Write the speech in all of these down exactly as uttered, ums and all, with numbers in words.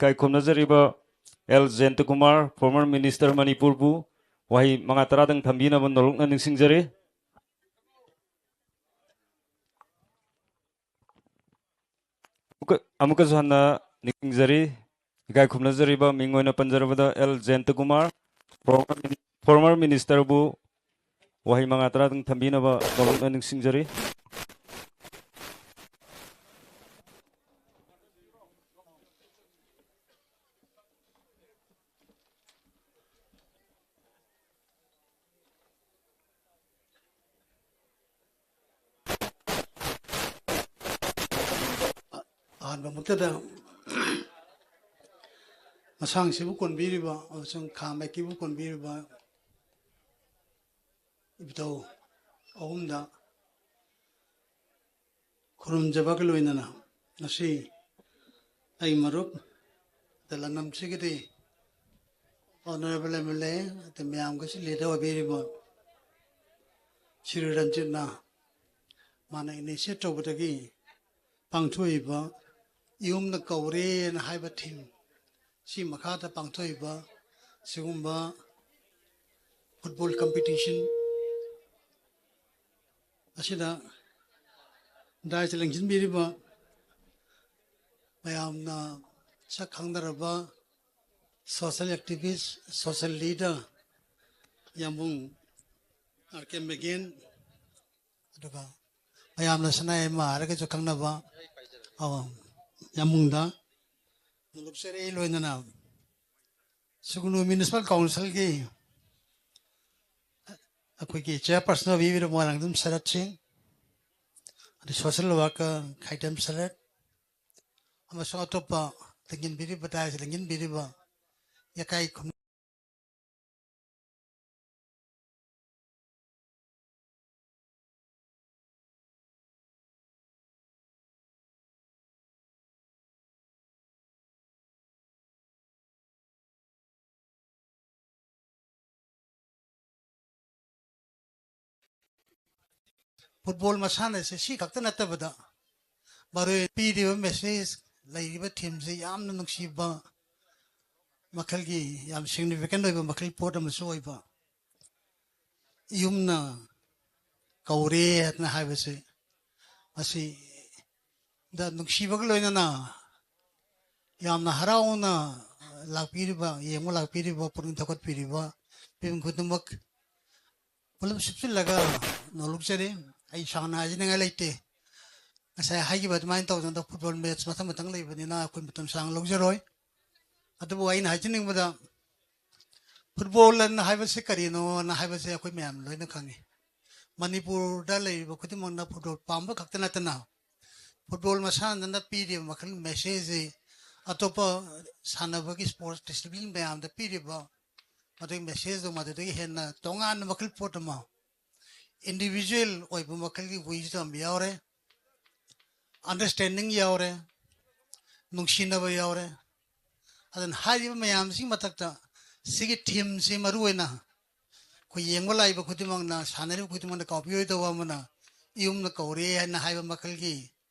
ꯏꯀꯥꯏ ꯈꯨꯝꯅꯖꯔꯤꯕ L ꯖꯌꯟꯇꯀꯨꯃꯥꯔ, former minister ꯃꯅꯤꯄꯨꯔꯕꯨ ꯋꯥꯍꯩ ꯃꯉꯥ ꯇꯔꯥꯗꯪ ꯊꯝꯕꯤꯅꯕ ꯅꯣꯂꯨꯛꯅ ꯅꯤꯡꯁꯤꯡꯖꯔꯤ꯫ ꯑꯃꯨꯛꯀ-, ꯑꯃꯨꯛꯀꯁꯨ ꯍꯟꯅ ꯅꯤꯡꯁꯤꯡꯖꯔꯤ, ꯏꯀꯥꯏ ꯈꯨꯝꯅꯖꯔꯤꯕ ꯃꯤꯡ ꯑꯣꯏꯅ ꯄꯟꯖꯔꯕꯗ ꯑꯦꯜ ꯖꯌꯟꯇꯀꯨꯃꯥꯔ, former mini-, former ministerꯕꯨ ꯋꯥꯍꯩ ꯃꯉꯥ ꯇꯔꯥꯗꯪ ꯊꯝꯕꯤꯅꯕ ꯅꯣꯂꯨꯛꯅ ꯅꯤꯡꯁꯤꯡꯖꯔꯤ꯫ ꯑꯍꯥꯟꯕꯃꯛꯇꯗ ꯃꯁꯥꯡꯁꯤꯕꯨ ꯀꯣꯟꯕꯤꯔꯤꯕ ꯑꯃꯁꯨꯡ ꯈꯥ ꯃꯥꯏꯀꯩꯕꯨ ꯀꯣꯟꯕꯤꯔꯤꯕ ꯏꯕꯨꯙꯧ ꯑꯍꯨꯝꯗ ꯈꯨꯔꯨꯝꯖꯕꯒ ꯂꯣꯏꯅꯅ ꯉꯁꯤ ꯑꯩ ꯃꯔꯨꯞ ꯗ ꯂꯝꯗꯝꯁꯤꯒꯤꯗꯤ honourable M L A ꯑꯗꯩ ꯃꯌꯥꯝꯒꯁꯨ leader ꯑꯣꯏꯕꯤꯔꯤꯕ ꯁ꯭ꯔꯤ ꯔꯟꯖꯤꯠꯅ ꯃꯥꯅ initiate ꯇꯧꯕꯗꯒꯤ ꯄꯥꯡꯊꯣꯛꯏꯕ ꯏꯍꯨꯝꯅ ꯀꯧꯔꯦꯅ ꯍꯥꯏꯕ theme ꯁꯤ ꯃꯈꯥꯗ ꯄꯥꯡꯊꯣꯛꯏꯕ ꯁꯤꯒꯨꯝꯕ football competition ꯑꯁꯤꯗ dais ꯂꯦꯡꯁꯤꯟꯕꯤꯔꯤꯕ ꯃꯌꯥꯝꯅ ꯁꯛ ꯈꯪꯅꯔꯕ social activist, social leader Yambung R K Megen, ꯑꯗꯨꯒ ꯃꯌꯥꯝꯅ ꯁꯅꯥ ꯌꯥꯏꯃ ꯍꯥꯏꯔꯒꯁꯨ ꯈꯪꯅꯕ, ꯑ, ꯌꯥꯝꯕꯨꯡꯗ ꯅꯣꯂꯨꯛꯆꯔꯤ꯫ ꯂꯣꯏꯅꯅ ꯁꯨꯒꯅꯨ municipal councilꯒꯤ ꯑꯩꯈꯣꯏꯒꯤ chairperson ꯑꯣꯏꯕꯤꯔꯤꯕ ꯃꯣꯏꯔꯥꯡꯊꯦꯝ ꯁꯔꯠ ꯁꯤꯡ, ꯑꯗꯩ social worker ꯈꯥꯏꯗꯦꯝ ꯁꯔꯠ, ꯑꯃꯁꯨꯡ ꯑꯇꯣꯞꯄ ꯂꯦꯡꯁꯤꯟꯕꯤꯔꯤꯕ, dais ꯂꯦꯡꯁꯤꯟꯕꯤꯔꯤꯕ ꯏꯀꯥꯏ ꯈꯨꯝ-, football ꯃꯁꯥꯟꯅꯁꯦ ꯁꯤ ꯈꯛꯇ ꯅꯠꯇꯕꯗ ꯃꯔꯨ ꯑꯣꯏꯅ ꯄꯤꯔꯤꯕ message ꯂꯩꯔꯤꯕ ꯊꯤꯝꯁꯤ ꯌꯥꯝꯅ ꯅꯨꯡꯁꯤꯕ ꯃꯈꯜꯒꯤ, ꯌꯥꯝ ꯁꯤꯒꯅꯤꯐꯤꯀꯦꯟ ꯑꯣꯏꯕ ꯃꯈꯜꯒꯤ ꯄꯣꯠ ꯑꯃꯁꯨ ꯑꯣꯏꯕ꯫ ꯌꯨꯝꯅ ꯀꯧꯔꯦ ꯍꯥꯏꯗꯅ ꯍꯥꯏꯕꯁꯤ, ꯃꯁꯤꯗ ꯅꯨꯡꯁꯤꯕꯒ ꯂꯣꯏꯅꯅ ꯌꯥꯝꯅ ꯍꯔꯥꯎꯅ ꯂꯥꯛꯄꯤꯔꯤꯕ, ꯌꯦꯡꯕ ꯂꯥꯛꯄꯤꯔꯤꯕ, ꯄꯨꯛꯅꯤꯡ ꯊꯧꯒꯠꯄꯤꯔꯤꯕ ꯃꯤꯄꯨꯝ ꯈꯨꯗꯤꯡꯃꯛ ꯄꯨꯂꯞ ꯁꯨꯞꯆꯤꯜꯂꯒ ꯅꯣꯂꯨꯛꯆꯔꯤ꯫ ꯑꯩ ꯁꯥꯡꯅ ꯍꯥꯏꯖꯅꯤꯡꯉꯥꯏ ꯂꯩꯇꯦ꯫ ꯉꯁꯥꯏ ꯍꯥꯏꯈꯤꯕ ꯑꯗꯨꯃꯥꯏꯅ ꯇꯧꯗꯅ ꯐꯨꯠꯕꯣꯜ ꯃꯦꯠꯆ ꯃꯊꯪ ꯃꯊꯪ ꯂꯩꯕꯅꯤꯅ ꯑꯩꯈꯣꯏ ꯃꯇꯝ ꯁꯥꯡꯅ ꯂꯧꯖꯔꯣꯏ꯫ ꯑꯗꯨꯕꯨ ꯑꯩꯅ ꯍꯥꯏꯖꯅꯤꯡꯕꯗ, ꯐꯨꯠꯕꯣꯜ ꯑꯅ ꯍꯥꯏꯕꯁꯤ ꯀꯔꯤꯅꯣꯅ ꯍꯥꯏꯕꯁꯦ ꯑꯩꯈꯣꯏ ꯃꯌꯥꯝ ꯂꯣꯏꯅ ꯈꯪꯉꯤ꯫ ꯃꯅꯤꯄꯨꯔꯗ ꯂꯩꯔꯤꯕ ꯈꯨꯗꯤꯡꯃꯛꯅ ꯐꯨꯠꯕꯣꯜ ꯄꯥꯝꯕ ꯈꯛꯇ ꯅꯠꯇꯅ, ꯐꯨꯠꯕꯣꯜ ꯃꯁꯥꯟꯅꯗꯅ ꯄꯤꯔꯤꯕ ꯃꯈꯜ ꯃꯦꯁꯦꯖꯁꯤ, ꯑꯇꯣꯞꯄ ꯁꯥꯟꯅꯕꯒꯤ ꯁ꯭ꯄꯣꯔꯠꯁ ꯗꯤꯁꯤꯄ꯭ꯂꯤꯟ ꯃꯌꯥꯝꯗ ꯄꯤꯔꯤꯕ ꯃꯗꯨꯒꯤ ꯃꯦꯁꯦꯖꯇꯨ ꯃꯗꯨꯗꯒꯤ ꯍꯦꯟꯅ ꯇꯣꯉꯥꯟꯕ ꯃꯈꯜ ꯄꯣꯠ ꯑꯃ, ꯏꯟꯗꯤꯕꯤꯖꯨꯋꯦꯜ ꯑꯣꯏꯕ ꯃꯈꯜꯒꯤ ꯋꯤꯁꯇꯝ ꯌꯥꯎꯔꯦ, ꯑꯟꯗꯔꯁ꯭ꯇꯦꯟꯗꯤꯡ ꯌꯥꯎꯔꯦ, ꯅꯨꯡꯁꯤꯅꯕ ꯌꯥꯎꯔꯦ꯫ ꯑꯗꯨꯅ ꯍꯥꯏꯔꯤꯕ ꯃꯌꯥꯝꯁꯤꯒꯤ ꯃꯊꯛꯇ ꯁꯤꯒꯤ ꯊꯤꯝꯁꯤ ꯃꯔꯨ ꯑꯣꯏꯅ ꯑꯩꯈꯣꯏ ꯌꯦꯡꯕ ꯂꯥꯛꯏꯕ ꯈꯨꯗꯤꯡꯃꯛꯅ, ꯁꯥꯟꯅꯔꯤꯕ ꯈꯨꯗꯤꯡꯃꯛꯅ ꯀꯥꯎꯕꯤꯔꯣꯏꯗꯧꯕ ꯑꯃꯅ, ꯌꯨꯝꯅ ꯀꯧꯔꯦ ꯍꯥꯏꯅ ꯍꯥꯏꯕ ꯃꯈꯜꯒꯤ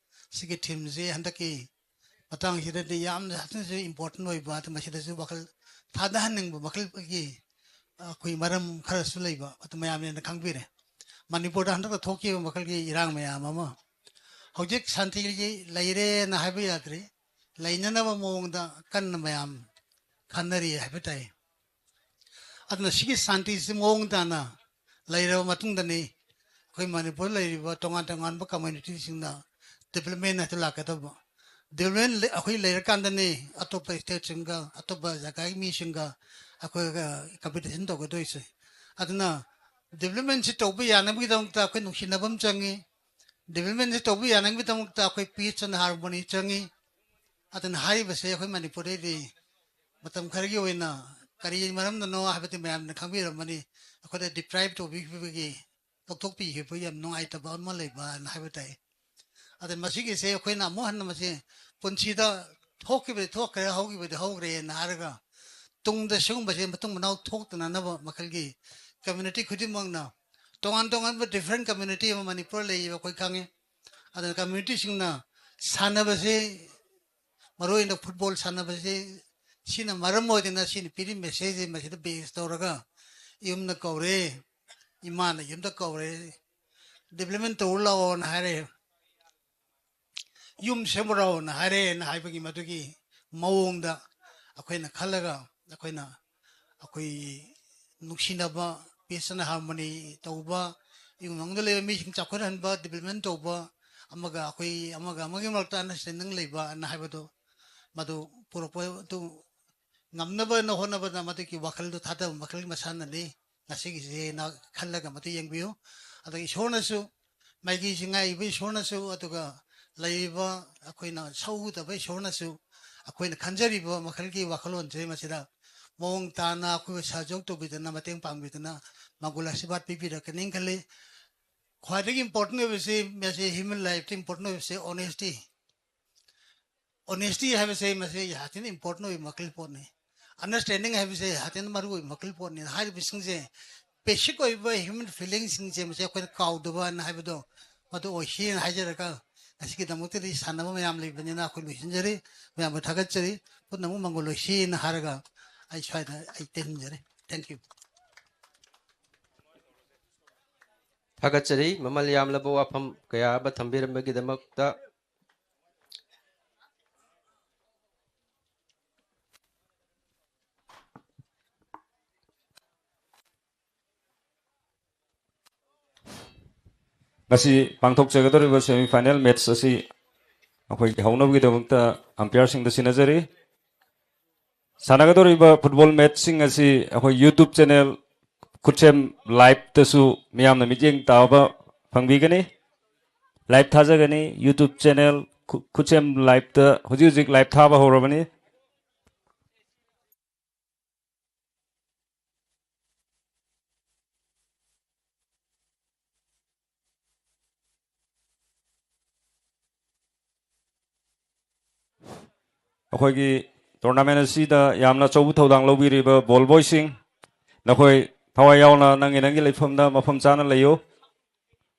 ꯁꯤꯒꯤ ꯊꯤꯝꯁꯤ ꯍꯟꯗꯛꯀꯤ ꯃꯇꯥꯡꯁꯤꯗꯗꯤ ꯌꯥꯝꯅ ꯍꯛꯆꯥꯡꯁꯨ ꯏꯝꯄꯣꯔꯇꯦꯟ ꯑꯣꯏꯕ, ꯑꯗꯨ ꯃꯁꯤꯗꯁꯨ ꯋꯥꯈꯜ ꯊꯥꯗꯍꯟꯅꯤꯡꯕ ꯃꯈꯜꯒꯤ ꯑꯩꯈꯣꯏ ꯃꯔꯝ ꯈꯔꯁꯨ ꯂꯩꯕ, ꯑꯗꯨ ꯃꯌꯥꯝꯅ ꯈꯪꯕꯤꯔꯦ꯫ ꯃꯅꯤꯄꯨꯔꯗ ꯍꯟꯗꯛꯇ ꯊꯣꯛꯈꯤꯕ ꯃꯈꯜꯒꯤ ꯏꯔꯥꯡ ꯃꯌꯥꯝ ꯑꯃ, ꯍꯧꯖꯤꯛ ꯁꯥꯟꯇꯤꯒꯤ ꯂꯩꯔꯦꯅ ꯍꯥꯏꯕ ꯌꯥꯗ꯭ꯔꯤ, ꯂꯩꯅꯅꯕ ꯃꯑꯣꯡꯗ ꯀꯟꯅ ꯃꯌꯥꯝ ꯈꯟꯅꯔꯤ ꯍꯥꯏꯕ ꯇꯥꯏ꯫ ꯑꯗꯨꯅ ꯁꯤꯒꯤ ꯁꯥꯟꯇꯤꯁꯤ ꯃꯑꯣꯡ ꯇꯥꯅ ꯂꯩꯔꯕ ꯃꯇꯨꯡꯗꯅꯤ ꯑꯩꯈꯣꯏ ꯃꯅꯤꯄꯨꯔꯗ ꯂꯩꯔꯤꯕ ꯇꯣꯉꯥꯟ ꯇꯣꯉꯥꯟꯕ ꯀꯝꯃ꯭ꯌꯨꯅꯤꯇꯤꯁꯤꯡꯅ ꯗꯤꯕ꯭ꯂꯞꯃꯦꯟ ꯍꯥꯏꯗꯨ ꯂꯥꯛꯀꯗꯧꯕ꯫ ꯗꯤꯕ꯭ꯂꯞꯃꯦꯟ ꯂꯩ-, ꯑꯩꯈꯣꯏ ꯂꯩꯔꯀꯥꯟꯗꯅꯤ ꯑꯇꯣꯞꯄ ꯁ꯭ꯇꯦꯠꯁꯤꯡꯒ, ꯑꯇꯣꯞꯄ ꯖꯒꯥꯒꯤ ꯃꯤꯁꯤꯡꯒ ꯑꯩꯈꯣꯏꯒ ꯀꯝꯄꯤꯇꯤꯁꯟ ꯇꯧꯒꯗꯣꯏꯁꯦ꯫ ꯑꯗꯨꯅ ꯗꯤꯕ꯭ꯂꯞꯃꯦꯟꯁꯤ ꯇꯧꯕ ꯌꯥꯅꯕꯒꯤꯗꯃꯛꯇ ꯑꯩꯈꯣꯏ ꯅꯨꯡꯁꯤꯅꯕ ꯑꯃ ꯆꯪꯉꯤ꯫ ꯗꯤꯕ꯭ꯂꯞꯃꯦꯟꯁꯤ ꯇꯧꯕ ꯌꯥꯅꯕꯒꯤꯗꯃꯛꯇ ꯑꯩꯈꯣꯏ ꯄꯤꯁ ꯑꯦꯟ ꯍꯥꯔꯃꯣꯅꯤ ꯆꯪꯉꯤ꯫ ꯑꯗꯨꯅ ꯍꯥꯏꯔꯤꯕꯁꯦ ꯑꯩꯈꯣꯏ ꯃꯅꯤꯄꯨꯔꯗꯩꯗꯤ ꯃꯇꯝ ꯈꯔꯒꯤ ꯑꯣꯏꯅ ꯀꯔꯤ ꯃꯔꯝꯅꯅꯣ ꯍꯥꯏꯕꯗꯤ ꯃꯌꯥꯝꯅ ꯈꯪꯕꯤꯔꯝꯃꯅꯤ꯫ ꯑꯩꯈꯣꯏꯗ ꯗꯤꯄ꯭ꯔꯥꯏꯚ ꯇꯧꯕꯤꯈꯤꯕꯒꯤ, ꯂꯧꯊꯣꯛꯄꯤꯈꯤꯕꯒꯤ ꯌꯥꯝ ꯅꯨꯡꯉꯥꯏꯇꯕ ꯑꯃ ꯂꯩꯕꯅ ꯍꯥꯏꯕ ꯇꯥꯏ꯫ ꯑꯗ ꯃꯁꯤꯒꯤꯁꯦ ꯑꯩꯈꯣꯏꯅ ꯑꯃꯨꯛ ꯍꯟꯅ ꯃꯁꯤ ꯄꯨꯟꯁꯤꯗ ꯊꯣꯛꯈꯤꯕꯗꯤ ꯊꯣꯛꯈ꯭ꯔꯦ, ꯍꯧꯈꯤꯕꯗꯤ ꯍꯧꯈ꯭ꯔꯦꯅ ꯍꯥꯏꯔꯒ ꯇꯨꯡꯗ ꯁꯤꯒꯨꯝꯕꯁꯦ ꯃꯇꯨꯡ ꯃꯅꯥꯎ ꯊꯣꯛꯇꯅꯅꯕ ꯃꯈꯜꯒꯤ ꯀꯝꯃ꯭ꯌꯨꯅꯤꯇꯤ ꯈꯨꯗꯤꯡꯃꯛꯅ, ꯇꯣꯉꯥꯟ ꯇꯣꯉꯥꯟꯕ ꯗꯤꯐ꯭ꯔꯦꯟ ꯀꯝꯃ꯭ꯌꯨꯅꯤꯇꯤ ꯑꯃ ꯃꯅꯤꯄꯨꯔ ꯂꯩꯌꯦꯕ ꯑꯩꯈꯣꯏ ꯈꯪꯉꯤ꯫ ꯑꯗꯨꯅ ꯀꯝꯃ꯭ꯌꯨꯅꯤꯇꯤꯁꯤꯡꯅ ꯁꯥꯟꯅꯕꯁꯦ ꯃꯔꯨ ꯑꯣꯏꯅ ꯐꯨꯠꯕꯣꯜ ꯁꯥꯟꯅꯕꯁꯤ, ꯁꯤꯅ ꯃꯔꯝ ꯑꯣꯏꯗꯅ ꯁꯤꯅ ꯄꯤꯔꯤ ꯃꯦꯁꯦꯖꯁꯦ ꯃꯁꯤꯗ ꯕꯦꯁ ꯇꯧꯔꯒ ꯌꯨꯝꯗ ꯀꯧꯔꯦ, ꯏꯃꯥꯅ ꯌꯨꯝꯗ ꯀꯧꯔꯦ, ꯗꯤꯕ꯭ꯂꯞꯃꯦꯟ ꯇꯧꯔꯨ ꯂꯥꯛꯑꯣꯅ ꯍꯥꯏꯔꯦ, ꯌꯨꯝ ꯁꯦꯝꯃꯨꯔꯣꯅ ꯍꯥꯏꯔꯦꯅ ꯍꯥꯏꯕꯒꯤ ꯃꯗꯨꯒꯤ ꯃꯑꯣꯡꯗ ꯑꯩꯈꯣꯏꯅ ꯈꯜꯂꯒ ꯑꯩꯈꯣꯏꯅ ꯑꯩꯈꯣꯏ ꯅꯨꯡꯁꯤꯅꯕ, ꯄꯤꯁ ꯑꯦꯟ ꯍꯥꯔꯃꯣꯅꯤ ꯇꯧꯕ, ꯏꯃꯨꯡ ꯃꯅꯨꯡꯗ ꯂꯩꯕ ꯃꯤꯁꯤꯡ ꯆꯥꯎꯈꯠꯍꯟꯕ, ꯗꯤꯕ꯭ꯂꯞꯃꯦꯟ ꯇꯧꯕ, ꯑꯃꯒ ꯑꯩꯈꯣꯏ ꯑꯃꯒ ꯑꯃꯒꯤ ꯃꯔꯛꯇ ꯑꯟꯗꯔꯁꯇꯦꯟꯗꯤꯡ ꯂꯩꯕ ꯑꯅ ꯍꯥꯏꯕꯗꯣ, ꯃꯗꯨ ꯄꯨꯔꯛꯄ ꯑꯗꯨ ꯉꯝꯅꯕꯅ ꯍꯣꯠꯅꯕꯗ ꯃꯗꯨꯒꯤ ꯋꯥꯈꯜꯗꯨ ꯊꯥꯗꯕ ꯃꯈꯜꯒꯤ ꯃꯁꯥꯟꯅꯅꯤ ꯉꯁꯤꯒꯤꯁꯦꯅ ꯈꯜꯂꯒ ꯃꯗꯨ ꯌꯦꯡꯕꯤꯌꯨ꯫ ꯑꯗ ꯏꯁꯣꯔꯅꯁꯨ ꯃꯥꯏꯀꯩꯁꯤ ꯉꯥꯛꯏꯕ ꯏꯁꯣꯔꯅꯁꯨ, ꯑꯗꯨꯒ ꯂꯩꯔꯤꯕ ꯑꯩꯈꯣꯏꯅ ꯁꯧꯒꯗꯕ ꯏꯁꯣꯔꯅꯁꯨ ꯑꯩꯈꯣꯏꯅ ꯈꯟꯖꯔꯤꯕ ꯃꯈꯜꯒꯤ ꯋꯥꯈꯜꯂꯣꯟꯁꯦ ꯃꯁꯤꯗ ꯃꯑꯣꯡ ꯇꯥꯅ ꯑꯩꯈꯣꯏꯕꯨ ꯁꯍꯖꯣꯛ ꯇꯧꯕꯤꯗꯅ, ꯃꯇꯦꯡ ꯄꯥꯡꯕꯤꯗꯅ ꯃꯪꯒꯣꯜ ꯑꯁꯤꯔꯕꯥꯗ ꯄꯤꯕꯤꯔꯛꯀꯅꯤ ꯈꯜꯂꯤ꯫ ꯈ꯭ꯋꯥꯏꯗꯒꯤ ꯏꯝꯄꯣꯔꯇꯦꯟ ꯑꯣꯏꯕꯁꯤ, ꯃꯁꯤ ꯍ꯭ꯌꯨꯃꯦꯟ ꯂꯥꯏꯐꯇ ꯏꯝꯄꯣꯔꯇꯦꯟ ꯑꯣꯏꯕꯁꯤ ꯑꯣꯅꯦꯁꯇꯤ꯫ ꯑꯣꯅꯦꯁꯇꯤ ꯍꯥꯏꯕꯁꯦ ꯃꯁꯤ ꯌꯥꯝ ꯊꯤꯅ ꯏꯝꯄꯣꯔꯇꯦꯟ ꯑꯣꯏꯕ ꯃꯈꯜ ꯄꯣꯠꯅꯤ꯫ ꯑꯟꯗꯔꯁꯇꯦꯟꯗꯤꯡ ꯍꯥꯏꯕꯁꯦ ꯌꯥꯝ ꯊꯤꯅ ꯃꯔꯨ ꯑꯣꯏꯕ ꯃꯈꯜ ꯄꯣꯠꯅꯤ꯫ ꯍꯥꯏꯔꯤꯕꯁꯤꯡꯁꯦ, ꯕꯦꯁꯤꯛ ꯑꯣꯏꯕ ꯍ꯭ꯌꯨꯃꯦꯟ ꯐꯤꯂꯤꯡꯁꯤꯡꯁꯦ ꯃꯁꯤ ꯑꯩꯈꯣꯏꯅ ꯀꯥꯎꯗꯕꯅ ꯍꯥꯏꯕꯗꯣ ꯃꯗꯨ ꯑꯣꯏꯁꯤꯅ ꯍꯥꯏꯖꯔꯒ, ꯉꯁꯤꯒꯤꯗꯃꯛꯇꯗꯤ ꯁꯥꯟꯅꯕ ꯃꯌꯥꯝ ꯂꯩꯕꯅꯤꯅ ꯑꯩꯈꯣꯏ ꯂꯣꯏꯁꯤꯟꯖꯔꯤ꯫ ꯃꯌꯥꯝꯕꯨ ꯊꯥꯒꯠꯆꯔꯤ꯫ ꯄꯨꯝꯅꯃꯛ ꯃꯪꯒꯣꯜ ꯑꯣꯏꯁꯤꯅ ꯍꯥꯏꯔꯒ ꯑꯩ ꯁ꯭ꯋꯥꯏꯗ ꯑꯩ ꯇꯦꯟꯖꯔꯦ꯫ Thank you꯫ ꯊꯥꯒꯠꯆꯔꯤ, ꯃꯃꯜ ꯌꯥꯝꯂꯕ ꯋꯥꯐꯝ ꯀꯌꯥ ꯑꯃ ꯊꯝꯕꯤꯔꯝꯕꯒꯤꯗꯃꯛꯇ꯫ ꯉꯁꯤ ꯄꯥꯡꯊꯣꯛꯆꯒꯗꯧꯔꯤꯕ semi final match ꯑꯁꯤ ꯑꯩꯈꯣꯏꯒꯤ ꯍꯧꯅꯕꯒꯤꯗꯃꯛꯇ umpireꯁꯤꯡꯗ ꯁꯤꯟꯅꯖꯔꯤ꯫ ꯁꯥꯟꯅꯒꯗꯧꯔꯤꯕ football matchꯁꯤꯡ ꯑꯁꯤ ꯑꯩꯈꯣꯏ YouTube channel ꯈꯨꯠꯁꯦꯝ Liveꯇꯁꯨ ꯃꯤꯌꯥꯝꯅ ꯃꯤꯠꯌꯦꯡ ꯇꯥꯕ ꯐꯪꯕꯤꯒꯅꯤ꯫ Live ꯊꯥꯖꯒꯅꯤ꯫ YouTube channel ꯈꯨ-, ꯈꯨꯠꯁꯦꯝ Liveꯇ ꯍꯧꯖꯤꯛ ꯍꯧꯖꯤꯛ live ꯊꯥꯕ ꯍꯧꯔꯕꯅꯤ꯫ ꯑꯩꯈꯣꯏꯒꯤ tournament ꯑꯁꯤꯗ ꯌꯥꯝꯅ ꯑꯆꯧꯕ ꯊꯧꯗꯥꯡ ꯂꯧꯕꯤꯔꯤꯕ ball boyꯁꯤꯡ, ꯅꯈꯣꯏ ꯊꯋꯥꯏ ꯌꯥꯎꯅ ꯅꯪꯒꯤ ꯅꯪꯒꯤ ꯂꯩꯐꯝꯗ ꯃꯐꯝ ꯆꯥꯅ ꯂꯩꯌꯨ꯫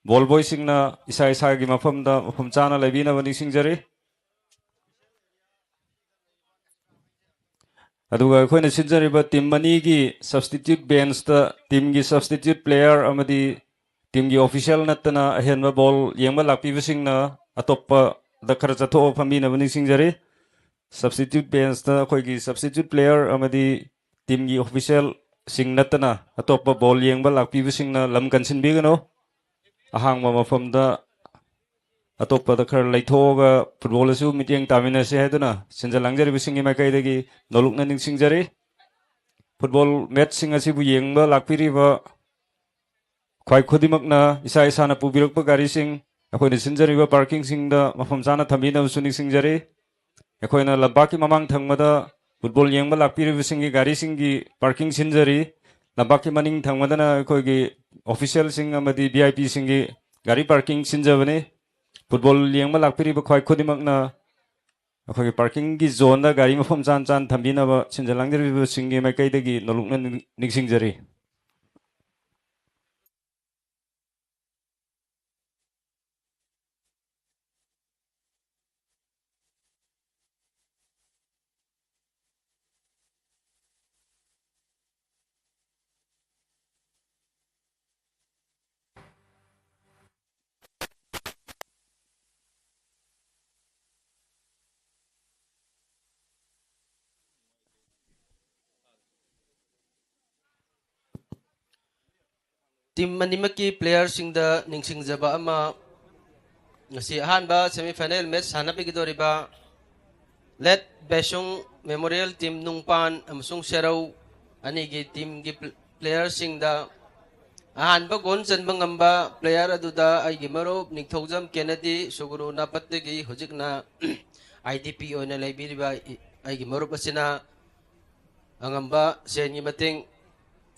Ball boyꯁꯤꯡꯅ ꯏꯁꯥ ꯏꯁꯥꯒꯤ ꯃꯐꯝꯗ ꯃꯐꯝ ꯆꯥꯅ ꯂꯩꯕꯤꯅꯕ ꯅꯤꯡꯁꯤꯡꯖꯔꯤ꯫ ꯑꯗꯨꯒ ꯑꯩꯈꯣꯏꯅ ꯁꯤꯟꯖꯔꯤꯕ ꯇꯤꯝ ꯑꯅꯤꯒꯤ ꯁꯕꯁꯇꯤꯇ꯭ꯌꯨꯠ ꯕꯦꯟꯁꯇ ꯇꯤꯝꯒꯤ ꯁꯕꯁꯇꯤꯇ꯭ꯌꯨꯠ ꯄ꯭ꯂꯦꯌꯔ ꯑꯃꯗꯤ ꯇꯤꯝꯒꯤ ꯑꯣꯐꯤꯁꯤꯌꯦꯜ ꯅꯠꯇꯅ ꯑꯍꯦꯟꯕ ꯕꯣꯜ ꯌꯦꯡꯕ ꯂꯥꯛꯄꯤꯕꯁꯤꯡꯅ ꯑꯇꯣꯞꯄꯗ ꯈꯔ ꯆꯠꯊꯣꯛꯑ ꯐꯝꯕꯤꯅꯕ ꯅꯤꯡꯁꯤꯡꯖꯔꯤ꯫ ꯁꯕꯁꯇꯤꯇ꯭ꯌꯨꯠ ꯕꯦꯟꯁꯇ ꯑꯩꯈꯣꯏꯒꯤ ꯁꯕꯁꯇꯤꯇ꯭ꯌꯨꯠ ꯄ꯭ꯂꯦꯌꯔ ꯑꯃꯗꯤ ꯇꯤꯝꯒꯤ ꯑꯣꯐꯤꯁꯤꯌꯦꯜꯁꯤꯡ ꯅꯠꯇꯅ ꯑꯇꯣꯞꯄ ꯕꯣꯜ ꯌꯦꯡꯕ ꯂꯥꯛꯄꯤꯕꯁꯤꯡꯅ ꯂꯝ ꯀꯟꯁꯤꯟꯕꯤꯒꯅꯨ꯫ ꯑꯍꯥꯡꯕ ꯃꯐꯝꯗ ꯑꯇꯣꯞꯄꯗ ꯈꯔ ꯂꯩꯊꯣꯛꯑꯒ ꯐꯨꯠꯕꯣꯜꯗꯁꯨ ꯃꯤꯠꯌꯦꯡ ꯇꯥꯃꯤꯟꯅꯁꯤ ꯍꯥꯏꯗꯨꯅ ꯁꯤꯟꯖ ꯂꯥꯡꯖꯔꯤꯕꯁꯤꯡꯒꯤ ꯃꯥꯏꯀꯩꯗꯒꯤ ꯅꯣꯂꯨꯛꯅ ꯅꯤꯡꯁꯤꯡꯖꯔꯤ꯫ ꯐꯨꯠꯕꯣꯜ ꯃꯦꯠꯆꯁꯤꯡ ꯑꯁꯤꯕꯨ ꯌꯦꯡꯕ ꯂꯥꯛꯄꯤꯔꯤꯕ ꯈ꯭ꯋꯥꯏ ꯈꯨꯗꯤꯡꯃꯛꯅ ꯏꯁꯥ ꯏꯁꯥꯅ ꯄꯨꯕꯤꯔꯛꯄ ꯒꯥꯔꯤꯁꯤꯡ, ꯑꯩꯈꯣꯏꯅ ꯁꯤꯟꯖꯔꯤꯕ ꯄꯥꯔꯀꯤꯡꯁꯤꯡꯗ ꯃꯐꯝ ꯆꯥꯅ ꯊꯝꯕꯤꯅꯕꯁꯨ ꯅꯤꯡꯁꯤꯡꯖꯔꯤ꯫ ꯑꯩꯈꯣꯏꯅ ꯂꯝꯄꯥꯛꯀꯤ ꯃꯃꯥꯡ ꯊꯪꯕꯗ ꯐꯨꯠꯕꯣꯜ ꯌꯦꯡꯕ ꯂꯥꯛꯄꯤꯔꯤꯕꯁꯤꯡꯒꯤ ꯒꯥꯔꯤꯁꯤꯡꯒꯤ ꯄꯥꯔꯀꯤꯡ ꯁꯤꯟꯖꯔꯤ꯫ ꯂꯝꯄꯥꯛꯀꯤ ꯃꯅꯤꯡ ꯊꯪꯕꯗꯅ ꯑꯩꯈꯣꯏꯒꯤ ꯑꯣꯐꯤꯁꯤꯌꯦꯜꯁꯤꯡ ꯑꯃꯗꯤ ꯚꯤ ꯑꯥꯏ ꯄꯤꯁꯤꯡꯒꯤ ꯒꯥꯔꯤ ꯄꯥꯔꯀꯤꯡ ꯁꯤꯟꯖꯕꯅꯤ꯫ ꯐꯨꯠꯕꯣꯜ ꯌꯦꯡꯕ ꯂꯥꯛꯄꯤꯔꯤꯕ ꯈ꯭ꯋꯥꯏ ꯈꯨꯗꯤꯡꯃꯛꯅ ꯑꯩꯈꯣꯏꯒꯤ ꯄꯥꯔꯀꯤꯡꯒꯤ ꯖꯣꯟꯗ ꯒꯥꯔꯤ ꯃꯐꯝ ꯆꯥꯟ ꯆꯥꯟ ꯊꯝꯕꯤꯅꯕ ꯁꯤꯟꯖ ꯂꯥꯡꯖꯔꯤꯕꯁꯤꯡꯒꯤ ꯃꯥꯏꯀꯩꯗꯒꯤ ꯅꯣꯂꯨꯛꯅ ꯅꯤꯡꯁꯤꯡꯖꯔꯤ꯫ ꯇꯤꯝ ꯑꯅꯤꯃꯛꯀꯤ ꯄ꯭ꯂꯦꯌꯔꯁꯤꯡꯗ ꯅꯤꯡꯁꯤꯡꯖꯕ ꯑꯃ, ꯉꯁꯤ ꯑꯍꯥꯟꯕ ꯁꯦꯃꯤꯐꯥꯏꯅꯦꯜ ꯃꯦꯠꯆ ꯁꯥꯟꯅꯕꯤꯒꯗꯧꯔꯤꯕ late Besung memorial team Nungpan ꯑꯃꯁꯨꯡ ꯁꯦꯔꯧ ꯑꯅꯤꯒꯤ ꯇꯤꯝꯒꯤ ꯄ꯭ꯂꯦꯌꯔꯁꯤꯡꯗ ꯑꯍꯥꯟꯕ ꯒꯣꯜ ꯆꯟꯕ ꯉꯝꯕ ꯄ꯭ꯂꯦꯌꯔ ꯑꯗꯨꯗ ꯑꯩꯒꯤ ꯃꯔꯨꯞ ꯅꯤꯡꯊꯧꯖꯝ ꯀꯦꯅꯗꯤ ꯁꯨꯒꯨꯔꯨ ꯅꯥꯄꯠꯇꯒꯤ ꯍꯧꯖꯤꯛꯅ ꯑꯥꯏ ꯗꯤ ꯄꯤ ꯑꯣꯏꯅ ꯂꯩꯕꯤꯔꯤꯕ ꯑꯩꯒꯤ ꯃꯔꯨꯞ ꯑꯁꯤꯅ ꯑꯉꯝꯕ ꯁꯦꯟꯒꯤ ꯃꯇꯦꯡ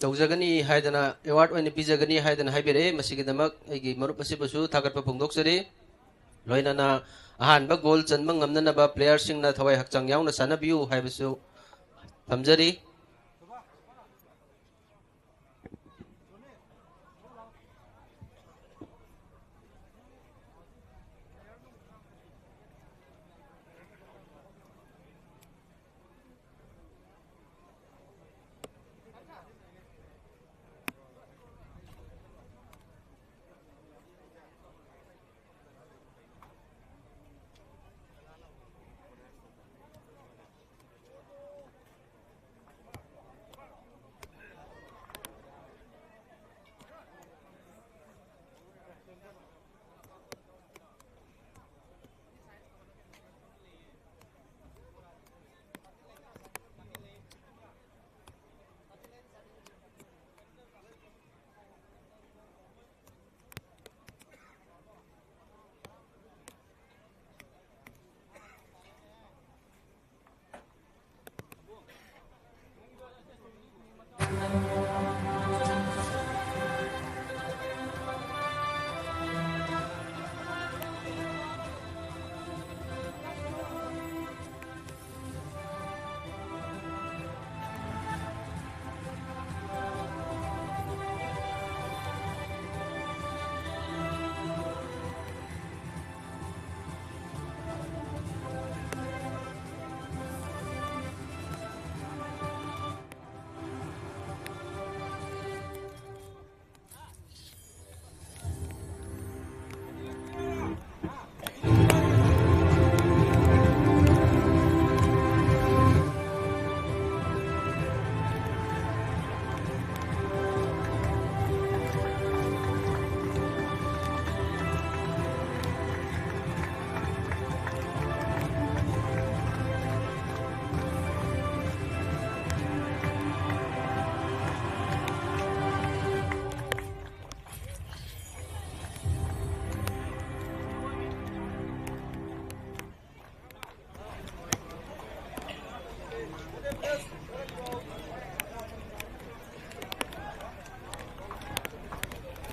ꯇꯧꯖꯒꯅꯤ ꯍꯥꯏꯗꯅ, ꯑꯦꯋꯥꯔꯗ ꯑꯣꯏꯅ ꯄꯤꯖꯒꯅꯤ ꯍꯥꯏꯗꯅ ꯍꯥꯏꯕꯤꯔꯛꯑꯦ꯫ ꯃꯁꯤꯒꯤꯗꯃꯛ ꯑꯩꯒꯤ ꯃꯔꯨꯞ ꯑꯁꯤꯕꯨꯁꯨ ꯊꯥꯒꯠꯄ ꯐꯣꯡꯗꯣꯛꯆꯔꯤ꯫ ꯂꯣꯏꯅꯅ ꯑꯍꯥꯟꯕ ꯒꯣꯜ ꯆꯟꯕ ꯉꯝꯅꯅꯕ ꯄ꯭ꯂꯦꯌꯔꯁꯤꯡꯅ ꯊꯋꯥꯏ ꯍꯛꯆꯥꯡ ꯌꯥꯎꯅ ꯁꯥꯟꯅꯕꯤꯌꯨ ꯍꯥꯏꯕꯁꯨ ꯊꯝꯖꯔꯤ꯫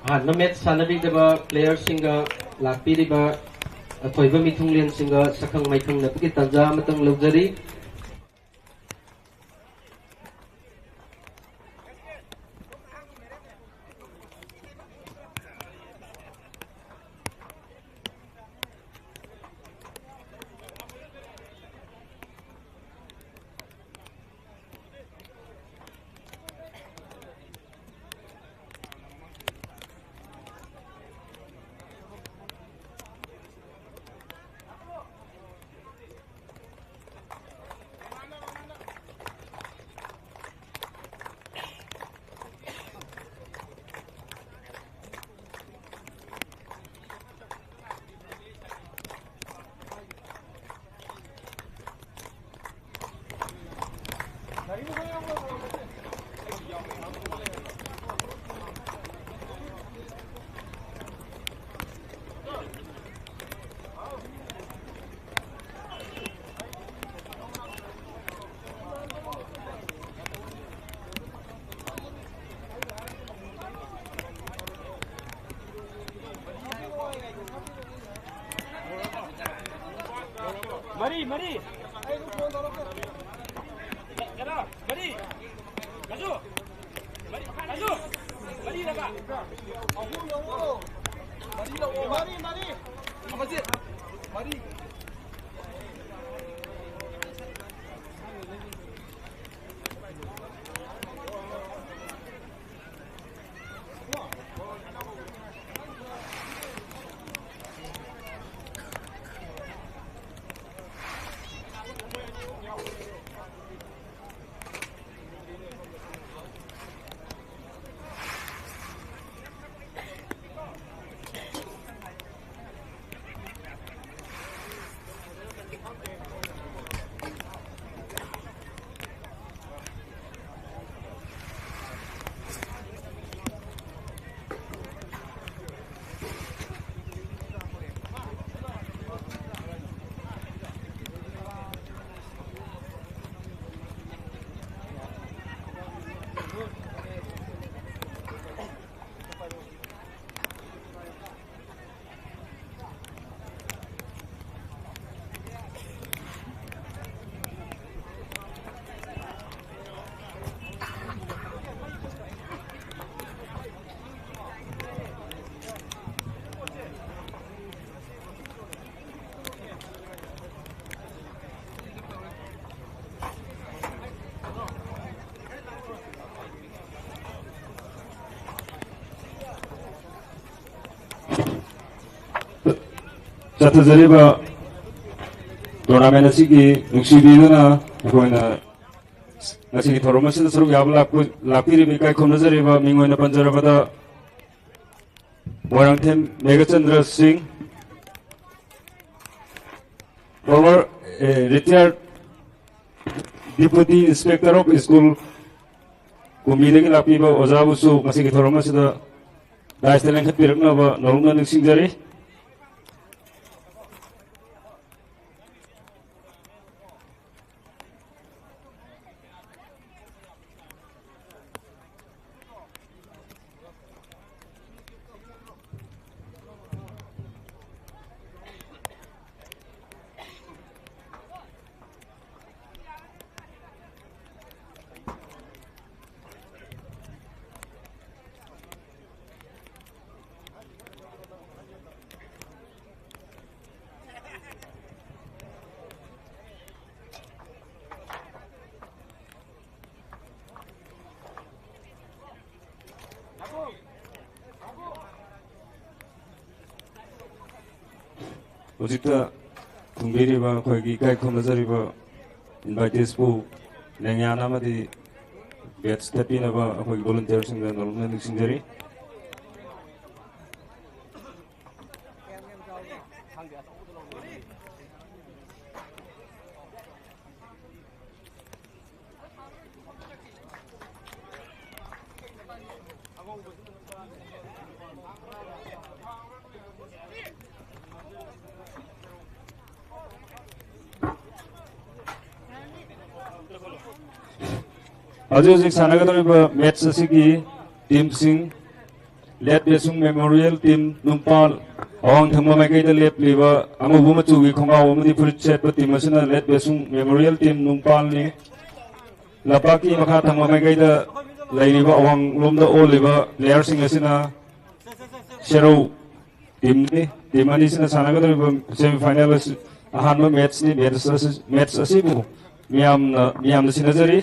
ꯑꯍꯥꯟꯕ ꯃꯦꯠꯆ ꯁꯥꯟꯅꯕꯤꯒꯗꯕ ꯄ꯭ꯂꯦꯌꯔꯁꯤꯡꯒ ꯂꯥꯛꯄꯤꯔꯤꯕ ꯑꯊꯣꯏꯕ ꯃꯤꯊꯨꯡꯂꯦꯟꯁꯤꯡꯒ ꯁꯛꯈꯪ ꯃꯥꯏꯈꯪꯅꯕꯒꯤ ꯇꯥꯟꯖꯥ ꯑꯃꯇꯪ ꯂꯧꯖꯔꯤ꯫ ꯃꯔꯤ, ꯃꯔꯤ꯫ ꯀꯩꯅꯣ, ꯃꯔꯤ꯫ ꯔꯥꯖꯨ꯫ ꯃꯔꯤ, ꯔꯥꯖꯨ꯫ ꯃꯔꯤ ꯂꯩꯕ꯫ ꯑꯍꯨꯝ ꯂꯧꯑꯣ꯫ ꯃꯔꯤ ꯂꯧꯑꯣ꯫ ꯃꯔꯤ, ꯃꯔꯤ꯫ ꯑꯃꯁꯦ꯫ ꯃꯔꯤ꯫ ꯆꯠꯊꯖꯔꯤꯕ tournament ꯑꯁꯤꯒꯤ ꯅꯨꯡꯁꯤꯕꯤꯗꯨꯅ ꯑꯩꯈꯣꯏꯅ ꯉꯁꯤꯒꯤ ꯊꯧꯔꯝ ꯑꯁꯤꯗ ꯁꯔꯨꯛ ꯌꯥꯕ ꯂꯥꯛꯄ-, ꯂꯥꯛꯄꯤꯔꯤꯕ ꯏꯀꯥꯏ ꯈꯨꯝꯅꯖꯔꯤꯕ ꯃꯤꯡ ꯑꯣꯏꯅ ꯄꯟꯖꯔꯕꯗ ꯃꯣꯏꯔꯥꯡꯊꯦꯝ ꯃꯦꯘꯆꯟꯗ꯭ꯔ ꯁꯤꯡ, former, A, retired Deputy Inspector of School, ꯀꯨꯝꯕꯤꯗꯒꯤ ꯂꯥꯛꯄꯤꯕ ꯑꯣꯖꯥꯕꯨꯁꯨ ꯉꯁꯤꯒꯤ ꯊꯧꯔꯝ ꯑꯁꯤꯗ dais ꯇ ꯂꯦꯡꯈꯠꯄꯤꯔꯛꯅꯕ ꯅꯧꯅ ꯅꯤꯡꯁꯤꯡꯖꯔꯤ꯫ ꯍꯧꯖꯤꯛꯇ ꯊꯨꯡꯕꯤꯔꯤꯕ ꯑꯩꯈꯣꯏꯒꯤ ꯏꯀꯥꯏ ꯈꯨꯝꯅꯖꯔꯤꯕ invitees ꯄꯨ ꯂꯦꯡꯌꯥꯟ ꯑꯃꯗꯤ badge ꯊꯦꯠꯄꯤꯅꯕ ꯑꯩꯈꯣꯏꯒꯤ volunteer ꯁꯤꯡꯗ ꯅꯧꯅ ꯅꯤꯡꯁꯤꯡꯖꯔꯤ꯫ ꯍꯧꯖꯤꯛ ꯍꯧꯖꯤꯛ ꯁꯥꯟꯅꯒꯗꯧꯔꯤꯕ match ꯑꯁꯤꯒꯤ team ꯁꯤꯡ, ꯂꯦꯠ ꯕꯦꯁꯨꯡ Memorial Team ꯅꯨꯡꯄꯥꯜ, ꯑꯋꯥꯡ ꯊꯪꯕ ꯃꯥꯏꯀꯩꯗ ꯂꯦꯞꯂꯤꯕ ꯑꯉꯧꯕ ꯃꯆꯨꯒꯤ ꯈꯣꯡꯒ꯭ꯔꯥꯎ ꯑꯃꯗꯤ ꯐꯨꯔꯤꯠ ꯁꯦꯠꯄ team ꯑꯁꯤꯅ ꯂꯦꯠ ꯕꯦꯁꯨꯡ Memorial Team ꯅꯨꯡꯄꯥꯜꯅꯤ꯫ ꯂꯝꯄꯥꯛꯀꯤ ꯃꯈꯥ ꯊꯪꯕ ꯃꯥꯏꯀꯩꯗ ꯂꯩꯔꯤꯕ ꯑꯋꯥꯡꯂꯣꯝꯗ ꯑꯣꯜꯂꯤꯕ player ꯁꯤꯡ ꯑꯁꯤꯅ ꯁꯦꯔꯧ team ꯅꯤ꯫ Team ꯑꯅꯤꯁꯤꯅ ꯁꯥꯟꯅꯒꯗꯧꯔꯤꯕ semi final ꯑꯁꯤ ꯑꯍꯥꯟꯕ match ꯅꯤ꯫ Match ꯑꯁꯤ, match ꯑꯁꯤꯕꯨ ꯃꯤꯌꯥꯝꯅ, ꯃꯤꯌꯥꯝꯅ ꯁꯤꯟꯅꯖꯔꯤ꯫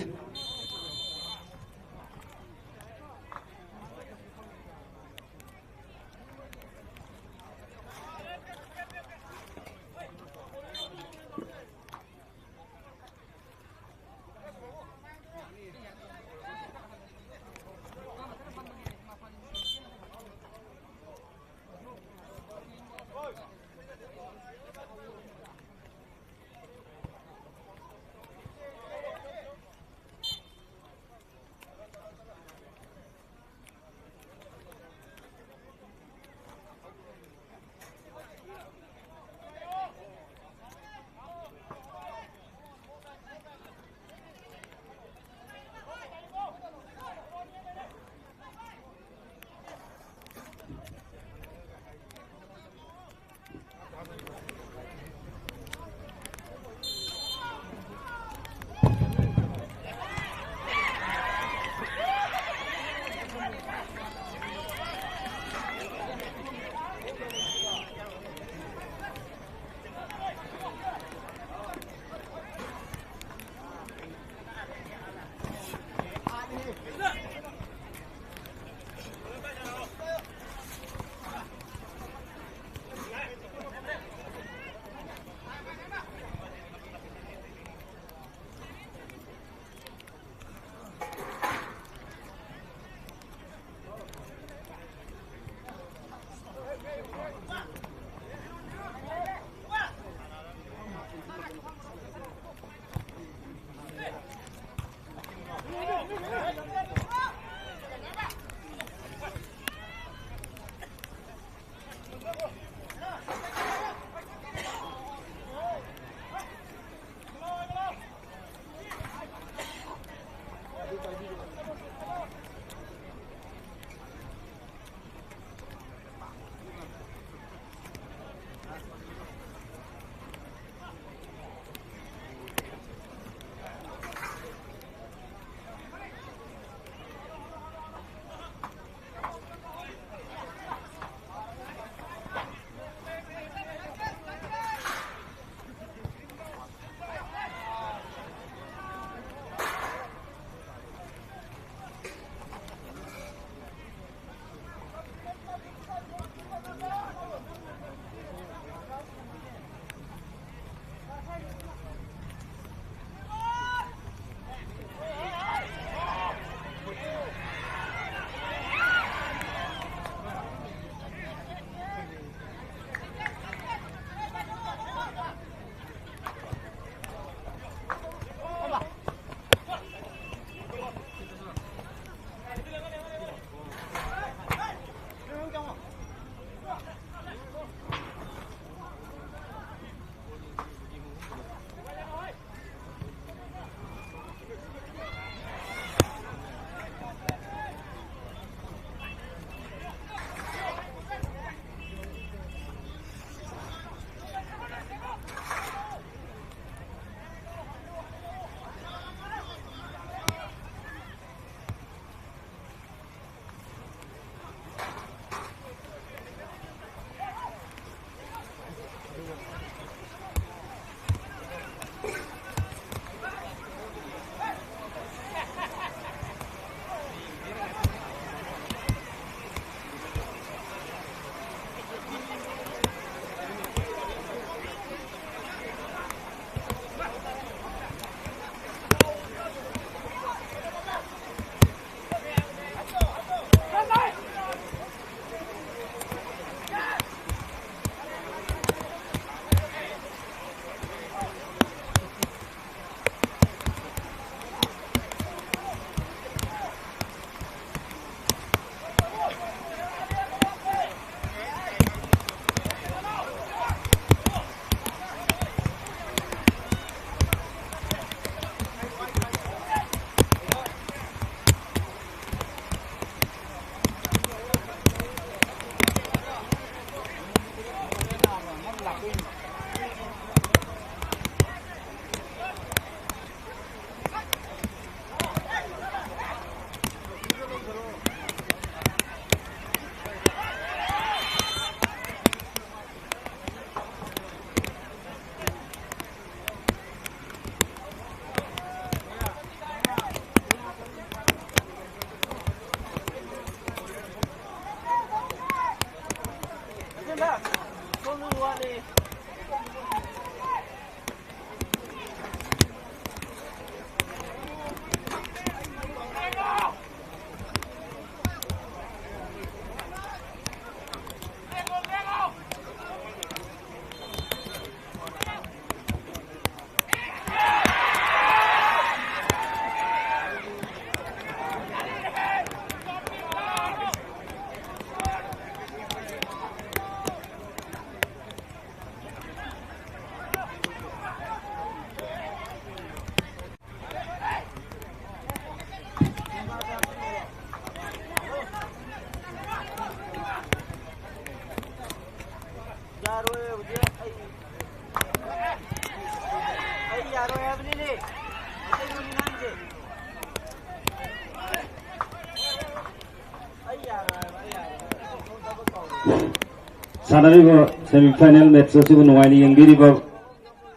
ꯁꯥꯟꯅꯔꯤꯕ semi final match ꯑꯁꯤꯕꯨ ꯅꯨꯡꯉꯥꯏꯅ ꯌꯦꯡꯕꯤꯔꯤꯕ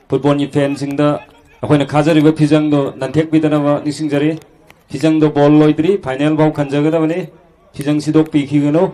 ꯐꯨꯠꯕꯣꯜꯒꯤ ꯐꯦꯟꯁꯤꯡꯗ ꯑꯩꯈꯣꯏꯅ ꯈꯥꯖꯔꯤꯕ ꯐꯤꯖꯪꯗꯣ ꯅꯟꯊꯦꯛꯄꯤꯗꯅꯕ ꯅꯤꯡꯁꯤꯡꯖꯔꯤ꯫ ꯐꯤꯖꯪꯗꯣ ꯕꯣꯜ ꯂꯣꯏꯗ꯭ꯔꯤ, ꯐꯥꯏꯅꯦꯜ ꯐꯥꯎ ꯈꯟꯖꯒꯗꯕꯅꯤ꯫ ꯐꯤꯖꯪ ꯁꯤꯗꯣꯛꯄꯤꯈꯤꯒꯅꯨ꯫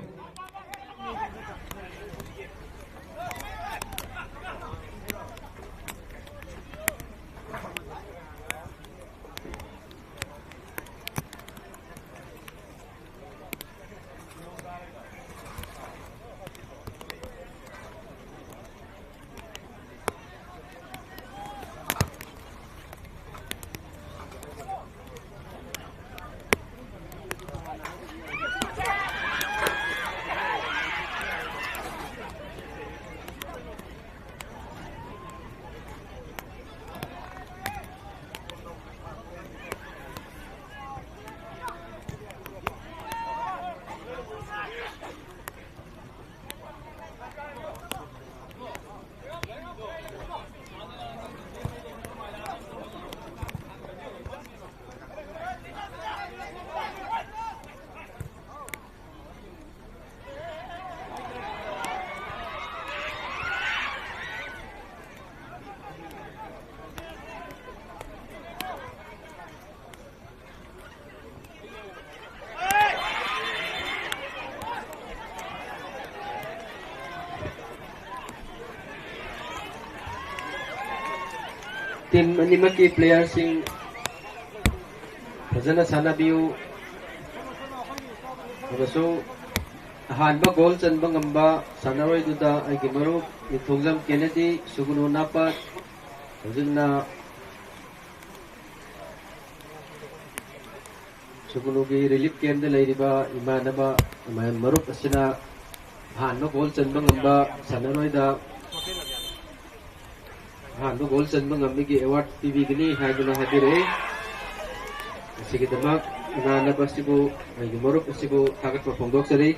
Team ꯑꯅꯤꯃꯛꯀꯤ playerꯁꯤꯡ ꯐꯖꯅ ꯁꯥꯟꯅꯕꯤꯌꯨ꯫ ꯑꯗꯨꯁꯨ ꯑꯍꯥꯟꯕ goal ꯆꯟꯕ ꯉꯝꯕ ꯁꯥꯟꯅꯔꯣꯏꯗꯨꯗ ꯑꯩꯒꯤ ꯃꯔꯨꯞ ꯅꯤꯡꯊꯧꯖꯝ ꯀꯦꯅꯦꯗꯤ, ꯁꯨꯒꯨꯅꯨ ꯅꯥꯄꯠ, ꯍꯧꯖꯤꯛꯅ ꯁꯨꯒꯨꯅꯨꯒꯤ relief campꯇ ꯂꯩꯔꯤꯕ ꯏꯃꯥꯟꯅꯕ, ꯃꯔꯨꯞ ꯑꯁꯤꯅ ꯑꯍꯥꯟꯕ goal ꯆꯟꯕ ꯉꯝꯕ ꯁꯥꯟꯅꯔꯣꯏꯗ ꯑꯍꯥꯟꯕ goal ꯆꯟꯕ ꯉꯝꯕꯒꯤ award ꯄꯤꯕꯤꯒꯅꯤ ꯍꯥꯏꯗꯨꯅ ꯍꯥꯏꯕꯤꯔꯛꯏ꯫ ꯃꯁꯤꯒꯤꯗꯃꯛ ꯏꯃꯥꯟꯅꯕ ꯑꯁꯤꯕꯨ, ꯑꯩꯒꯤ ꯃꯔꯨꯞ ꯑꯁꯤꯕꯨ ꯊꯥꯒꯠꯄ ꯐꯣꯡꯗꯣꯛꯆꯔꯤ꯫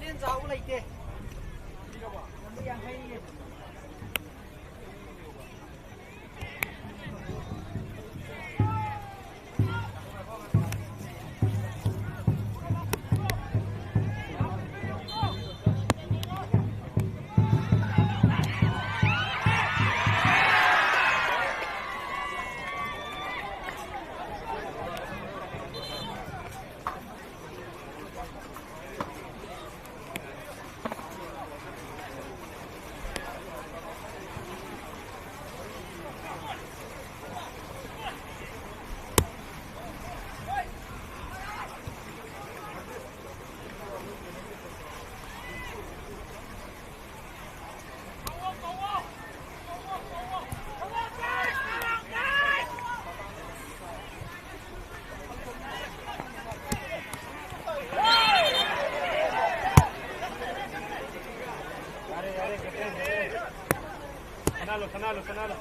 ꯂꯦꯟ ꯆꯥꯎꯕ ꯂꯩꯇꯦ꯫ ꯌꯥꯡꯈꯩ ꯌꯥꯡꯈꯩ꯫ ꯌꯥꯔꯦ, ꯌꯥꯔꯦ, ꯀꯦꯞꯇꯦꯟ, ꯀꯦꯞꯇꯦꯟ꯫ ꯁꯅꯥꯂꯨ, ꯁꯅꯥꯂꯨ, ꯁꯅꯥꯂꯨ꯫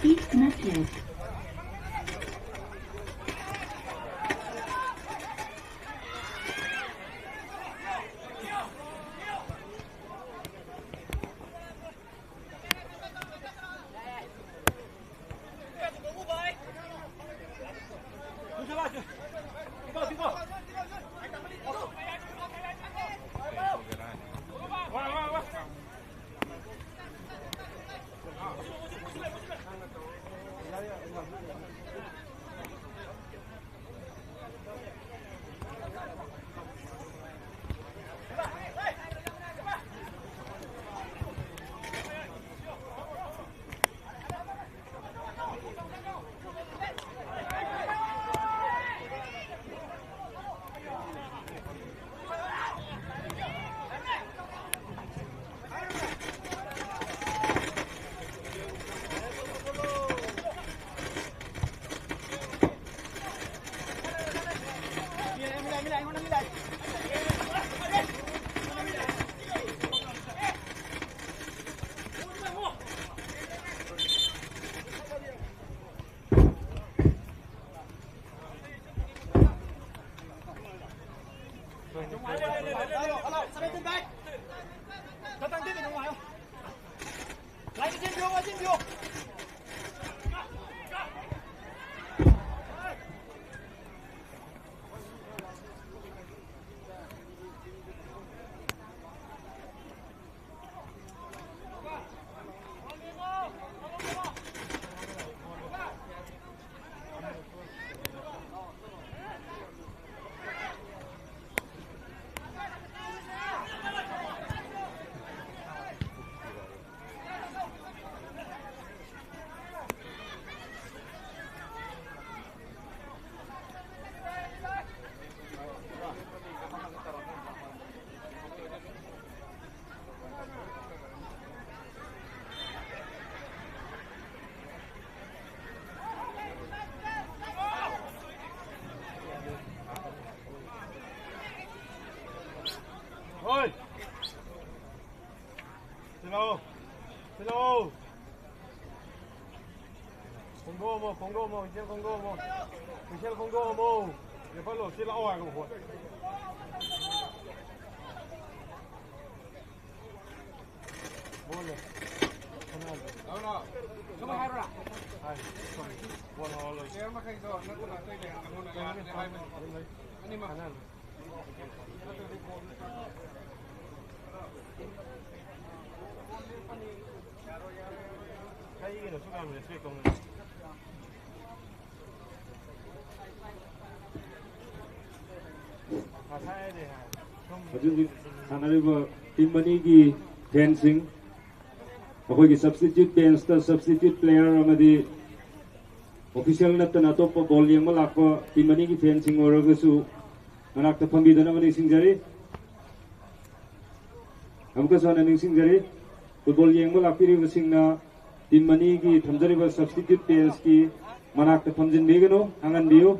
East Matthews. ꯈꯣꯡꯗꯣꯛꯑꯝꯃꯣ, ꯏꯆꯦꯜ ꯈꯣꯡꯗꯣꯛꯑꯝꯃꯣ꯫ ꯏꯆꯦꯜ ꯈꯣꯡꯗꯣꯛꯑꯝꯃꯣ꯫ ꯂꯦꯞꯍꯜꯂꯣ, ꯁꯤ ꯂꯥꯛꯑꯣ ꯍꯥꯏꯕ ꯍꯣꯏ꯫ ꯕꯣꯜ ꯂꯩ꯫ ꯁꯅꯥ ꯂꯩ꯫ ꯁꯨꯝ ꯍꯥꯏꯔꯣꯔꯥ? ꯍꯥꯏ꯫ ꯕꯣꯜ ꯍꯧꯔ ꯂꯣꯏꯔꯦ꯫ ꯄ꯭ꯂꯦꯌꯔ ꯃꯈꯩꯗꯣ ꯅꯠꯇꯅ ꯑꯇꯩ ꯂꯩꯍꯟꯒꯅꯣꯅ ꯌꯥꯗꯦ ꯍꯥꯏꯕꯅꯤ꯫ ꯑꯗꯨꯝ ꯂꯩ꯫ ꯑꯅꯤꯃꯛ꯫ ꯁꯅꯥ ꯂꯩ꯫ ꯀꯩꯒꯤꯅꯣ ꯁꯨꯛ ꯌꯥꯝ ꯔꯦꯁꯄꯦꯛ ꯇꯧꯅ? ꯉꯁꯥꯏꯗꯩ ꯍꯥꯏ꯫ ꯁꯨꯝ ꯍꯧꯖꯤꯛ ꯍꯧꯖꯤꯛ ꯁꯥꯟꯅꯔꯤꯕ ꯇꯤꯝ ꯑꯅꯤꯒꯤ ꯐꯦꯟꯁꯤꯡ, ꯑꯩꯈꯣꯏꯒꯤ ꯁꯕꯁꯇꯤꯇ꯭ꯌꯨꯠ ꯕꯦꯟꯁꯇ ꯁꯕꯁꯇꯤꯇ꯭ꯌꯨꯠ ꯄ꯭ꯂꯦꯌꯔ ꯑꯃꯗꯤ ꯑꯣꯐꯤꯁꯤꯌꯦꯜ ꯅꯠꯇꯅ ꯑꯇꯣꯞꯄ ꯕꯣꯜ ꯌꯦꯡꯕ ꯂꯥꯛꯄ ꯇꯤꯝ ꯑꯅꯤꯒꯤ ꯐꯦꯟꯁꯤꯡ ꯑꯣꯏꯔꯒꯁꯨ ꯃꯅꯥꯛꯇ ꯐꯝꯕꯤꯗꯅꯕ ꯅꯤꯡꯁꯤꯡꯖꯔꯤ꯫ ꯑꯃꯨꯛꯀꯁꯨ ꯍꯟꯅ ꯅꯤꯡꯁꯤꯡꯖꯔꯤ, ꯐꯨꯠꯕꯣꯜ ꯌꯦꯡꯕ ꯂꯥꯛꯄꯤꯔꯤꯕꯁꯤꯡꯅ ꯇꯤꯝ ꯑꯅꯤꯒꯤ ꯊꯝꯖꯔꯤꯕ ꯁꯕꯁꯇꯤꯇ꯭ꯌꯨꯠ ꯕꯦꯟꯁꯀꯤ ꯃꯅꯥꯛꯇ ꯐꯝꯖꯤꯟꯕꯤꯒꯅꯨ, ꯍꯥꯡꯍꯟꯕꯤꯌꯨ꯫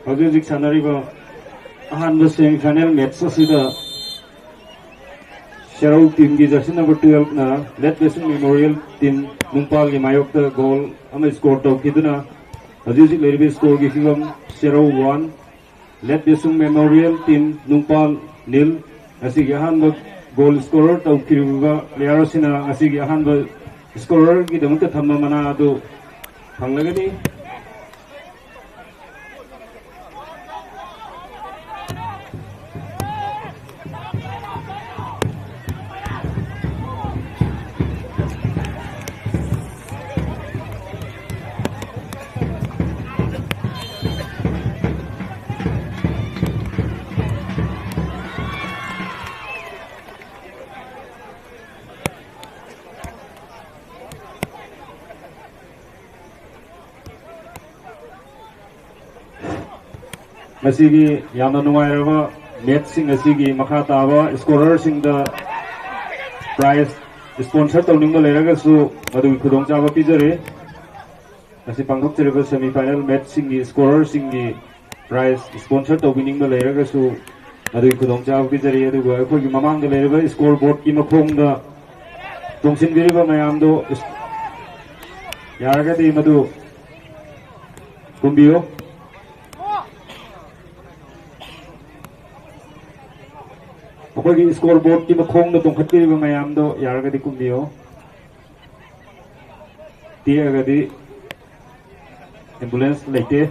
ꯍꯧꯖꯤꯛ ꯍꯧꯖꯤꯛ ꯁꯥꯟꯅꯔꯤꯕ ꯑꯍꯥꯟꯕ semi final match ꯑꯁꯤꯗ ꯁꯦꯔꯧ teamꯒꯤ jersey number twelveꯅ Late Besung Memorial team ꯅꯨꯡꯄꯥꯜꯒꯤ ꯃꯥꯌꯣꯛꯇ goal ꯑꯃ score ꯇꯧꯈꯤꯗꯨꯅ ꯍꯧꯖꯤꯛ ꯍꯧꯖꯤꯛ ꯂꯩꯔꯤꯕ scoreꯒꯤ ꯐꯤꯕꯝ ꯁꯦꯔꯧ one, Late Besung Memorial team ꯅꯨꯡꯄꯥꯜ nil꯫ ꯉꯁꯤꯒꯤ ꯑꯍꯥꯟꯕ goal scorer ꯇꯧꯈꯤꯕ player ꯑꯁꯤꯅ ꯉꯁꯤꯒꯤ ꯑꯍꯥꯟꯕ scorerꯒꯤꯗꯃꯛꯇ ꯊꯝꯕ ꯃꯅꯥ ꯑꯗꯨ ꯐꯪꯂꯒꯅꯤ꯫ ꯉꯁꯤꯒꯤ ꯌꯥꯝꯅ ꯅꯨꯡꯉꯥꯏꯔꯕ matchꯁꯤꯡ ꯑꯁꯤꯒꯤ ꯃꯈꯥ ꯇꯥꯕ scorerꯁꯤꯡꯗ prize sponsor ꯇꯧꯅꯤꯡꯕ ꯂꯩꯔꯒꯁꯨ ꯃꯗꯨꯒꯤ ꯈꯨꯗꯣꯡꯆꯥꯕ ꯄꯤꯖꯔꯤ꯫ ꯉꯁꯤ ꯄꯥꯡꯊꯣꯛꯆꯔꯤꯕ semi final matchꯁꯤꯡꯒꯤ scorerꯁꯤꯡꯒꯤ prize sponsor ꯇꯧꯕꯤꯅꯤꯡꯕ ꯂꯩꯔꯒꯁꯨ ꯃꯗꯨꯒꯤ ꯈꯨꯗꯣꯡꯆꯥꯕ ꯄꯤꯖꯔꯤ꯫ ꯑꯗꯨꯒ ꯑꯩꯈꯣꯏꯒꯤ ꯃꯃꯥꯡꯗ ꯂꯩꯔꯤꯕ scoreboardꯀꯤ ꯃꯈꯣꯡꯗ ꯇꯣꯡꯁꯤꯟꯕꯤꯔꯤꯕ ꯃꯌꯥꯝꯗꯨ ꯌꯥꯔꯒꯗꯤ ꯃꯗꯨ ꯀꯨꯝꯕꯤꯌꯨ꯫ ꯑꯩꯈꯣꯏꯒꯤ scoreboardꯀꯤ ꯃꯈꯣꯡꯗ ꯇꯣꯡꯈꯠꯄꯤꯔꯤꯕ ꯃꯌꯥꯝꯗꯣ ꯌꯥꯔꯒꯗꯤ ꯀꯨꯝꯕꯤꯌꯨ꯫ ꯇꯦꯛꯑꯒꯗꯤ ambulance ꯂꯩꯇꯦ꯫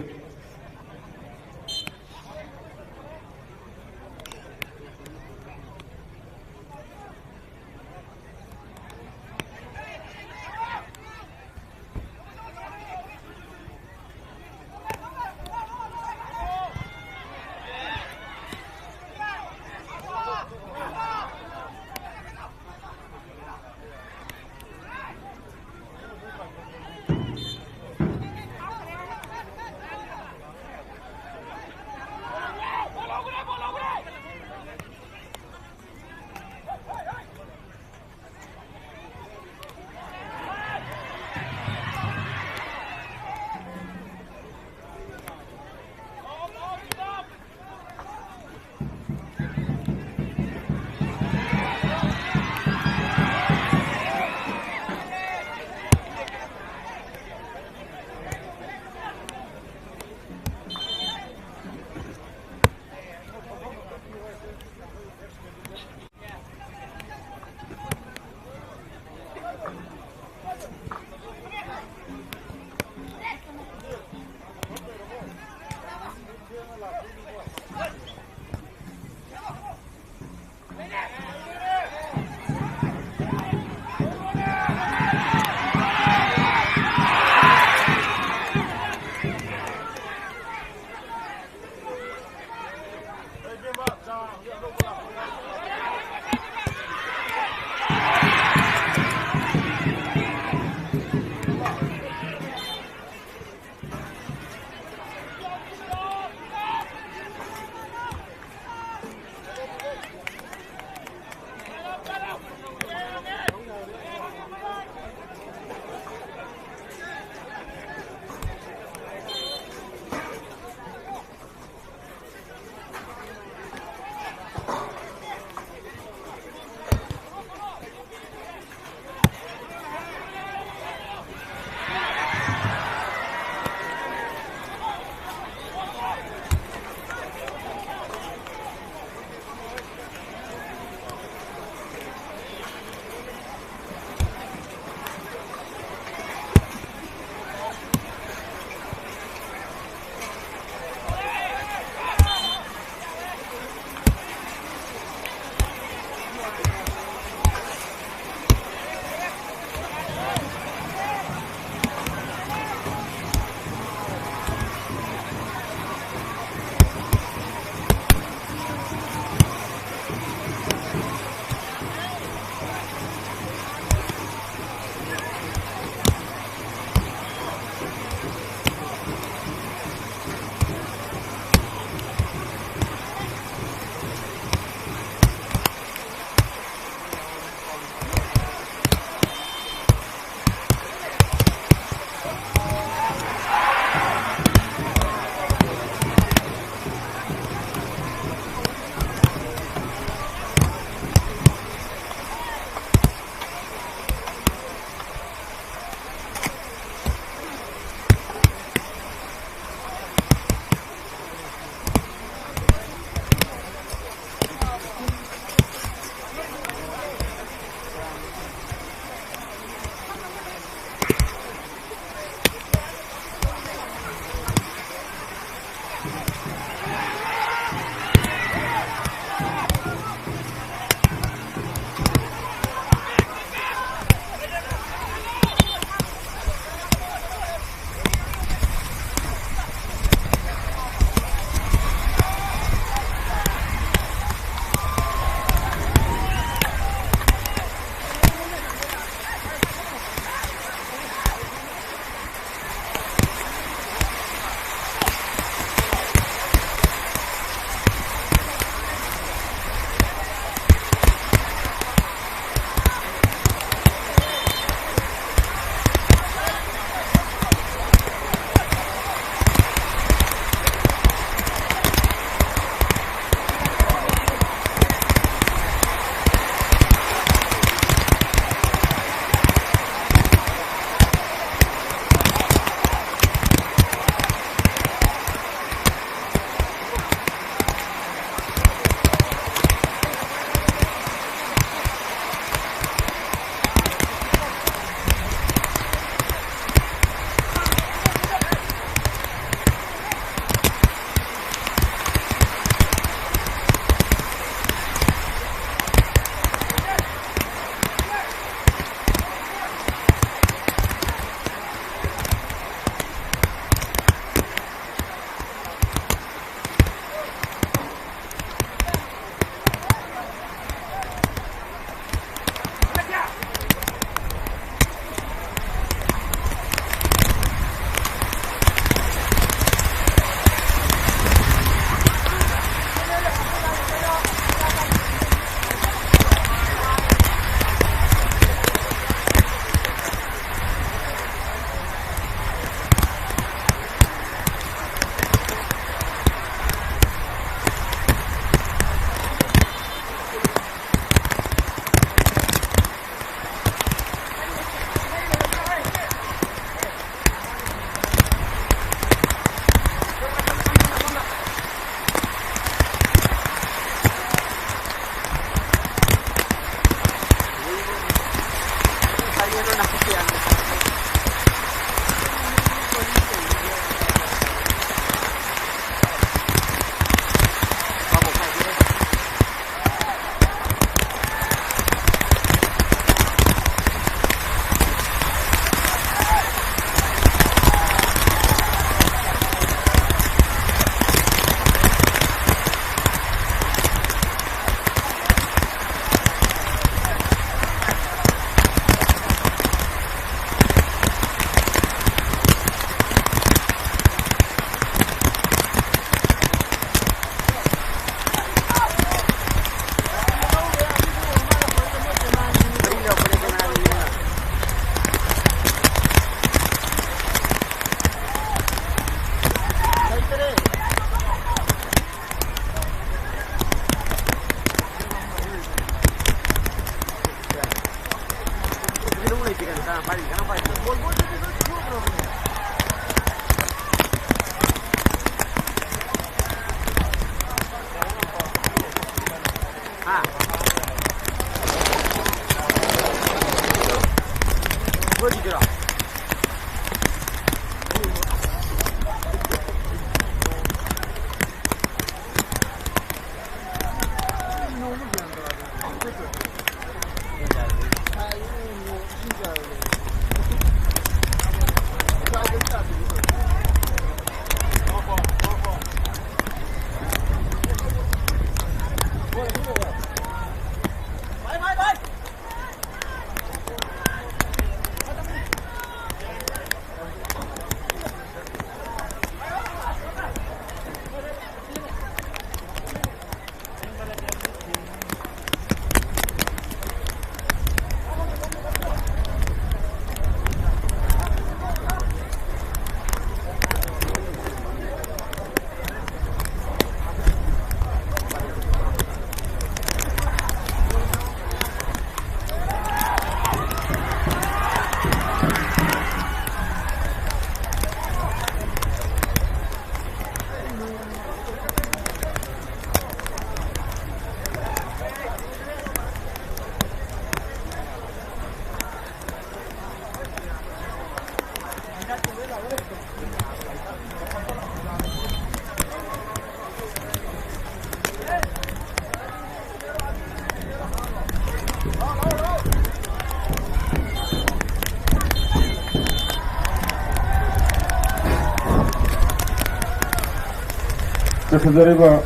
ꯆꯠꯊꯖꯔꯤꯕ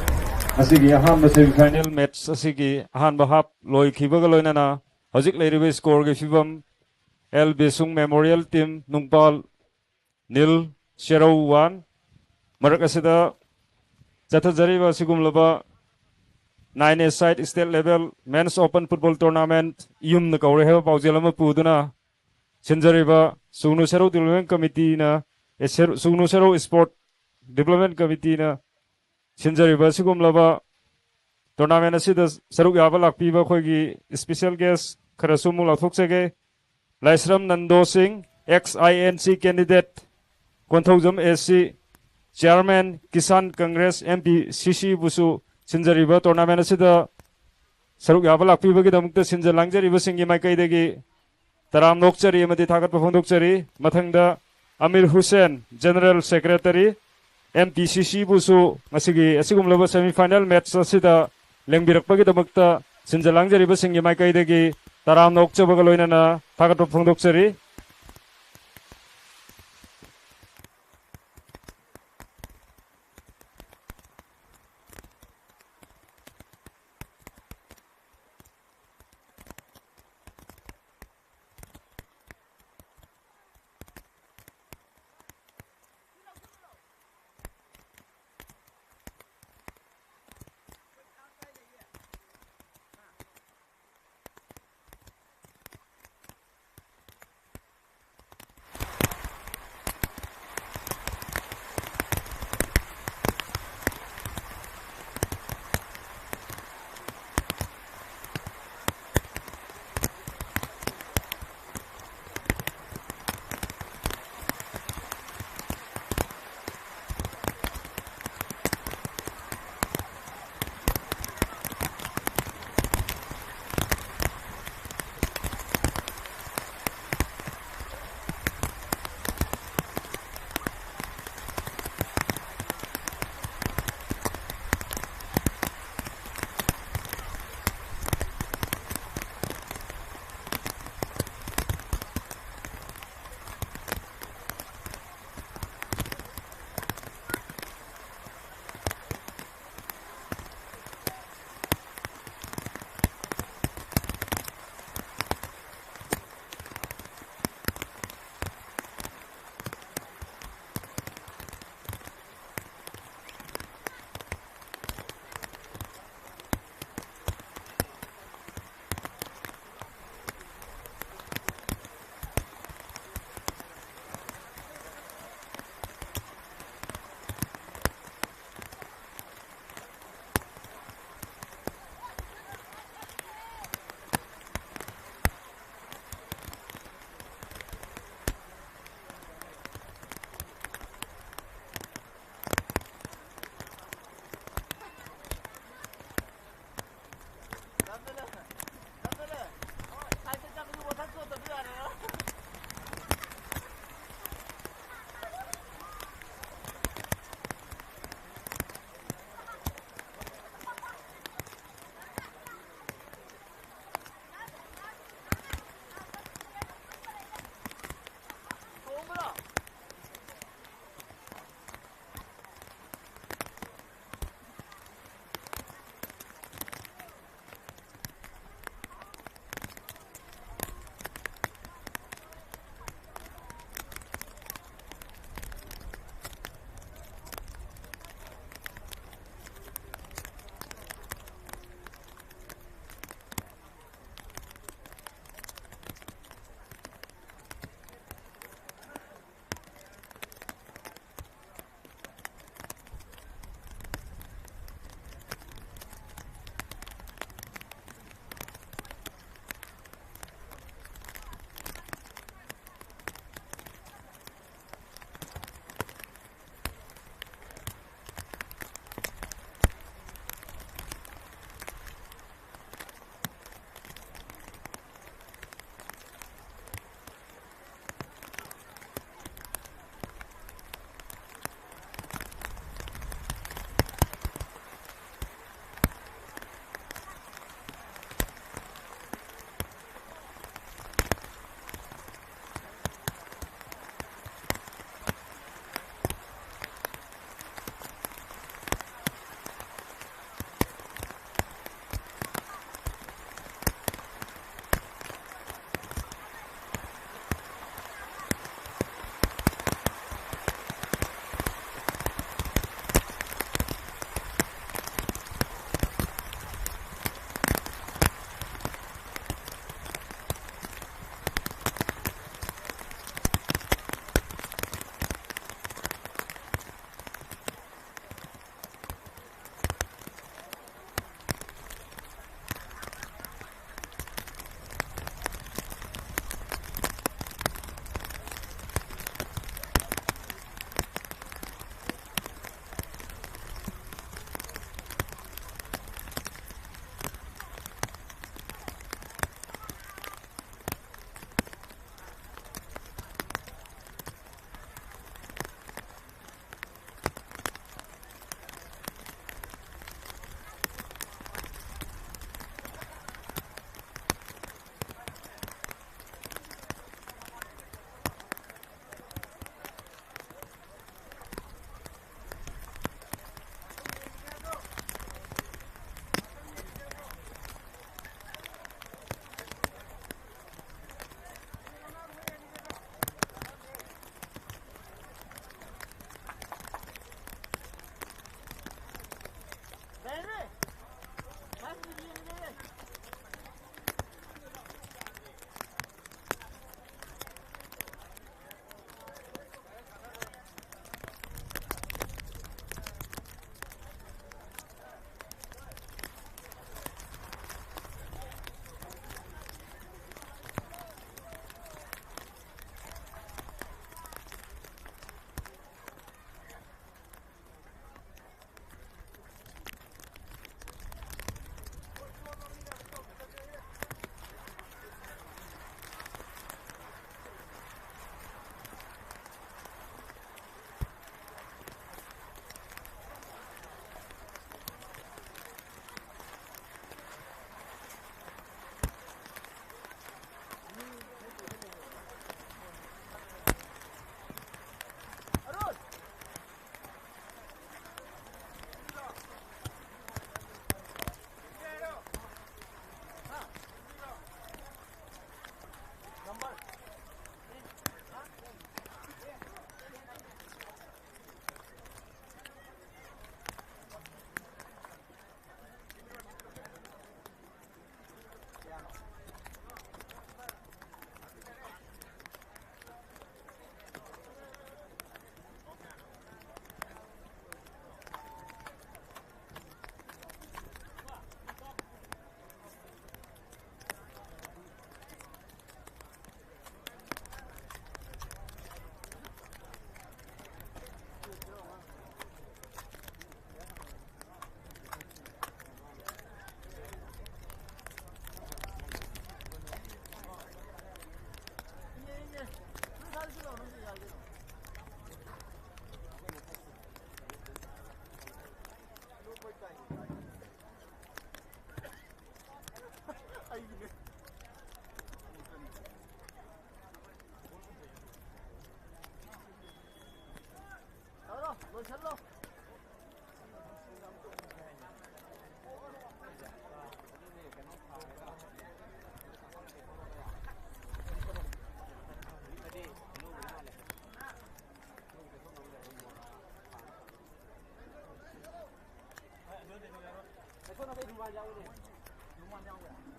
ꯉꯁꯤꯒꯤ ꯑꯍꯥꯟꯕ semi final match ꯑꯁꯤꯒꯤ ꯑꯍꯥꯟꯕ half ꯂꯣꯏꯈꯤꯕꯒ ꯂꯣꯏꯅꯅ ꯍꯧꯖꯤꯛ ꯂꯩꯔꯤꯕ score ꯒꯤ ꯐꯤꯕꯝ, ꯑꯦꯜ ꯕꯤꯁꯨꯡ Memorial Team, ꯅꯨꯡꯄꯥꯜ, nil, ꯁꯦꯔꯧ one꯫ ꯃꯔꯛ ꯑꯁꯤꯗ ꯆꯠꯊꯖꯔꯤꯕ ꯑꯁꯤꯒꯨꯝꯂꯕ nine a side state level men's open football tournament ꯌꯨꯝꯅ ꯀꯧꯔꯦ ꯍꯥꯏꯕ ꯄꯥꯎꯖꯦꯜ ꯑꯃ ꯄꯨꯗꯨꯅ ꯁꯤꯟꯖꯔꯤꯕ ꯁꯨꯒꯅꯨ ꯁꯦꯔꯧ Development Committee ꯅ, ꯑꯦ, ꯁꯦꯔ-, ꯁꯨꯒꯅꯨ ꯁꯦꯔꯧ Sport Development Committee ꯅ ꯁꯤꯟꯖꯔꯤꯕ ꯑꯁꯤꯒꯨꯝꯂꯕ tournament ꯑꯁꯤꯗ ꯁꯔꯨꯛ ꯌꯥꯕ ꯂꯥꯛꯄꯤꯕ ꯑꯩꯈꯣꯏꯒꯤ special guest ꯈꯔꯁꯨ ꯑꯃꯨꯛ ꯂꯥꯎꯊꯣꯛꯆꯒꯦ꯫ ꯂꯥꯏꯁ꯭ꯔꯝ ꯅꯟꯗꯣ ꯁꯤꯡ, ex I N C candidate, Konthoujam A C, Chairman, Kisan Congress, M P C C ꯕꯨꯁꯨ ꯁꯤꯟꯖꯔꯤꯕ tournament ꯑꯁꯤꯗ ꯁꯔꯨꯛ ꯌꯥꯕ ꯂꯥꯛꯄꯤꯕꯒꯤꯗꯃꯛꯇ ꯁꯤꯟꯖ ꯂꯥꯡꯖꯔꯤꯕꯁꯤꯡꯒꯤ ꯃꯥꯏꯀꯩꯗꯒꯤ ꯇꯔꯥꯝꯅ ꯑꯣꯛꯆꯔꯤ ꯑꯃꯗꯤ ꯊꯥꯒꯠꯄ ꯐꯣꯡꯗꯣꯛꯆꯔꯤ꯫ ꯃꯊꯪꯗ Amir Hussain, General Secretary, M P C C ꯕꯨꯁꯨ ꯉꯁꯤꯒꯤ ꯑꯁꯤꯒꯨꯝꯂꯕ semi final match ꯑꯁꯤꯗ ꯂꯦꯡꯕꯤꯔꯛꯄꯒꯤꯗꯃꯛꯇ ꯁꯤꯟꯖ ꯂꯥꯡꯖꯔꯤꯕꯁꯤꯡꯒꯤ ꯃꯥꯏꯀꯩꯗꯒꯤ ꯇꯔꯥꯝꯅ ꯑꯣꯛꯆꯕꯒ ꯂꯣꯏꯅꯅ ꯊꯥꯒꯠꯄ ꯐꯣꯡꯗꯣꯛꯆꯔꯤ꯫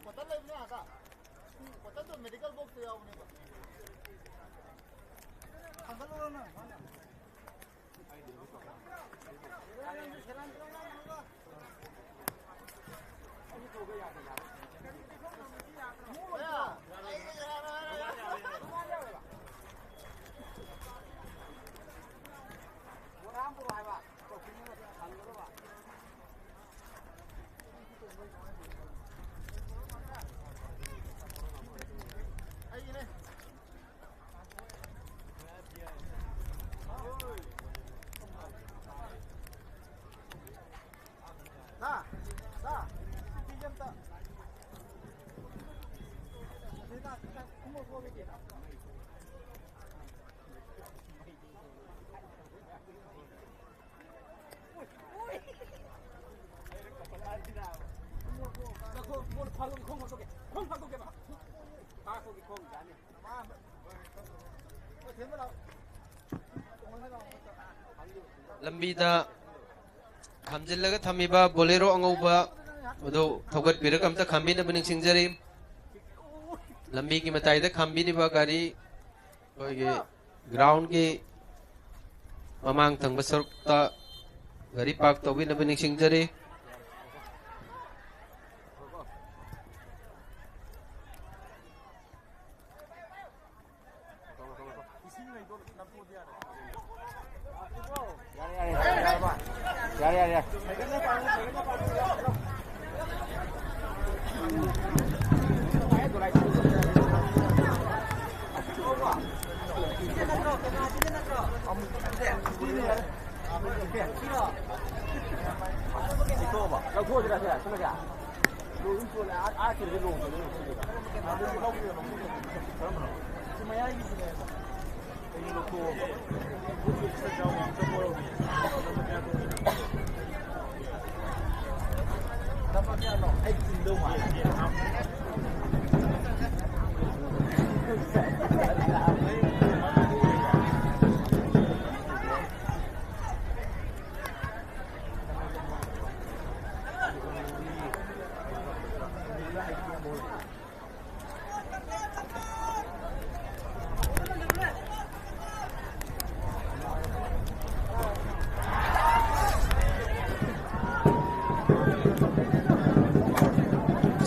ꯕꯣꯇꯜ ꯂꯩꯕꯅꯦ ꯑꯥꯗ꯫ ꯕꯣꯇꯜꯗꯣ ꯃꯦꯗꯤꯀꯦꯜ ꯕꯣꯛꯁꯇ ꯌꯥꯎꯕꯅꯦꯕ꯫ ꯊꯥꯡꯒꯠꯂꯨꯔꯣ ꯅꯪ꯫ ꯂꯝꯕꯤꯗ ꯈꯥꯝꯖꯤꯜꯂꯒ ꯊꯝꯃꯤꯕ ꯕꯣꯂꯦꯔꯣ ꯑꯉꯧꯕ ꯑꯗꯨ ꯊꯧꯒꯠꯄꯤꯔꯒ ꯑꯝꯇ ꯈꯥꯝꯕꯤꯅꯕ ꯅꯤꯡꯁꯤꯡꯖꯔꯤ꯫ ꯂꯝꯕꯤꯒꯤ ꯃꯇꯥꯏꯗ ꯈꯥꯝꯕꯤꯔꯤꯕ ꯒꯥꯔꯤ ꯑꯩꯈꯣꯏꯒꯤ ꯒ꯭ꯔꯥꯎꯟꯒꯤ ꯃꯃꯥꯡ ꯊꯪꯕ ꯁꯔꯨꯛꯇ ꯒꯥꯔꯤ ꯄꯥꯔꯛ ꯇꯧꯕꯤꯅꯕ ꯅꯤꯡꯁꯤꯡꯖꯔꯤ꯫ ꯌꯥꯔꯦ, ꯌꯥꯔꯦ, ꯌꯥꯔꯦ, ꯌꯥꯔꯦ꯫ ꯌꯥꯔꯦ, ꯌꯥꯔꯦ, ꯌꯥꯔꯦ꯫ ꯂꯧꯊꯣꯛꯑꯁꯤꯔ ꯁꯦ, ꯁꯤꯃꯁꯦ? ꯂꯣꯏ ꯑꯗꯨꯝ ꯆꯣꯠꯂꯦ꯫ ꯑꯥ, ꯑꯥ ꯁꯤꯗꯗꯤ ꯂꯣꯡꯕꯅꯦ꯫ ꯁꯤ ꯃꯌꯥꯏꯒꯤꯁꯤꯅꯦꯕ꯫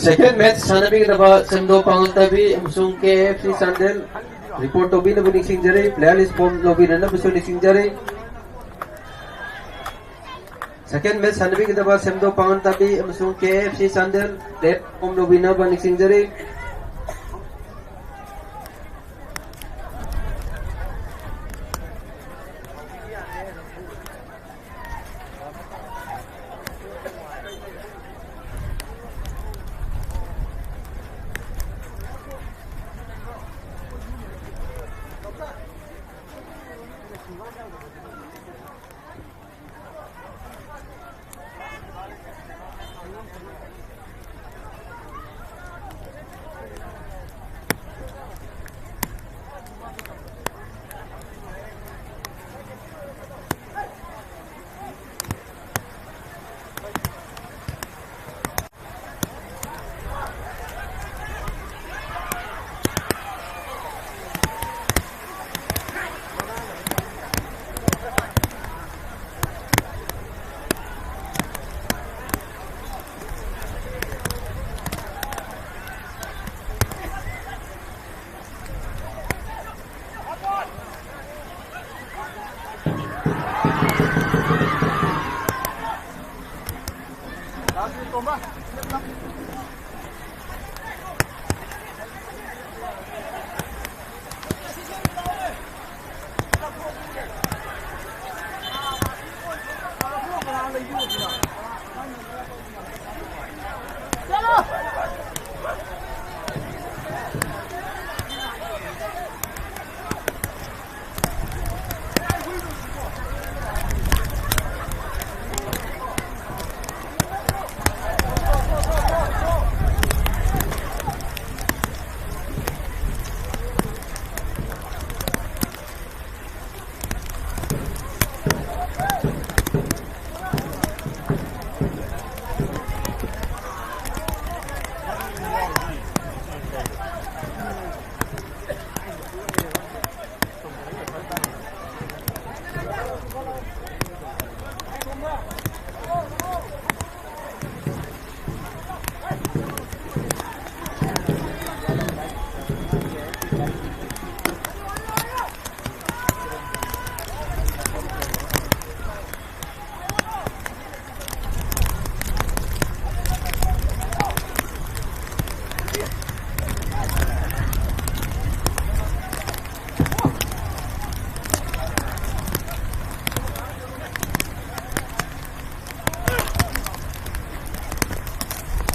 Second match ꯁꯥꯟꯅꯕꯤꯒꯗꯕ ꯁꯦꯝꯗꯣ ꯄꯥꯉꯜꯇꯥꯕꯤ ꯑꯃꯁꯨꯡ K F C Chandel report ꯇꯧꯕꯤꯅꯕ ꯅꯤꯡꯁꯤꯡꯖꯔꯤ꯫ Player list form ꯂꯧꯕꯤꯅꯅꯕꯁꯨ ꯅꯤꯡꯁꯤꯡꯖꯔꯤ꯫ Second match ꯁꯥꯟꯅꯕꯤꯒꯗꯕ ꯁꯦꯝꯗꯣ ꯄꯥꯉꯜꯇꯥꯕꯤ ꯑꯃꯁꯨꯡ K F C Chandel player form ꯂꯧꯕꯤꯅꯕ ꯅꯤꯡꯁꯤꯡꯖꯔꯤ꯫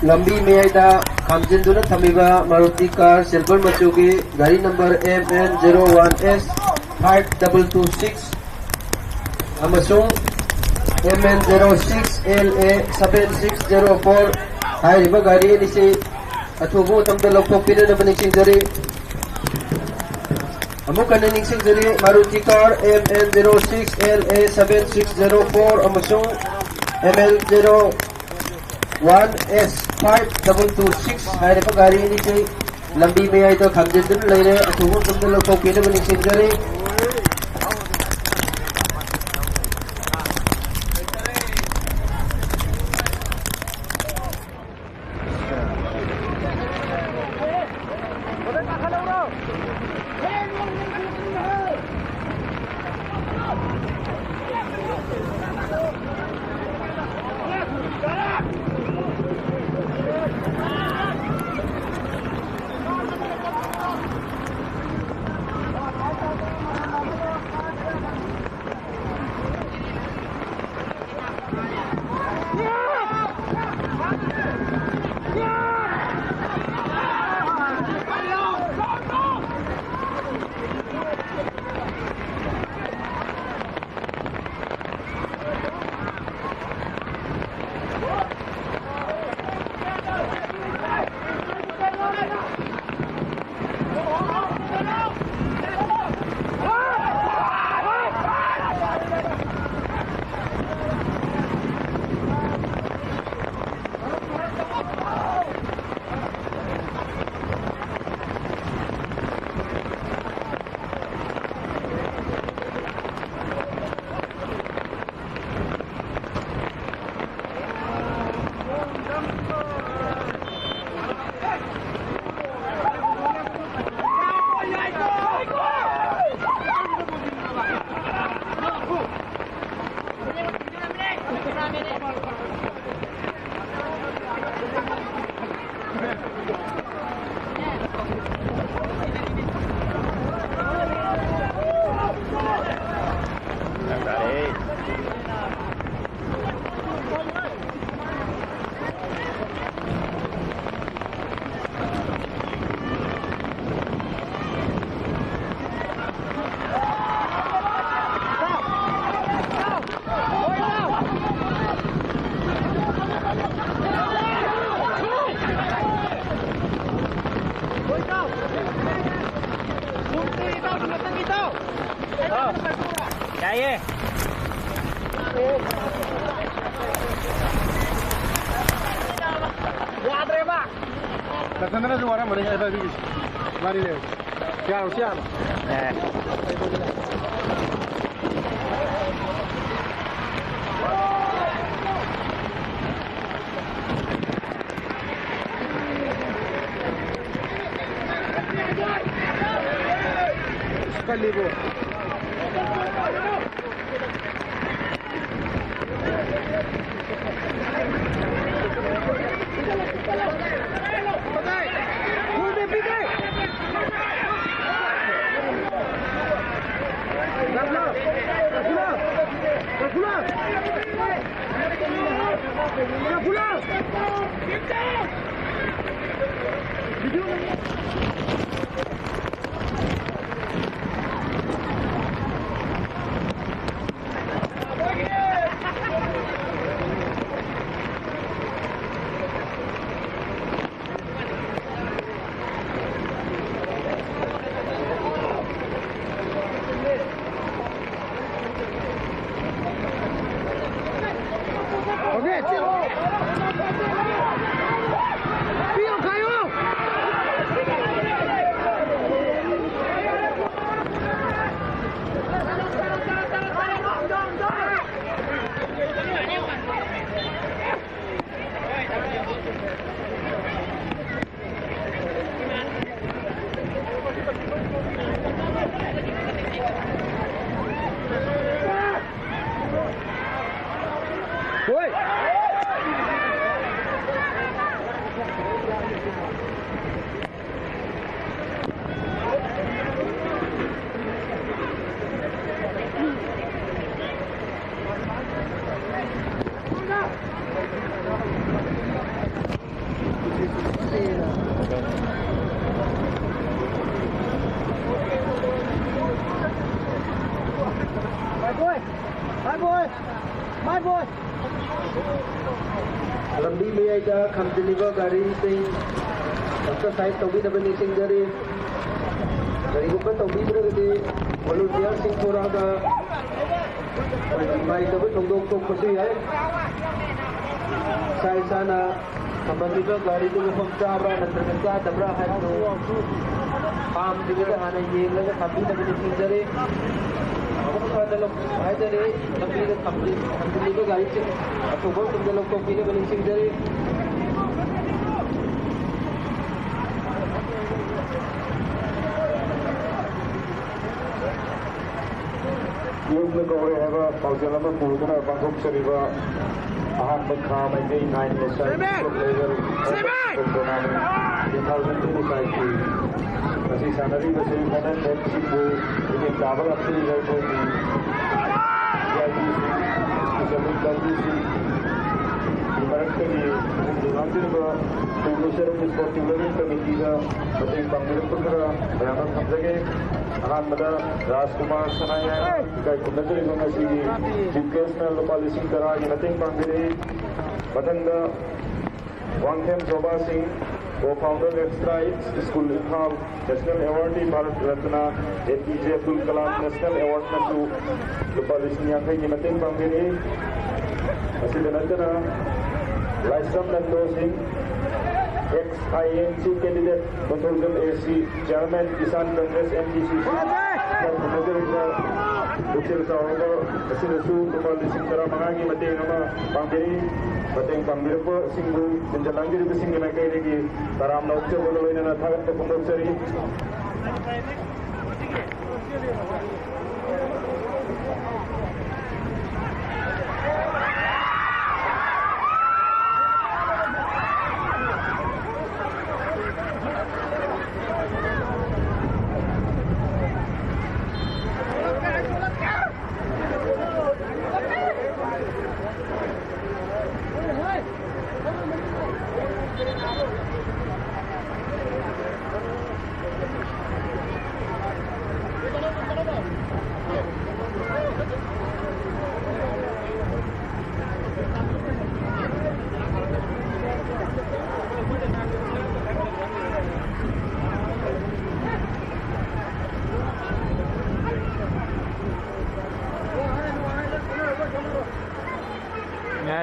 ꯂꯝꯕꯤ ꯃꯌꯥꯏꯗ ꯈꯥꯝꯖꯤꯟꯗꯨꯅ ꯊꯝꯃꯤꯕ ꯃꯥꯔꯨꯇꯤ ꯀꯥꯔ ꯁꯤꯜꯚꯔ ꯃꯆꯨꯒꯤ ꯒꯥꯔꯤ number M N zero one S five double two six ꯑꯃꯁꯨꯡ M N zero six L A seven six zero four ꯍꯥꯏꯔꯤꯕ ꯒꯥꯔꯤ ꯑꯅꯤꯁꯤ ꯑꯊꯨꯕ ꯃꯇꯝꯗ ꯂꯧꯊꯣꯛꯄꯤꯅꯅꯕ ꯅꯤꯡꯁꯤꯡꯖꯔꯤ꯫ ꯑꯃꯨꯛ ꯍꯟꯅ ꯅꯤꯡꯁꯤꯡꯖꯔꯤ, Maruti car M N zero six L A seven six zero four ꯑꯃꯁꯨꯡ M N zero one S five double two six ꯍꯥꯏꯔꯤꯕ ꯒꯥꯔꯤ ꯑꯅꯤꯁꯤ ꯂꯝꯕꯤ ꯃꯌꯥꯏꯗ ꯈꯥꯝꯖꯤꯟꯗꯨꯅ ꯂꯩꯔꯦ꯫ ꯑꯊꯨꯕ ꯃꯇꯝꯗ ꯂꯧꯊꯣꯛꯄꯤꯅꯕ ꯅꯤꯡꯁꯤꯡꯖꯔꯤ꯫ ꯌꯥꯗ꯭ꯔꯦꯕ꯫ ꯅꯊꯟꯗꯅꯁꯨ ꯋꯥꯔꯝꯃꯅꯤ, ꯑꯩ ꯄꯥꯏꯕꯤꯒꯦ꯫ ꯃꯥꯅꯤ ꯂꯩ꯫ ꯌꯥꯔꯣ, ꯁꯤ ꯌꯥꯔꯣ꯫ ꯑꯦ꯫ ꯀꯜꯂꯤꯕꯣ꯫ ꯂꯝꯕꯤ ꯃꯌꯥꯏꯗ ꯈꯥꯝꯖꯤꯜꯂꯤꯕ ꯒꯥꯔꯤꯁꯤꯡ ꯑꯦꯛꯁꯔꯁꯥꯏꯁ ꯇꯧꯕꯤꯅꯕ ꯅꯤꯡꯁꯤꯡꯖꯔꯤ꯫ ꯀꯔꯤꯒꯨꯝꯕ ꯇꯧꯕꯤꯗ꯭ꯔꯒꯗꯤ ꯚꯣꯂꯨꯟꯇꯤꯌꯔꯁꯤꯡ ꯊꯣꯔꯛꯑꯒ ꯅꯨꯡꯉꯥꯏꯇꯕ ꯊꯧꯗꯣꯛ ꯊꯣꯛꯄꯁꯨ ꯌꯥꯏ꯫ ꯏꯁꯥ ꯏꯁꯥꯅ ꯊꯝꯃꯝꯃꯤꯕ ꯒꯥꯔꯤꯗꯨ ꯃꯐꯝ ꯆꯥꯕ꯭ꯔꯥ ꯅꯠꯇ꯭ꯔꯒ ꯆꯥꯗꯕ꯭ꯔꯥ ꯍꯥꯏꯕꯗꯨ ꯄꯥꯝꯗ꯭ꯔꯤꯉꯩꯗ ꯍꯥꯟꯅ ꯌꯦꯡꯂꯒ ꯊꯝꯕꯤꯅꯕ ꯅꯤꯡꯁꯤꯡꯖꯔꯤ꯫ ꯑꯃꯨꯛ ꯍꯟꯅ ꯂꯧ-, ꯍꯥꯏꯖꯔꯤ, ꯂꯝꯕꯤꯗ ꯊꯝꯖꯤꯜ-, ꯊꯝꯖꯤꯜꯂꯤꯕ ꯒꯥꯔꯤꯁꯤꯡ ꯑꯊꯨꯕ ꯃꯇꯝꯗ ꯂꯧꯊꯣꯛꯄꯤꯅꯕ ꯅꯤꯡꯁꯤꯡꯖꯔꯤ꯫ ꯌꯨꯝꯗ ꯀꯧꯔꯦ ꯍꯥꯏꯕ ꯄꯥꯎꯖꯦꯜ ꯑꯃ ꯄꯨꯗꯨꯅ ꯄꯥꯡꯊꯣꯛꯆꯔꯤꯕ ꯑꯍꯥꯟꯕ ꯈꯥ ꯃꯩꯇꯩ ꯅꯥꯏꯟ ꯑꯦꯁ ꯑꯥꯏ ꯁꯤꯃꯦꯟ! ꯁꯤꯃꯦꯟ! ꯇꯨ ꯊꯥꯎꯖꯟ ꯇ꯭ꯋꯦꯟꯇꯤ ꯐꯥꯏꯚꯀꯤ ꯉꯁꯤ ꯁꯥꯟꯅꯔꯤꯕ ꯁꯦꯃꯤ ꯐꯥꯏꯅꯦꯜ ꯃꯦꯠꯁꯁꯤꯡꯕꯨ ꯃꯤꯠꯌꯦꯡ ꯇꯥꯕ ꯂꯥꯛꯆꯔꯤꯕ ꯑꯩꯈꯣꯏꯒꯤ ꯚꯤ ꯑꯥꯏ ꯄꯤꯁꯤꯡ, ꯏꯁꯄꯤꯁꯦꯜ ꯒꯥꯔꯤꯁꯤꯡꯒꯤ ꯃꯔꯛꯇꯒꯤ ꯉꯥꯡꯖꯔꯤꯕ ꯏꯁꯄꯣꯔꯠ ꯗꯤꯕ꯭ꯂꯞꯃꯦꯟ ꯀꯃꯤꯇꯤꯗ ꯃꯇꯦꯡ ꯄꯥꯡꯕꯤꯔꯛꯄ ꯈꯔ ꯃꯌꯥꯝꯗ ꯊꯝꯖꯒꯦ꯫ ꯑꯍꯥꯟꯕꯗ ꯔꯥꯖꯀꯨꯃꯥꯔ ꯁꯅꯥꯌꯥꯏ ꯏꯀꯥꯏ ꯈꯨꯝꯅꯖꯔꯤꯕ ꯉꯁꯤꯒꯤ ꯆꯤꯐ ꯒꯦꯁꯅ ꯂꯨꯄꯥ ꯂꯤꯁꯤꯡ ꯇꯔꯥꯒꯤ ꯃꯇꯦꯡ ꯄꯥꯡꯕꯤꯔꯛꯏ꯫ ꯃꯊꯪꯗ Wangkhem Joba Singh, co founder left strikes school Imphal, national awardee Bharat Ratna A P J Abdul Kalam national ꯑꯦꯋꯥꯔꯗꯅꯁꯨ ꯂꯨꯄꯥ ꯂꯤꯁꯤꯡ ꯌꯥꯡꯈꯩꯒꯤ ꯃꯇꯦꯡ ꯄꯥꯡꯕꯤꯔꯛꯏ꯫ ꯑꯁꯤꯗ ꯅꯠꯇꯅ ꯂꯥꯏꯁ꯭ꯔꯝ ꯅꯟꯗꯣ ꯁꯤꯡ, ꯑꯦꯛꯁ ꯑꯥꯏ ꯑꯦꯟ ꯁꯤ ꯀꯦꯟꯗꯤꯗꯦꯠ, ꯀꯣꯟꯊꯧꯖꯝ ꯑꯦ ꯁꯤ chairman, Kisan Congress M D ꯁꯤ ꯁꯤ, ꯈꯨꯝꯅꯖꯔꯤꯕ ꯄꯨꯛꯆꯦꯜ ꯆꯥꯎꯔꯕ ꯑꯁꯤꯗꯁꯨ ꯂꯨꯄꯥ ꯂꯤꯁꯤꯡ ꯇꯔꯥꯃꯉꯥꯒꯤ ꯃꯇꯦꯡ ꯑꯃ ꯄꯥꯡꯕꯤꯔꯤ꯫ ꯃꯇꯦꯡ ꯄꯥꯡꯕꯤꯔꯛꯄꯁꯤꯡꯕꯨ ꯇꯤꯟꯖ ꯂꯥꯡꯖꯔꯤꯕꯁꯤꯡꯒꯤ ꯃꯥꯏꯀꯩꯗꯒꯤ ꯇꯔꯥꯝꯅ ꯑꯣꯛꯆꯕꯒ ꯂꯣꯏꯅꯅ ꯊꯥꯒꯠꯄ ꯐꯣꯡꯗꯣꯛꯆꯔꯤ꯫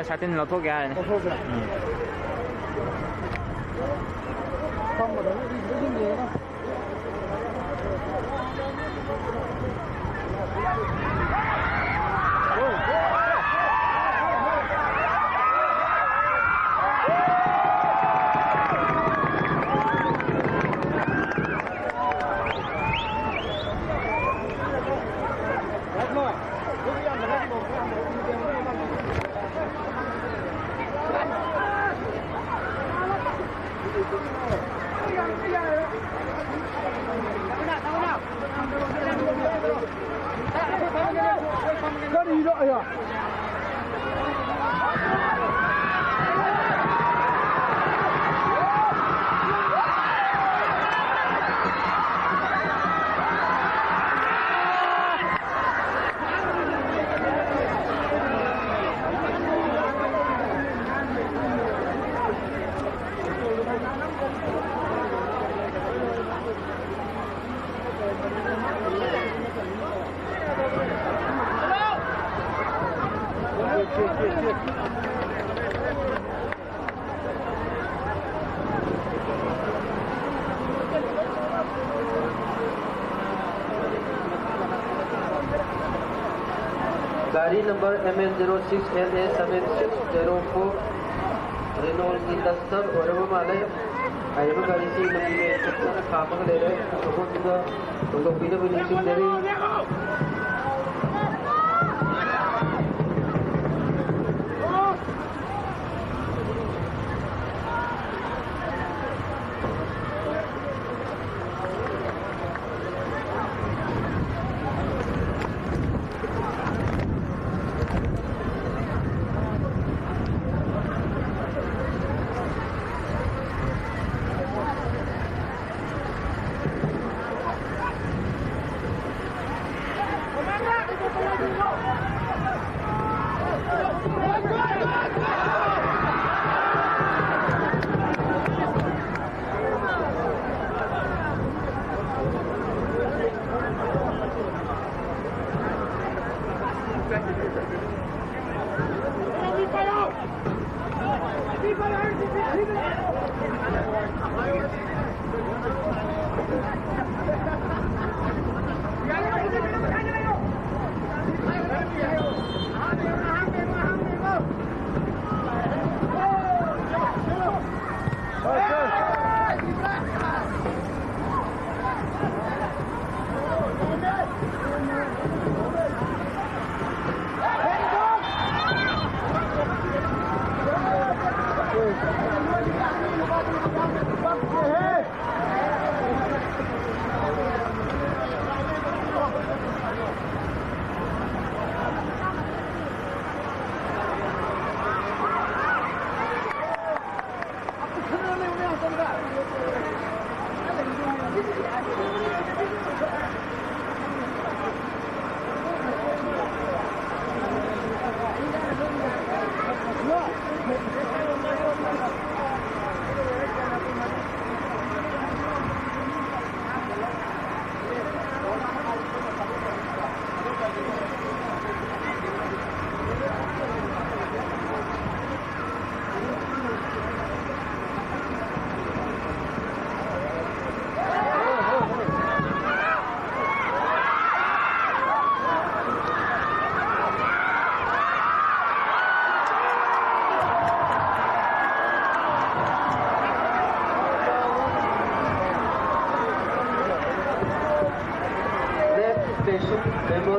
ꯁꯥꯇꯤꯟ ꯂꯧꯊꯣꯛꯀꯦ ꯍꯥꯏꯔꯅꯤ꯫ ꯂꯧꯊꯣꯛꯁꯤꯔꯥ? ꯎꯝ꯫ ꯐꯝꯒꯗꯕꯅꯤ, ꯏꯗꯨꯗ ꯑꯗꯨꯝ ꯌꯦꯡꯉꯒ꯫ ꯀꯔꯤꯅꯣ? ꯑꯌꯥ꯫ Gari number M N zero six L A seven six zero four, Renault Duster ꯑꯣꯏꯔꯕ ꯃꯥꯜꯂꯦ꯫ ꯍꯥꯏꯔꯤꯕ ꯒꯥꯔꯤꯁꯤ ꯂꯝꯕꯤ ꯃꯌꯥꯏ ꯆꯠꯇꯨꯅ ꯈꯥꯝꯃꯒ ꯂꯩꯔꯦ꯫ ꯃꯐꯝꯗꯨꯗ ꯍꯣꯡꯗꯣꯛꯄꯤꯅꯕ ꯅꯤꯡꯁꯤꯡꯖꯔꯤ꯫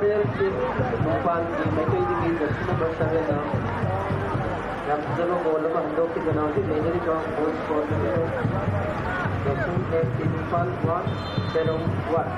ꯔꯣꯌꯦꯜ ꯇꯤꯝ ꯅꯤꯄꯥꯟꯒꯤ ꯃꯥꯏꯀꯩꯗꯒꯤ ꯖꯔꯁꯤ ꯅꯝꯕꯔ ꯁꯚꯦꯟꯅ ꯌꯥꯝ ꯐꯖꯕ ꯒꯣꯜ ꯑꯃ ꯍꯟꯗꯣꯛꯈꯤꯗꯨꯅ ꯍꯧꯖꯤꯛ ꯂꯩꯅꯔꯤꯕ ꯒꯣꯜ ꯁ꯭ꯀꯣꯔ ꯑꯗꯨ ꯖꯔꯁꯤ ꯔꯣꯌꯦꯜ ꯇꯤꯝ ꯅꯤꯄꯥꯟ ꯋꯥꯟ, ꯁꯦꯔꯧ ꯋꯥꯟ꯫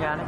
ꯌꯥꯅꯤ꯫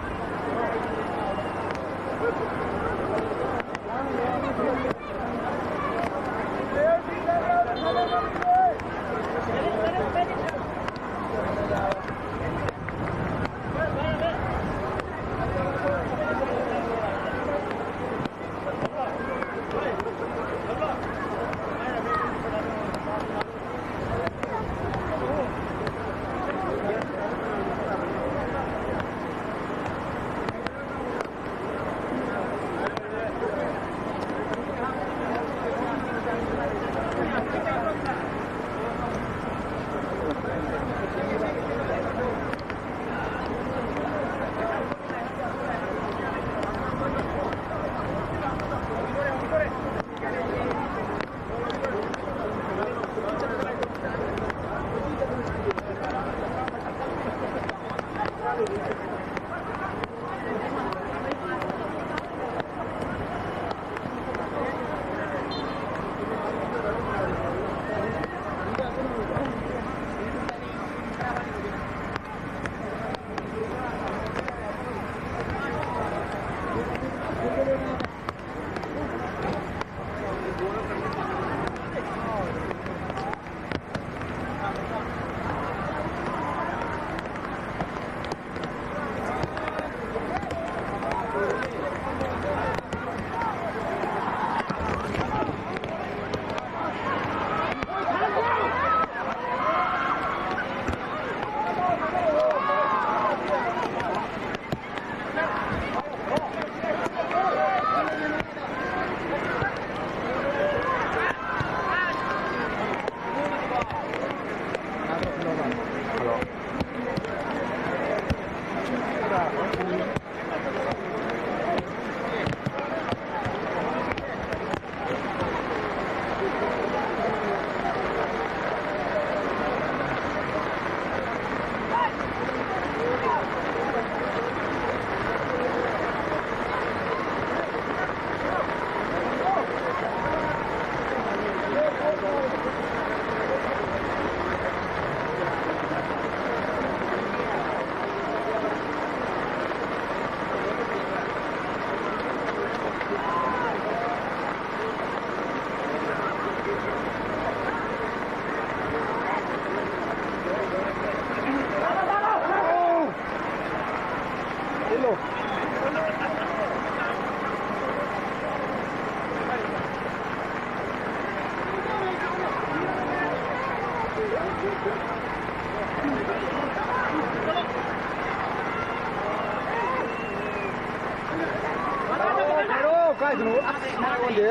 ꯀꯥꯏꯗꯅꯣ? ꯑꯁ, ꯃꯥ ꯑꯣꯟꯗꯦ꯫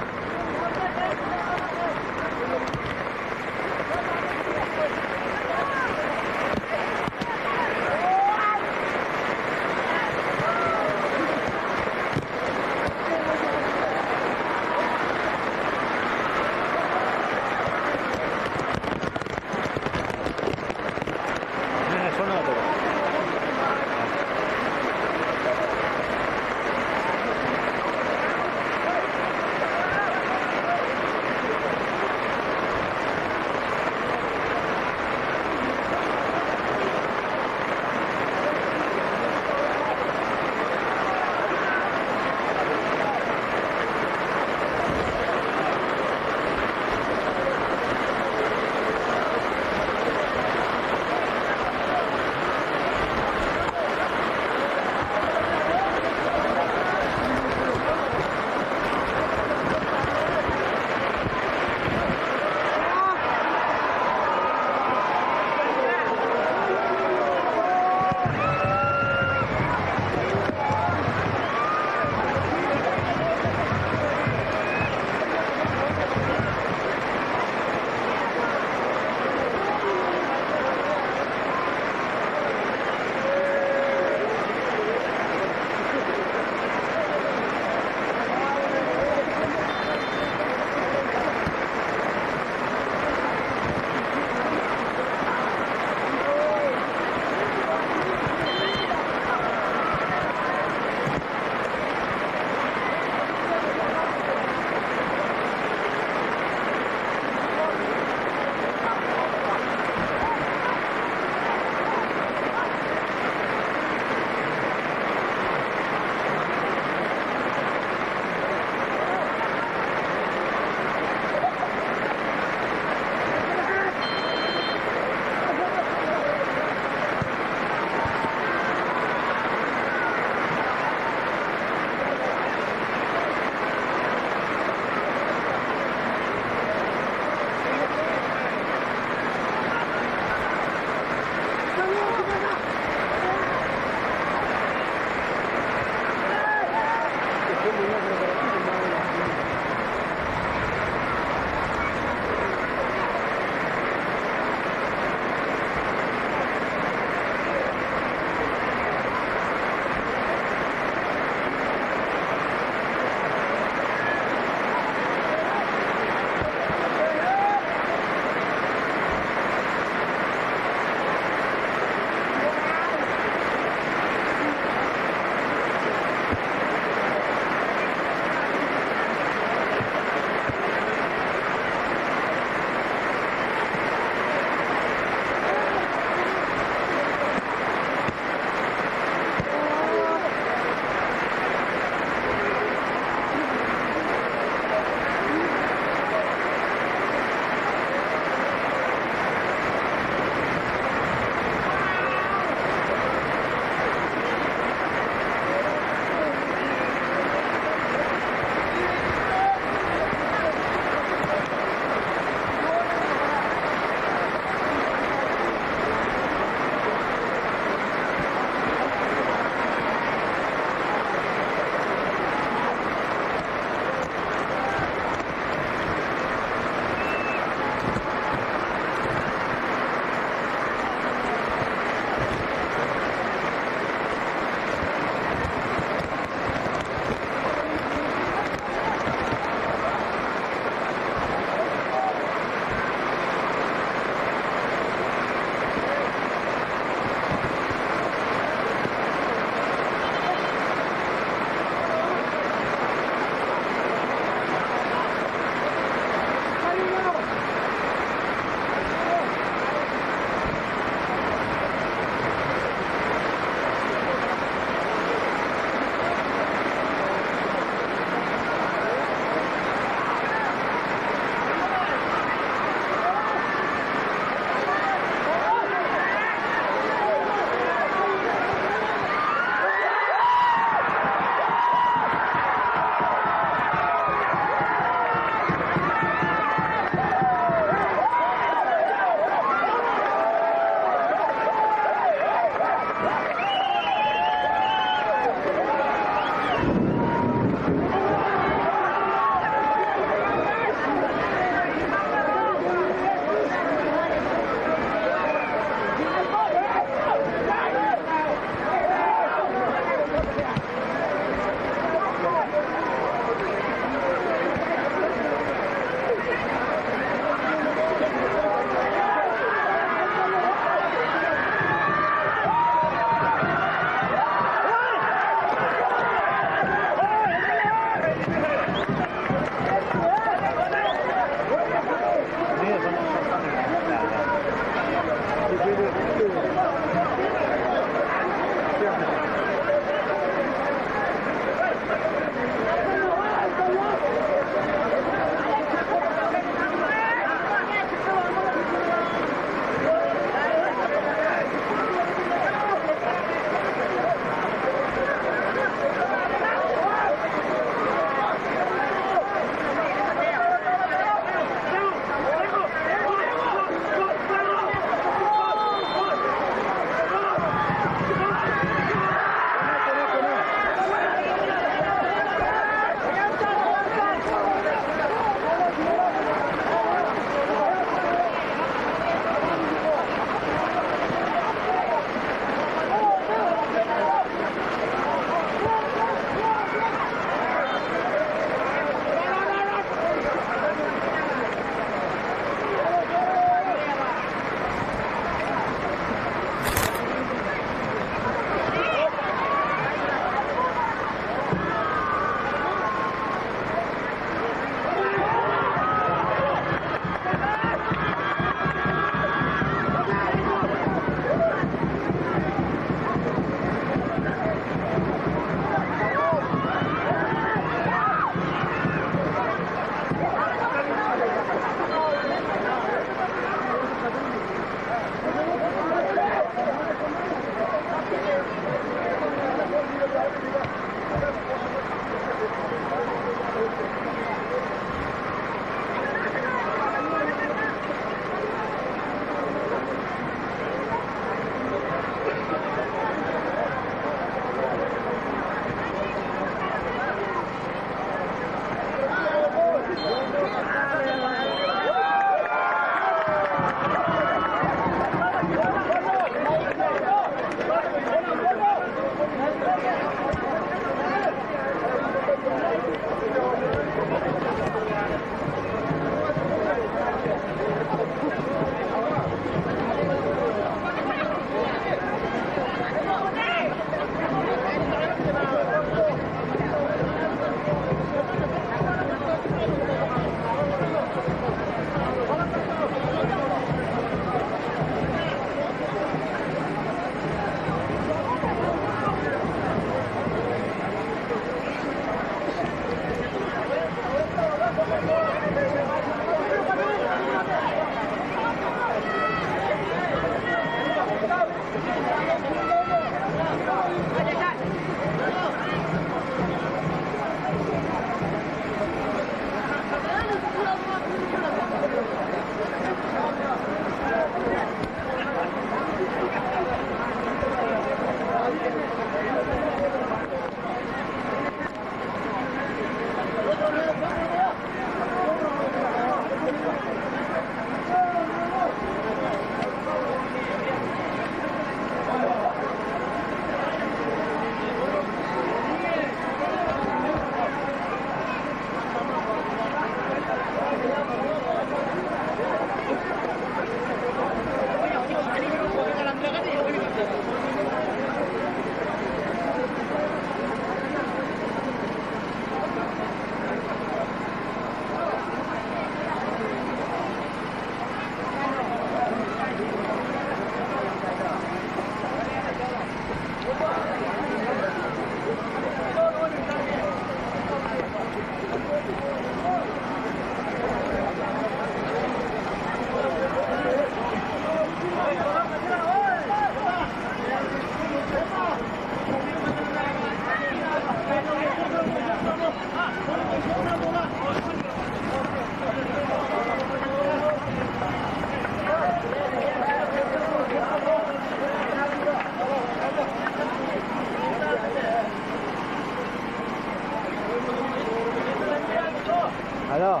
ꯍꯜꯂꯣ꯫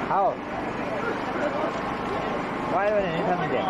ꯍꯥꯎ꯫ ꯄꯥꯏꯕꯅꯦ ꯊꯝꯃꯤꯁꯦ꯫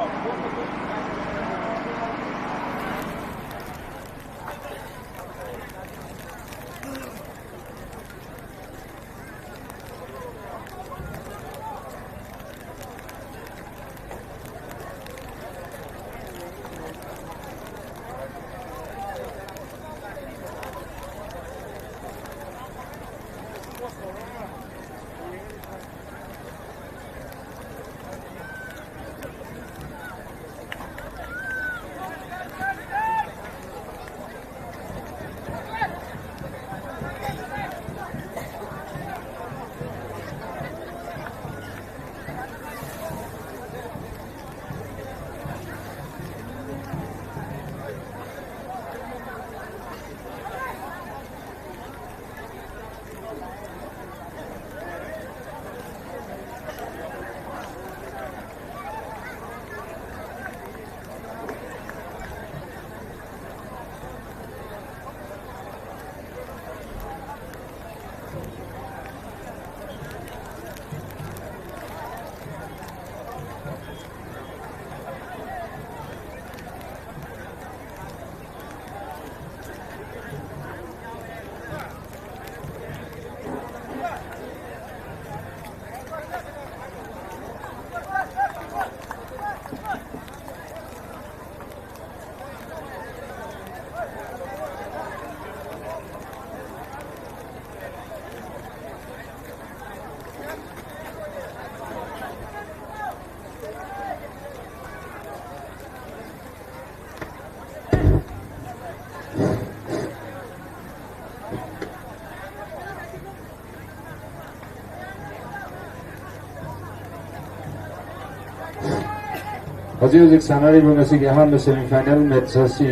ꯍꯧꯖꯤꯛ ꯍꯧꯖꯤꯛ ꯁꯥꯟꯅꯔꯤꯕ ꯉꯁꯤꯒꯤ ꯑꯍꯥꯟꯕ semi final match ꯑꯁꯤ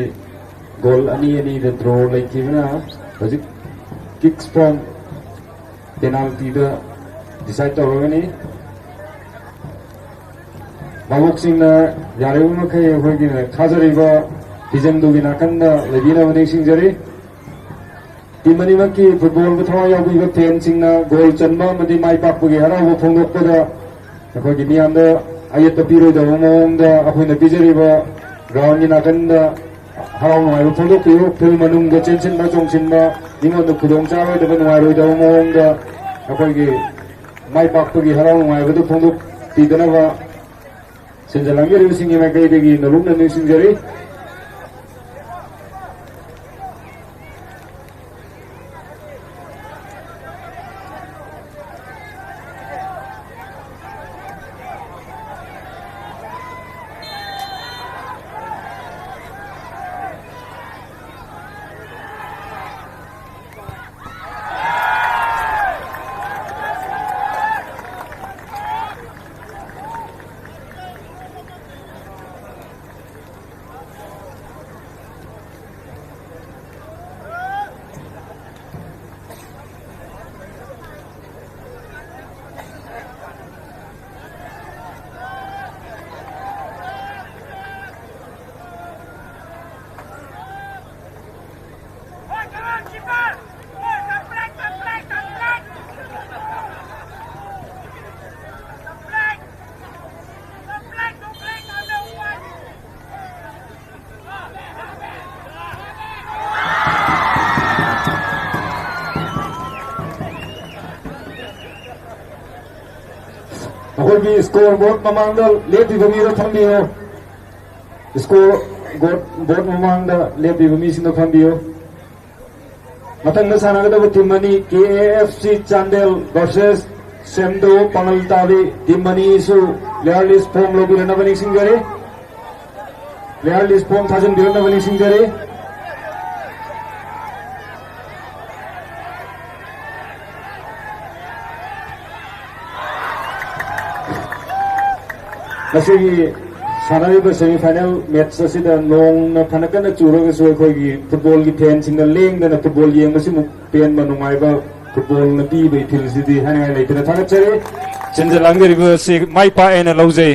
goal ꯑꯅꯤ ꯑꯅꯤꯗ draw ꯂꯩꯈꯤꯕꯅ ꯍꯧꯖꯤꯛ kicks from penaltyꯗ decide ꯇꯧꯔꯒꯅꯤ꯫ ꯚꯥꯕꯣꯛꯁꯤꯡꯅ ꯌꯥꯔꯤꯕ ꯃꯈꯩ ꯑꯩꯈꯣꯏꯒꯤ ꯊꯥꯖꯔꯤꯕ ꯐꯤꯖꯪꯗꯨꯒꯤ ꯅꯥꯀꯟꯗ ꯂꯩꯕꯤꯅꯕ ꯅꯤꯡꯁꯤꯡꯖꯔꯤ꯫ ꯇꯤꯝ ꯑꯅꯤꯃꯛꯀꯤ ꯐꯨꯠꯕꯣꯜꯕꯨ ꯊꯋꯥꯏ ꯌꯥꯎꯕꯤꯕ ꯐꯦꯟꯁꯤꯡꯅ ꯒꯣꯜ ꯆꯟꯕ ꯑꯃꯗꯤ ꯃꯥꯏ ꯄꯥꯛꯄꯒꯤ ꯍꯔꯥꯎꯕ ꯐꯣꯡꯗꯣꯛꯄꯗ ꯑꯩꯈꯣꯏꯒꯤ ꯃꯤꯌꯥꯝꯗ ꯑꯌꯦꯠꯄ ꯄꯤꯔꯣꯏꯗꯕ ꯃꯑꯣꯡꯗ ꯑꯩꯈꯣꯏꯅ ꯄꯤꯖꯔꯤꯕ ꯒ꯭ꯔꯥꯎꯟꯒꯤ ꯅꯥꯀꯟꯗ ꯍꯔꯥꯎ ꯅꯨꯡꯉꯥꯏꯕ ꯐꯣꯡꯗꯣꯛꯄꯤꯌꯨ꯫ ꯐꯤꯜ ꯃꯅꯨꯡꯗ ꯆꯦꯟꯁꯤꯟꯕ ꯆꯣꯡꯁꯤꯟꯕ, ꯃꯤꯉꯣꯟꯗ ꯈꯨꯗꯣꯡ ꯆꯥꯔꯣꯏꯗꯕ, ꯅꯨꯡꯉꯥꯏꯔꯣꯏꯗꯕ ꯃꯑꯣꯡꯗ ꯑꯩꯈꯣꯏꯒꯤ ꯃꯥꯏ ꯄꯥꯛꯄꯒꯤ ꯍꯔꯥꯎ ꯅꯨꯡꯉꯥꯏꯕꯗꯨ ꯐꯣꯡꯗꯣꯛꯄꯤꯗꯅꯕ ꯁꯤꯟꯖ ꯂꯥꯡꯖꯔꯤꯕꯁꯤꯡꯒꯤ ꯃꯥꯏꯀꯩꯗꯒꯤ ꯅꯧꯂꯨꯛꯅ ꯅꯤꯡꯁꯤꯡꯖꯔꯤ꯫ ꯑꯩꯈꯣꯏꯒꯤ ꯁ꯭ꯀꯣꯔ ꯕꯣꯔꯗ ꯃꯃꯥꯡꯗ ꯂꯦꯞꯄꯤꯕ ꯃꯤꯗꯣ ꯐꯝꯕꯤꯌꯨ꯫ ꯁ꯭ꯀꯣꯔ ꯕꯣꯔꯗ ꯃꯃꯥꯡꯗ ꯂꯦꯞꯄꯤꯕ ꯃꯤꯁꯤꯡꯗꯣ ꯐꯝꯕꯤꯌꯨ꯫ ꯃꯊꯪꯗ ꯁꯥꯟꯅꯒꯗꯕ ꯇꯤꯝ ꯑꯅꯤ, ꯀꯦ A F C Chandel versus ꯁꯦꯝꯗꯣ ꯄꯥꯉꯜ ꯇꯥꯕꯤ꯫ ꯇꯤꯝ ꯑꯅꯤꯁꯨ ꯄ꯭ꯂꯦꯌꯔ ꯂꯤꯁ ꯐꯣꯝ ꯂꯧꯕꯤꯔꯛꯅꯕ ꯅꯤꯡꯁꯤꯡꯖꯔꯤ꯫ ꯄ꯭ꯂꯦꯌꯔ ꯂꯤꯁ ꯐꯣꯝ ꯊꯥꯖꯤꯟꯕꯤꯔꯛꯅꯕ ꯅꯤꯡꯁꯤꯡꯖꯔꯤ꯫ ꯉꯁꯤꯒꯤ ꯁꯥꯟꯅꯔꯤꯕ ꯁꯦꯃꯤ ꯐꯥꯏꯅꯦꯜ ꯃꯦꯠꯆ ꯑꯁꯤꯗ ꯅꯣꯡꯅ ꯐꯅ ꯀꯟꯅ ꯆꯨꯔꯒꯁꯨ ꯑꯩꯈꯣꯏꯒꯤ ꯐꯨꯠꯕꯣꯜꯒꯤ ꯐꯦꯟꯁꯤꯡꯅ ꯂꯦꯡꯗꯅ ꯐꯨꯠꯕꯣꯜ ꯌꯦꯡꯕꯁꯤꯃꯨꯛ ꯄꯦꯟꯕ ꯅꯨꯡꯉꯥꯏꯕ ꯐꯨꯠꯕꯣꯜꯅ ꯄꯤꯕ ꯏꯊꯤꯜꯁꯤꯗꯤ ꯍꯥꯏꯅꯤꯡꯉꯥꯏ ꯂꯩꯇꯅ ꯊꯥꯒꯠꯆꯔꯤ꯫ ꯁꯤꯟꯖ ꯂꯥꯡꯖꯔꯤꯕ ꯑꯁꯤ ꯃꯥꯏ ꯄꯥꯛꯑꯦꯅ ꯂꯧꯖꯩ꯫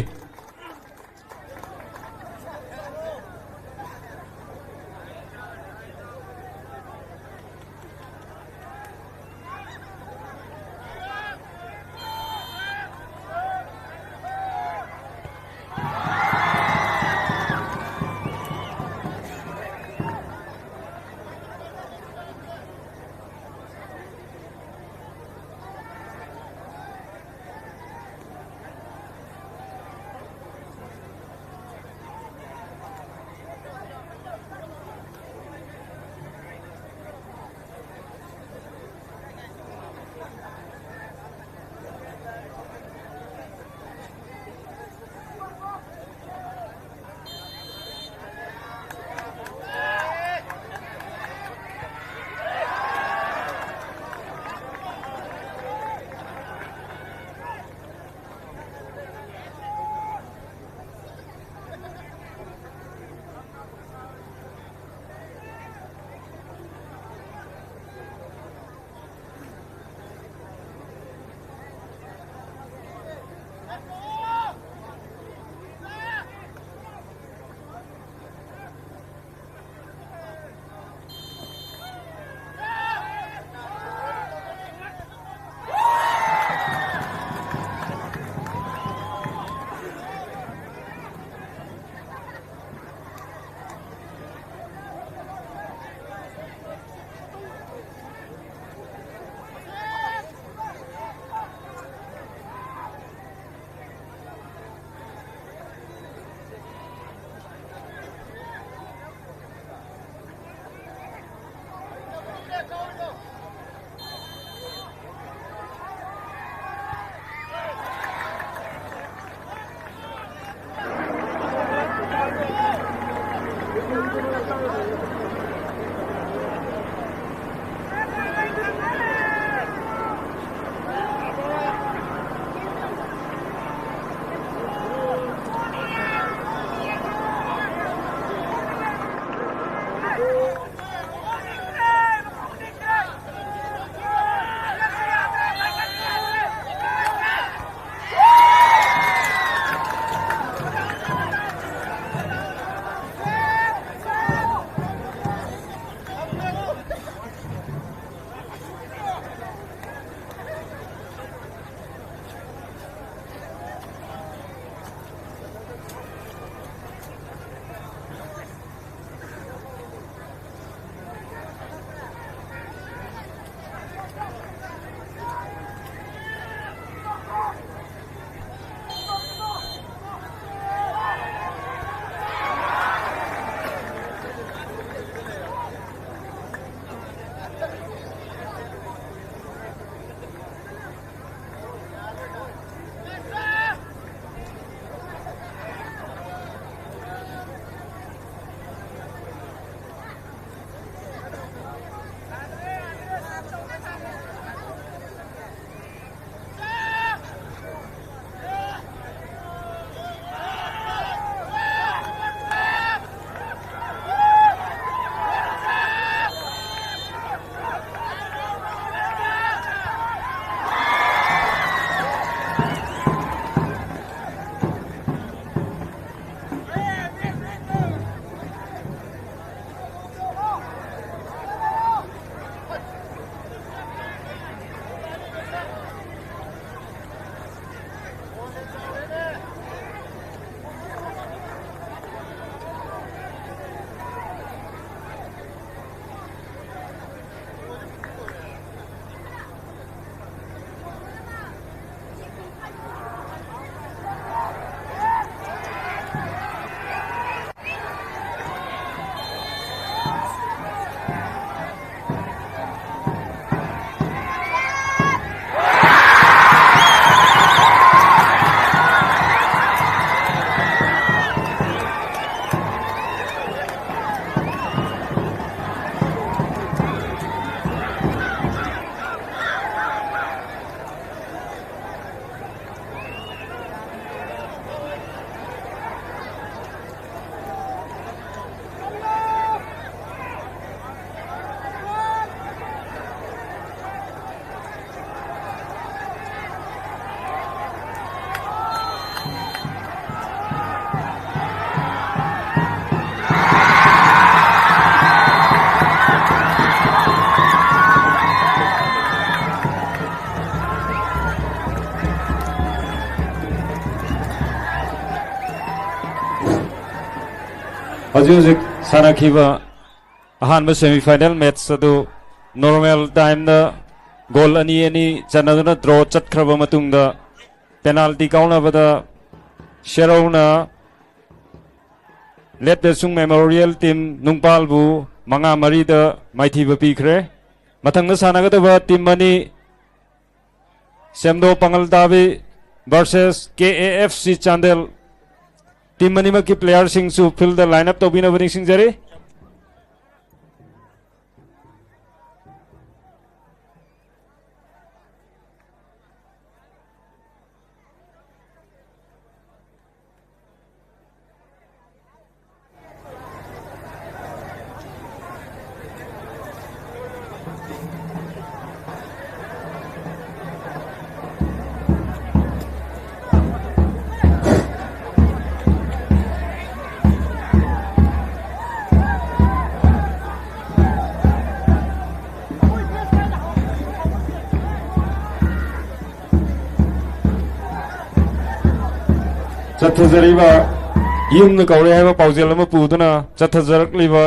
ꯍꯧꯖꯤꯛ ꯍꯧꯖꯤꯛ ꯁꯥꯟꯅꯈꯤꯕ ꯑꯍꯥꯟꯕ semi final match ꯑꯗꯨ normal time ꯗ goal ꯑꯅꯤ ꯑꯅꯤ ꯆꯟꯅꯗꯨꯅ draw ꯆꯠꯈ꯭ꯔꯕ ꯃꯇꯨꯡꯗ, penalty ꯀꯥꯎꯅꯕꯗ ꯁꯦꯔꯧꯅ ꯂꯦꯠ ꯕꯦꯁꯨꯡ Memorial Team ꯅꯨꯡꯄꯥꯜꯕꯨ ꯃꯉꯥ ꯃꯔꯤꯗ ꯃꯥꯏꯊꯤꯕ ꯄꯤꯈ꯭ꯔꯦ꯫ ꯃꯊꯪꯗ ꯁꯥꯟꯅꯒꯗꯕ team ꯑꯅꯤ, ꯁꯦꯝꯗꯣ ꯄꯥꯉꯜ ꯇꯥꯕꯤ versus K A F C Chandel. Team ꯑꯅꯤꯃꯛꯀꯤ player ꯁꯤꯡꯁꯨ field ꯗ line up ꯇꯧꯕꯤꯅꯕ ꯅꯤꯡꯁꯤꯡꯖꯔꯤ꯫ ꯆꯠꯊꯖꯔꯤꯕ, ꯌꯨꯝꯅ ꯀꯧꯔꯦ ꯍꯥꯏꯕ ꯄꯥꯎꯖꯦꯜ ꯑꯃ ꯄꯨꯗꯨꯅ ꯆꯠꯊꯖꯔꯛꯂꯤꯕ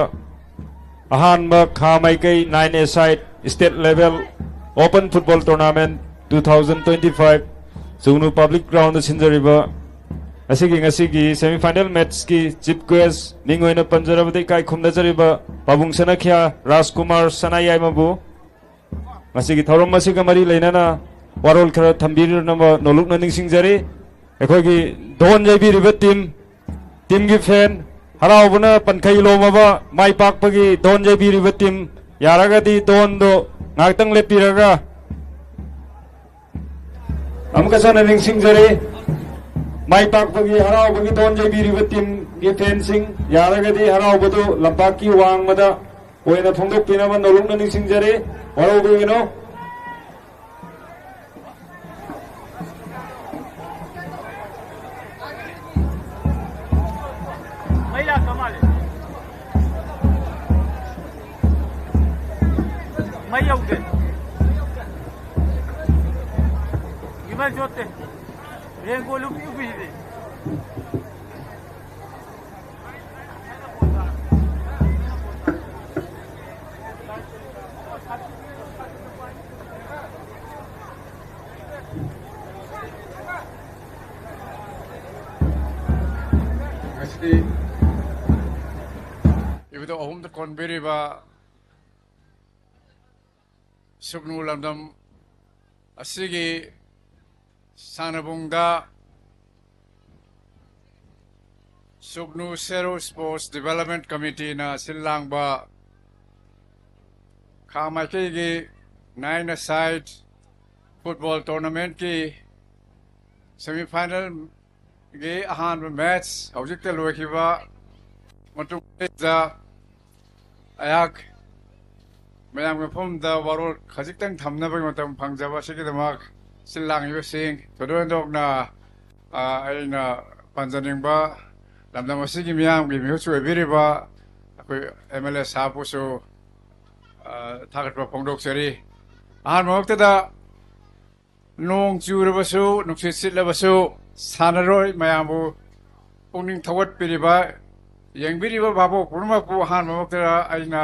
ꯑꯍꯥꯟꯕ ꯈꯥ ꯃꯥꯏꯀꯩ nine a side state level open football tournament two thousand twenty five ꯁꯨꯒꯅꯨ public ground ꯗ ꯁꯤꯟꯖꯔꯤꯕ ꯑꯁꯤꯒꯤ ꯉꯁꯤꯒꯤ semi final match ꯀꯤ chief guest ꯃꯤꯡ ꯑꯣꯏꯅ ꯄꯟꯖꯔꯕꯗ ꯏꯀꯥꯏ ꯈꯨꯝꯅꯖꯔꯤꯕ ꯄꯥꯕꯨꯡ ꯁꯅꯥꯈ꯭ꯌꯥ ꯔꯥꯖꯀꯨꯃꯥꯔ ꯁꯅꯥꯌꯥꯏꯃꯕꯨ ꯉꯁꯤꯒꯤ ꯊꯧꯔꯝ ꯑꯁꯤꯒ ꯃꯔꯤ ꯂꯩꯅꯅ ꯋꯥꯔꯣꯜ ꯈꯔ ꯊꯝꯕꯤꯔꯅꯕ ꯅꯣꯂꯨꯛꯅ ꯅꯤꯡꯁꯤꯡꯖꯔꯤ꯫ ꯑꯩꯈꯣꯏꯒꯤ ꯗꯣꯟ ꯌꯩꯕꯤꯔꯤꯕ team, team ꯒꯤ fan, ꯍꯔꯥꯎꯕꯅ ꯄꯟꯈꯩ ꯂꯣꯝꯃꯕ ꯃꯥꯏ ꯄꯥꯛꯄꯒꯤ ꯗꯣꯟ ꯌꯩꯕꯤꯔꯤꯕ team, ꯌꯥꯔꯒꯗꯤ ꯗꯣꯟꯗꯣ ꯉꯥꯏꯍꯥꯛꯇꯪ ꯂꯦꯞꯄꯤꯔꯒ ꯑꯃꯨꯛꯀ ꯍꯟꯅ ꯅꯤꯡꯁꯤꯡꯖꯔꯤ꯫ ꯃꯥꯏ ꯄꯥꯛꯄꯒꯤ ꯍꯔꯥꯎꯕꯒꯤ ꯗꯣꯟ ꯌꯩꯕꯤꯔꯤꯕ team ꯒꯤ fan ꯁꯤꯡ, ꯌꯥꯔꯒꯗꯤ ꯍꯔꯥꯎꯕꯗꯨ ꯂꯝꯄꯥꯛꯀꯤ ꯋꯥꯡꯃꯗ ꯑꯣꯏꯅ ꯐꯣꯡꯗꯣꯛꯄꯤꯅꯕ ꯅꯣꯂꯨꯛꯅ ꯅꯤꯡꯁꯤꯡꯖꯔꯤ꯫ ꯋꯥꯔꯧꯕꯤꯒꯅꯨ꯫ ꯃꯩ ꯂꯥꯛꯇ ꯃꯥꯜꯂꯦ꯫ ꯃꯩ ꯌꯧꯗꯦ꯫ ꯏꯃꯩ ꯆꯣꯠꯇꯦ꯫ Raincoat ꯎꯞꯄꯤ, ꯎꯞꯄꯤꯁꯤꯗꯤ꯫ ꯏꯕꯨꯙꯧ ꯑꯍꯨꯝꯗ ꯀꯣꯟꯕꯤꯔꯤꯕ ꯁꯨꯒꯅꯨ ꯂꯝꯗꯝ ꯑꯁꯤꯒꯤ ꯁꯥꯟꯅꯕꯨꯡꯗ ꯁꯨꯒꯅꯨ ꯁꯦꯔꯨ Sports Development Committeeꯅ ꯁꯤꯜ ꯂꯥꯡꯕ ꯈꯥ ꯃꯥꯏꯀꯩꯒꯤ nine-a-side football tournamentꯀꯤ semifinalꯒꯤ ꯑꯍꯥꯟꯕ match ꯍꯧꯖꯤꯛꯇ ꯂꯣꯏꯈꯤꯕ ꯃꯇꯨꯡꯗ ꯑꯩꯍꯥꯛ ꯃꯌꯥꯝꯒꯤ ꯃꯐꯝꯗ ꯋꯥꯔꯣꯜ ꯈꯖꯤꯛꯇꯪ ꯊꯝꯅꯕꯒꯤ ꯃꯇꯝ ꯐꯪꯖꯕ ꯑꯁꯤꯒꯤꯗꯃꯛ ꯁꯤꯜ ꯂꯥꯡꯉꯤꯕꯁꯤꯡ, ꯊꯣꯏꯗꯣꯛ ꯍꯦꯟꯗꯣꯛꯅ, ꯑ, ꯑꯩꯅ ꯄꯟꯖꯅꯤꯡꯕ ꯂꯝꯗꯝ ꯑꯁꯤꯒꯤ ꯃꯤꯌꯥꯝꯒꯤ ꯃꯤꯍꯨꯠꯁꯨ ꯑꯣꯏꯕꯤꯔꯤꯕ ꯑꯩꯈꯣꯏ MLA ꯁꯥꯍꯕꯄꯨꯁꯨ, ꯑ, ꯊꯥꯒꯠꯄ ꯐꯣꯡꯗꯣꯛꯆꯔꯤ꯫ ꯑꯍꯥꯟꯕꯃꯛꯇꯗ ꯅꯣꯡ ꯆꯨꯔꯕꯁꯨ, ꯅꯨꯡꯁꯤꯠ ꯁꯤꯠꯂꯕꯁꯨ, ꯁꯥꯟꯅꯔꯣꯏ ꯃꯌꯥꯝꯕꯨ ꯄꯨꯛꯅꯤꯡ ꯊꯧꯒꯠꯄꯤꯔꯤꯕ, ꯌꯦꯡꯕꯤꯔꯤꯕ ꯚꯥꯕꯣꯛ ꯄꯨꯝꯅꯃꯛꯄꯨ ꯑꯍꯥꯟꯕꯃꯛꯇꯗ ꯑꯩꯅ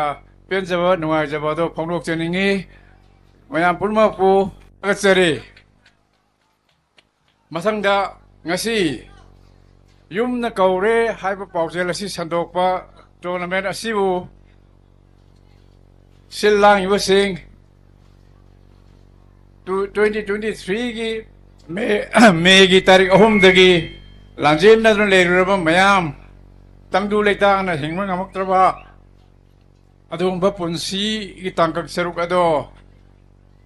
ꯄꯦꯟꯖꯕ, ꯅꯨꯡꯉꯥꯏꯖꯕ ꯑꯗꯨ ꯐꯣꯡꯗꯣꯛꯆꯅꯤꯡꯏ꯫ ꯃꯌꯥꯝ ꯄꯨꯝꯅꯃꯛꯄꯨ ꯊꯥꯒꯠꯆꯔꯤ꯫ ꯃꯊꯪꯗ, ꯉꯁꯤ ꯌꯨꯝꯅ ꯀꯧꯔꯦ ꯍꯥꯏꯕ ꯄꯥꯎꯖꯦꯜ ꯑꯁꯤ ꯁꯟꯗꯣꯛꯄ tournament ꯑꯁꯤꯕꯨ ꯁꯤꯜ ꯂꯥꯡꯉꯤꯕꯁꯤꯡ, ꯇꯨ-, twenty twenty-threeꯒꯤ ꯃꯦ, ꯃꯦꯒꯤ ꯇꯥꯔꯤꯛ ꯑꯍꯨꯝꯗꯒꯤ ꯂꯥꯟꯖꯦꯟꯅꯗꯨꯅ ꯂꯩꯔꯨꯔꯕ ꯃꯌꯥꯝ, ꯇꯪꯗꯨ ꯂꯩꯇꯥꯅ ꯍꯤꯡꯕ ꯉꯝꯃꯛꯇ꯭ꯔꯕ ꯑꯗꯨꯒꯨꯝꯕ ꯄꯨꯟꯁꯤꯒꯤ ꯇꯥꯡꯀꯛ ꯁꯔꯨꯛ ꯑꯗꯣ,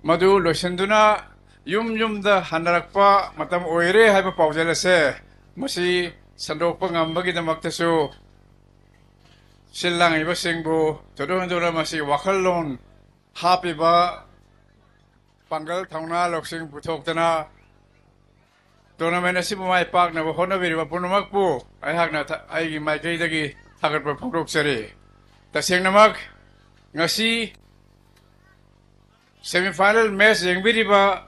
ꯃꯗꯨ ꯂꯣꯏꯁꯤꯟꯗꯨꯅ ꯌꯨꯝ ꯌꯨꯝꯗ ꯍꯟꯅꯔꯛꯄ ꯃꯇꯝ ꯑꯣꯏꯔꯦ ꯍꯥꯏꯕ ꯄꯥꯎꯖꯦꯜ ꯑꯁꯦ, ꯃꯁꯤ ꯁꯟꯗꯣꯛꯄ ꯉꯝꯕꯒꯤꯗꯃꯛꯇꯁꯨ ꯁꯤꯜ ꯂꯥꯡꯉꯤꯕꯁꯤꯡꯕꯨ ꯊꯣꯏꯗꯣꯛ ꯍꯦꯟꯗꯣꯛꯅ ꯃꯁꯤ ꯋꯥꯈꯜꯂꯣꯟ ꯍꯥꯞꯄꯤꯕ ꯄꯥꯡꯒꯜ ꯊꯧꯅꯥ ꯂꯧꯁꯤꯡ ꯄꯨꯊꯣꯛꯇꯅ tournament ꯑꯁꯤꯕꯨ ꯃꯥꯏ ꯄꯥꯛꯅꯕ ꯍꯣꯠꯅꯕꯤꯔꯤꯕ ꯄꯨꯝꯅꯃꯛꯄꯨ ꯑꯩꯍꯥꯛꯅ ꯊ-, ꯑꯩꯒꯤ ꯃꯥꯏꯀꯩꯗꯒꯤ ꯊꯥꯒꯠꯄ ꯐꯣꯡꯗꯣꯛꯆꯔꯤ꯫ ꯇꯁꯦꯡꯅꯃꯛ, ꯉꯁꯤ semifinal match ꯌꯦꯡꯕꯤꯔꯤꯕ,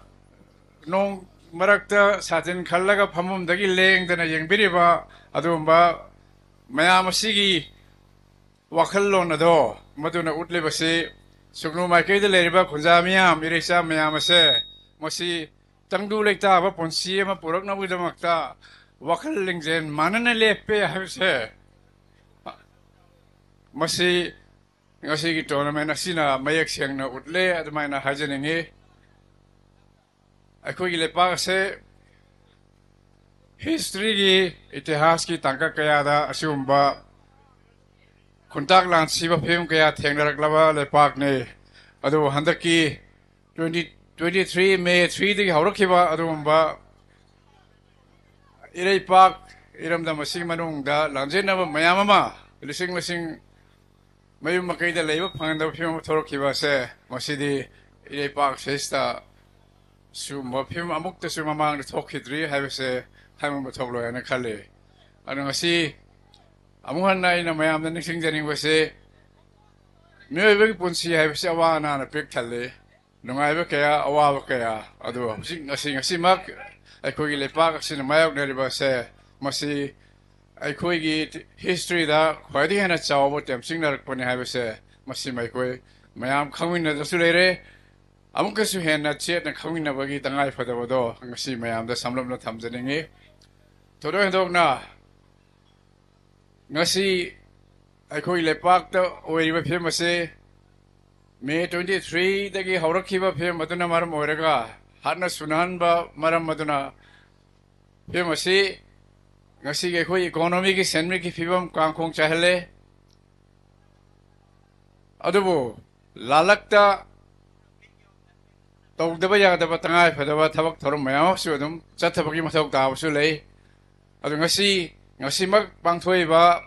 ꯅꯣꯡ ꯃꯔꯛꯇ ꯁꯥꯇꯤꯟ ꯈꯜꯂꯒ ꯐꯝꯐꯝꯗꯒꯤ ꯂꯦꯡꯗꯅ ꯌꯦꯡꯕꯤꯔꯤꯕ ꯑꯗꯨꯒꯨꯝꯕ ꯃꯌꯥꯝ ꯑꯁꯤꯒꯤ ꯋꯥꯈꯜꯂꯣꯟ ꯑꯗꯣ, ꯃꯗꯨꯅ ꯎꯠꯂꯤꯕꯁꯤ, ꯁꯨꯒꯅꯨ ꯃꯥꯏꯀꯩꯗ ꯂꯩꯔꯤꯕ ꯈꯨꯟꯖꯥ ꯃꯤꯌꯥꯝ, ꯏꯔꯩꯆꯥ ꯃꯌꯥꯝ ꯑꯁꯦ, ꯃꯁꯤ ꯇꯪꯗꯨ ꯂꯩꯇꯥꯕ ꯄꯨꯟꯁꯤ ꯑꯃ ꯄꯨꯔꯛꯅꯕꯒꯤꯗꯃꯛꯇ ꯋꯥꯈꯜ ꯂꯤꯡꯖꯦꯜ ꯃꯥꯟꯅꯅ ꯂꯦꯞꯄꯦ ꯍꯥꯏꯕꯁꯦ ꯃꯁꯤ ꯉꯁꯤꯒꯤ tournament ꯑꯁꯤꯅ ꯃꯌꯦꯛ ꯁꯦꯡꯅ ꯎꯠꯂꯦ ꯑꯗꯨꯃꯥꯏꯅ ꯍꯥꯏꯖꯅꯤꯡꯉꯤ꯫ ꯑꯩꯈꯣꯏꯒꯤ ꯂꯩꯄꯥꯛ ꯑꯁꯦ historyꯒꯤ, ꯏꯇꯤꯍꯥꯁꯀꯤ ꯇꯥꯡꯀꯛ ꯀꯌꯥꯗ ꯑꯁꯤꯒꯨꯝꯕ ꯈꯨꯟꯇꯥꯛ ꯂꯥꯟꯁꯤꯕ ꯐꯤꯕꯝ ꯀꯌꯥ ꯊꯦꯡꯅꯔꯛꯂꯕ ꯂꯩꯄꯥꯛꯅꯤ꯫ ꯑꯗꯨꯕꯨ ꯍꯟꯗꯛꯀꯤ twenty twenty three May threeꯗꯒꯤ ꯍꯧꯔꯛꯈꯤꯕ ꯑꯗꯨꯒꯨꯝꯕ ꯏꯔꯩꯄꯥꯛ ꯏꯔꯝꯗꯝ ꯑꯁꯤꯒꯤ ꯃꯅꯨꯡꯗ ꯂꯥꯟꯖꯦꯟꯅꯕ ꯃꯌꯥꯝ ꯑꯃ ꯂꯤꯁꯤꯡ ꯂꯤꯁꯤꯡ ꯃꯌꯨꯝ ꯃꯀꯩꯗ ꯂꯩꯕ ꯐꯪꯍꯟꯗꯕ ꯐꯤꯕꯝ ꯑꯃ ꯊꯣꯛꯂꯛꯈꯤꯕ ꯑꯁꯦ, ꯃꯁꯤꯗꯤ ꯏꯔꯩꯄꯥꯛ ꯑꯁꯤꯗ ꯁꯤꯒꯨꯝꯕ ꯐꯤꯕꯝ ꯑꯃꯨꯛꯇꯁꯨ ꯃꯃꯥꯡꯗ ꯊꯣꯛꯈꯤꯗ꯭ꯔꯤ ꯍꯥꯏꯕꯁꯦ ꯍꯥꯏꯃꯟꯕ ꯊꯣꯛꯂꯣꯏ ꯍꯥꯏꯅ ꯈꯜꯂꯤ꯫ ꯑꯗꯨ ꯉꯁꯤ ꯑꯃꯨꯛ ꯍꯟꯅ ꯑꯩꯅ ꯃꯌꯥꯝꯗ ꯅꯤꯡꯁꯤꯡꯖꯅꯤꯡꯕꯁꯤ, ꯃꯤꯑꯣꯏꯕꯒꯤ ꯄꯨꯟꯁꯤ ꯍꯥꯏꯕꯁꯤ ꯑꯋꯥ ꯑꯅꯥꯅ ꯄꯤꯛ ꯊꯜꯂꯤ꯫ ꯅꯨꯡꯉꯥꯏꯕ ꯀꯌꯥ, ꯑꯋꯥꯕ ꯀꯌꯥ, ꯑꯗꯨ ꯍꯧꯖꯤꯛ ꯉꯁꯤ, ꯉꯁꯤꯃꯛ ꯑꯩꯈꯣꯏꯒꯤ ꯂꯩꯄꯥꯛ ꯑꯁꯤꯅ ꯃꯥꯌꯣꯛꯅꯔꯤꯕ ꯑꯁꯦ, ꯃꯁꯤ ꯑꯩꯈꯣꯏꯒꯤ historyꯗ ꯈ꯭ꯋꯥꯏꯗꯒꯤ ꯍꯦꯟꯅ ꯆꯥꯎꯕ ꯇꯦꯝꯁꯤꯡꯅꯔꯛꯄꯅꯤ ꯍꯥꯏꯕꯁꯦ, ꯃꯁꯤꯃ ꯑꯩꯈꯣꯏ ꯃꯌꯥꯝ ꯈꯪꯃꯤꯟꯅꯗꯁꯨ ꯂꯩꯔꯦ꯫ ꯑꯃꯨꯛꯀꯁꯨ ꯍꯦꯟꯅ ꯆꯦꯠꯅ ꯈꯪꯃꯤꯟꯅꯕꯒꯤ ꯇꯉꯥꯏ ꯐꯗꯕꯗꯣ ꯉꯁꯤ ꯃꯌꯥꯝꯗ ꯁꯝꯂꯞꯅ ꯊꯝꯖꯅꯤꯡꯉꯤ꯫ ꯊꯣꯏꯗꯣꯛ ꯍꯦꯟꯗꯣꯛꯅ ꯉꯁꯤ ꯑꯩꯈꯣꯏ ꯂꯩꯄꯥꯛꯇ ꯑꯣꯏꯔꯤꯕ ꯐꯤꯕꯝ ꯑꯁꯤ May twenty threeꯗꯒꯤ ꯍꯧꯔꯛꯈꯤꯕ ꯐꯤꯕꯝ ꯑꯗꯨꯅ ꯃꯔꯝ ꯑꯣꯏꯔꯒ ꯍꯥꯠꯅ ꯁꯨꯅꯍꯟꯕ ꯃꯔꯝ ꯑꯗꯨꯅ ꯐꯤꯕꯝ ꯑꯁꯤ ꯉꯁꯤꯒꯤ ꯑꯩꯈꯣꯏ economyꯒꯤ ꯁꯦꯟꯃꯤꯠꯀꯤ ꯐꯤꯕꯝ ꯀꯥꯡꯈꯣꯡ ꯆꯥꯏꯍꯜꯂꯦ꯫ ꯑꯗꯨꯕꯨ ꯂꯥꯂꯛꯇ ꯇꯧꯗꯕ ꯌꯥꯗꯕ ꯇꯉꯥꯏ ꯐꯗꯕ ꯊꯕꯛ ꯊꯧꯔꯝ ꯃꯌꯥꯝ ꯑꯃꯁꯨ ꯑꯗꯨꯝ ꯆꯠꯊꯕꯒꯤ ꯃꯊꯧ ꯇꯥꯕꯁꯨ ꯂꯩ꯫ ꯑꯗꯨ ꯉꯁꯤ, ꯉꯁꯤꯃꯛ ꯄꯥꯡꯊꯣꯛꯏꯕ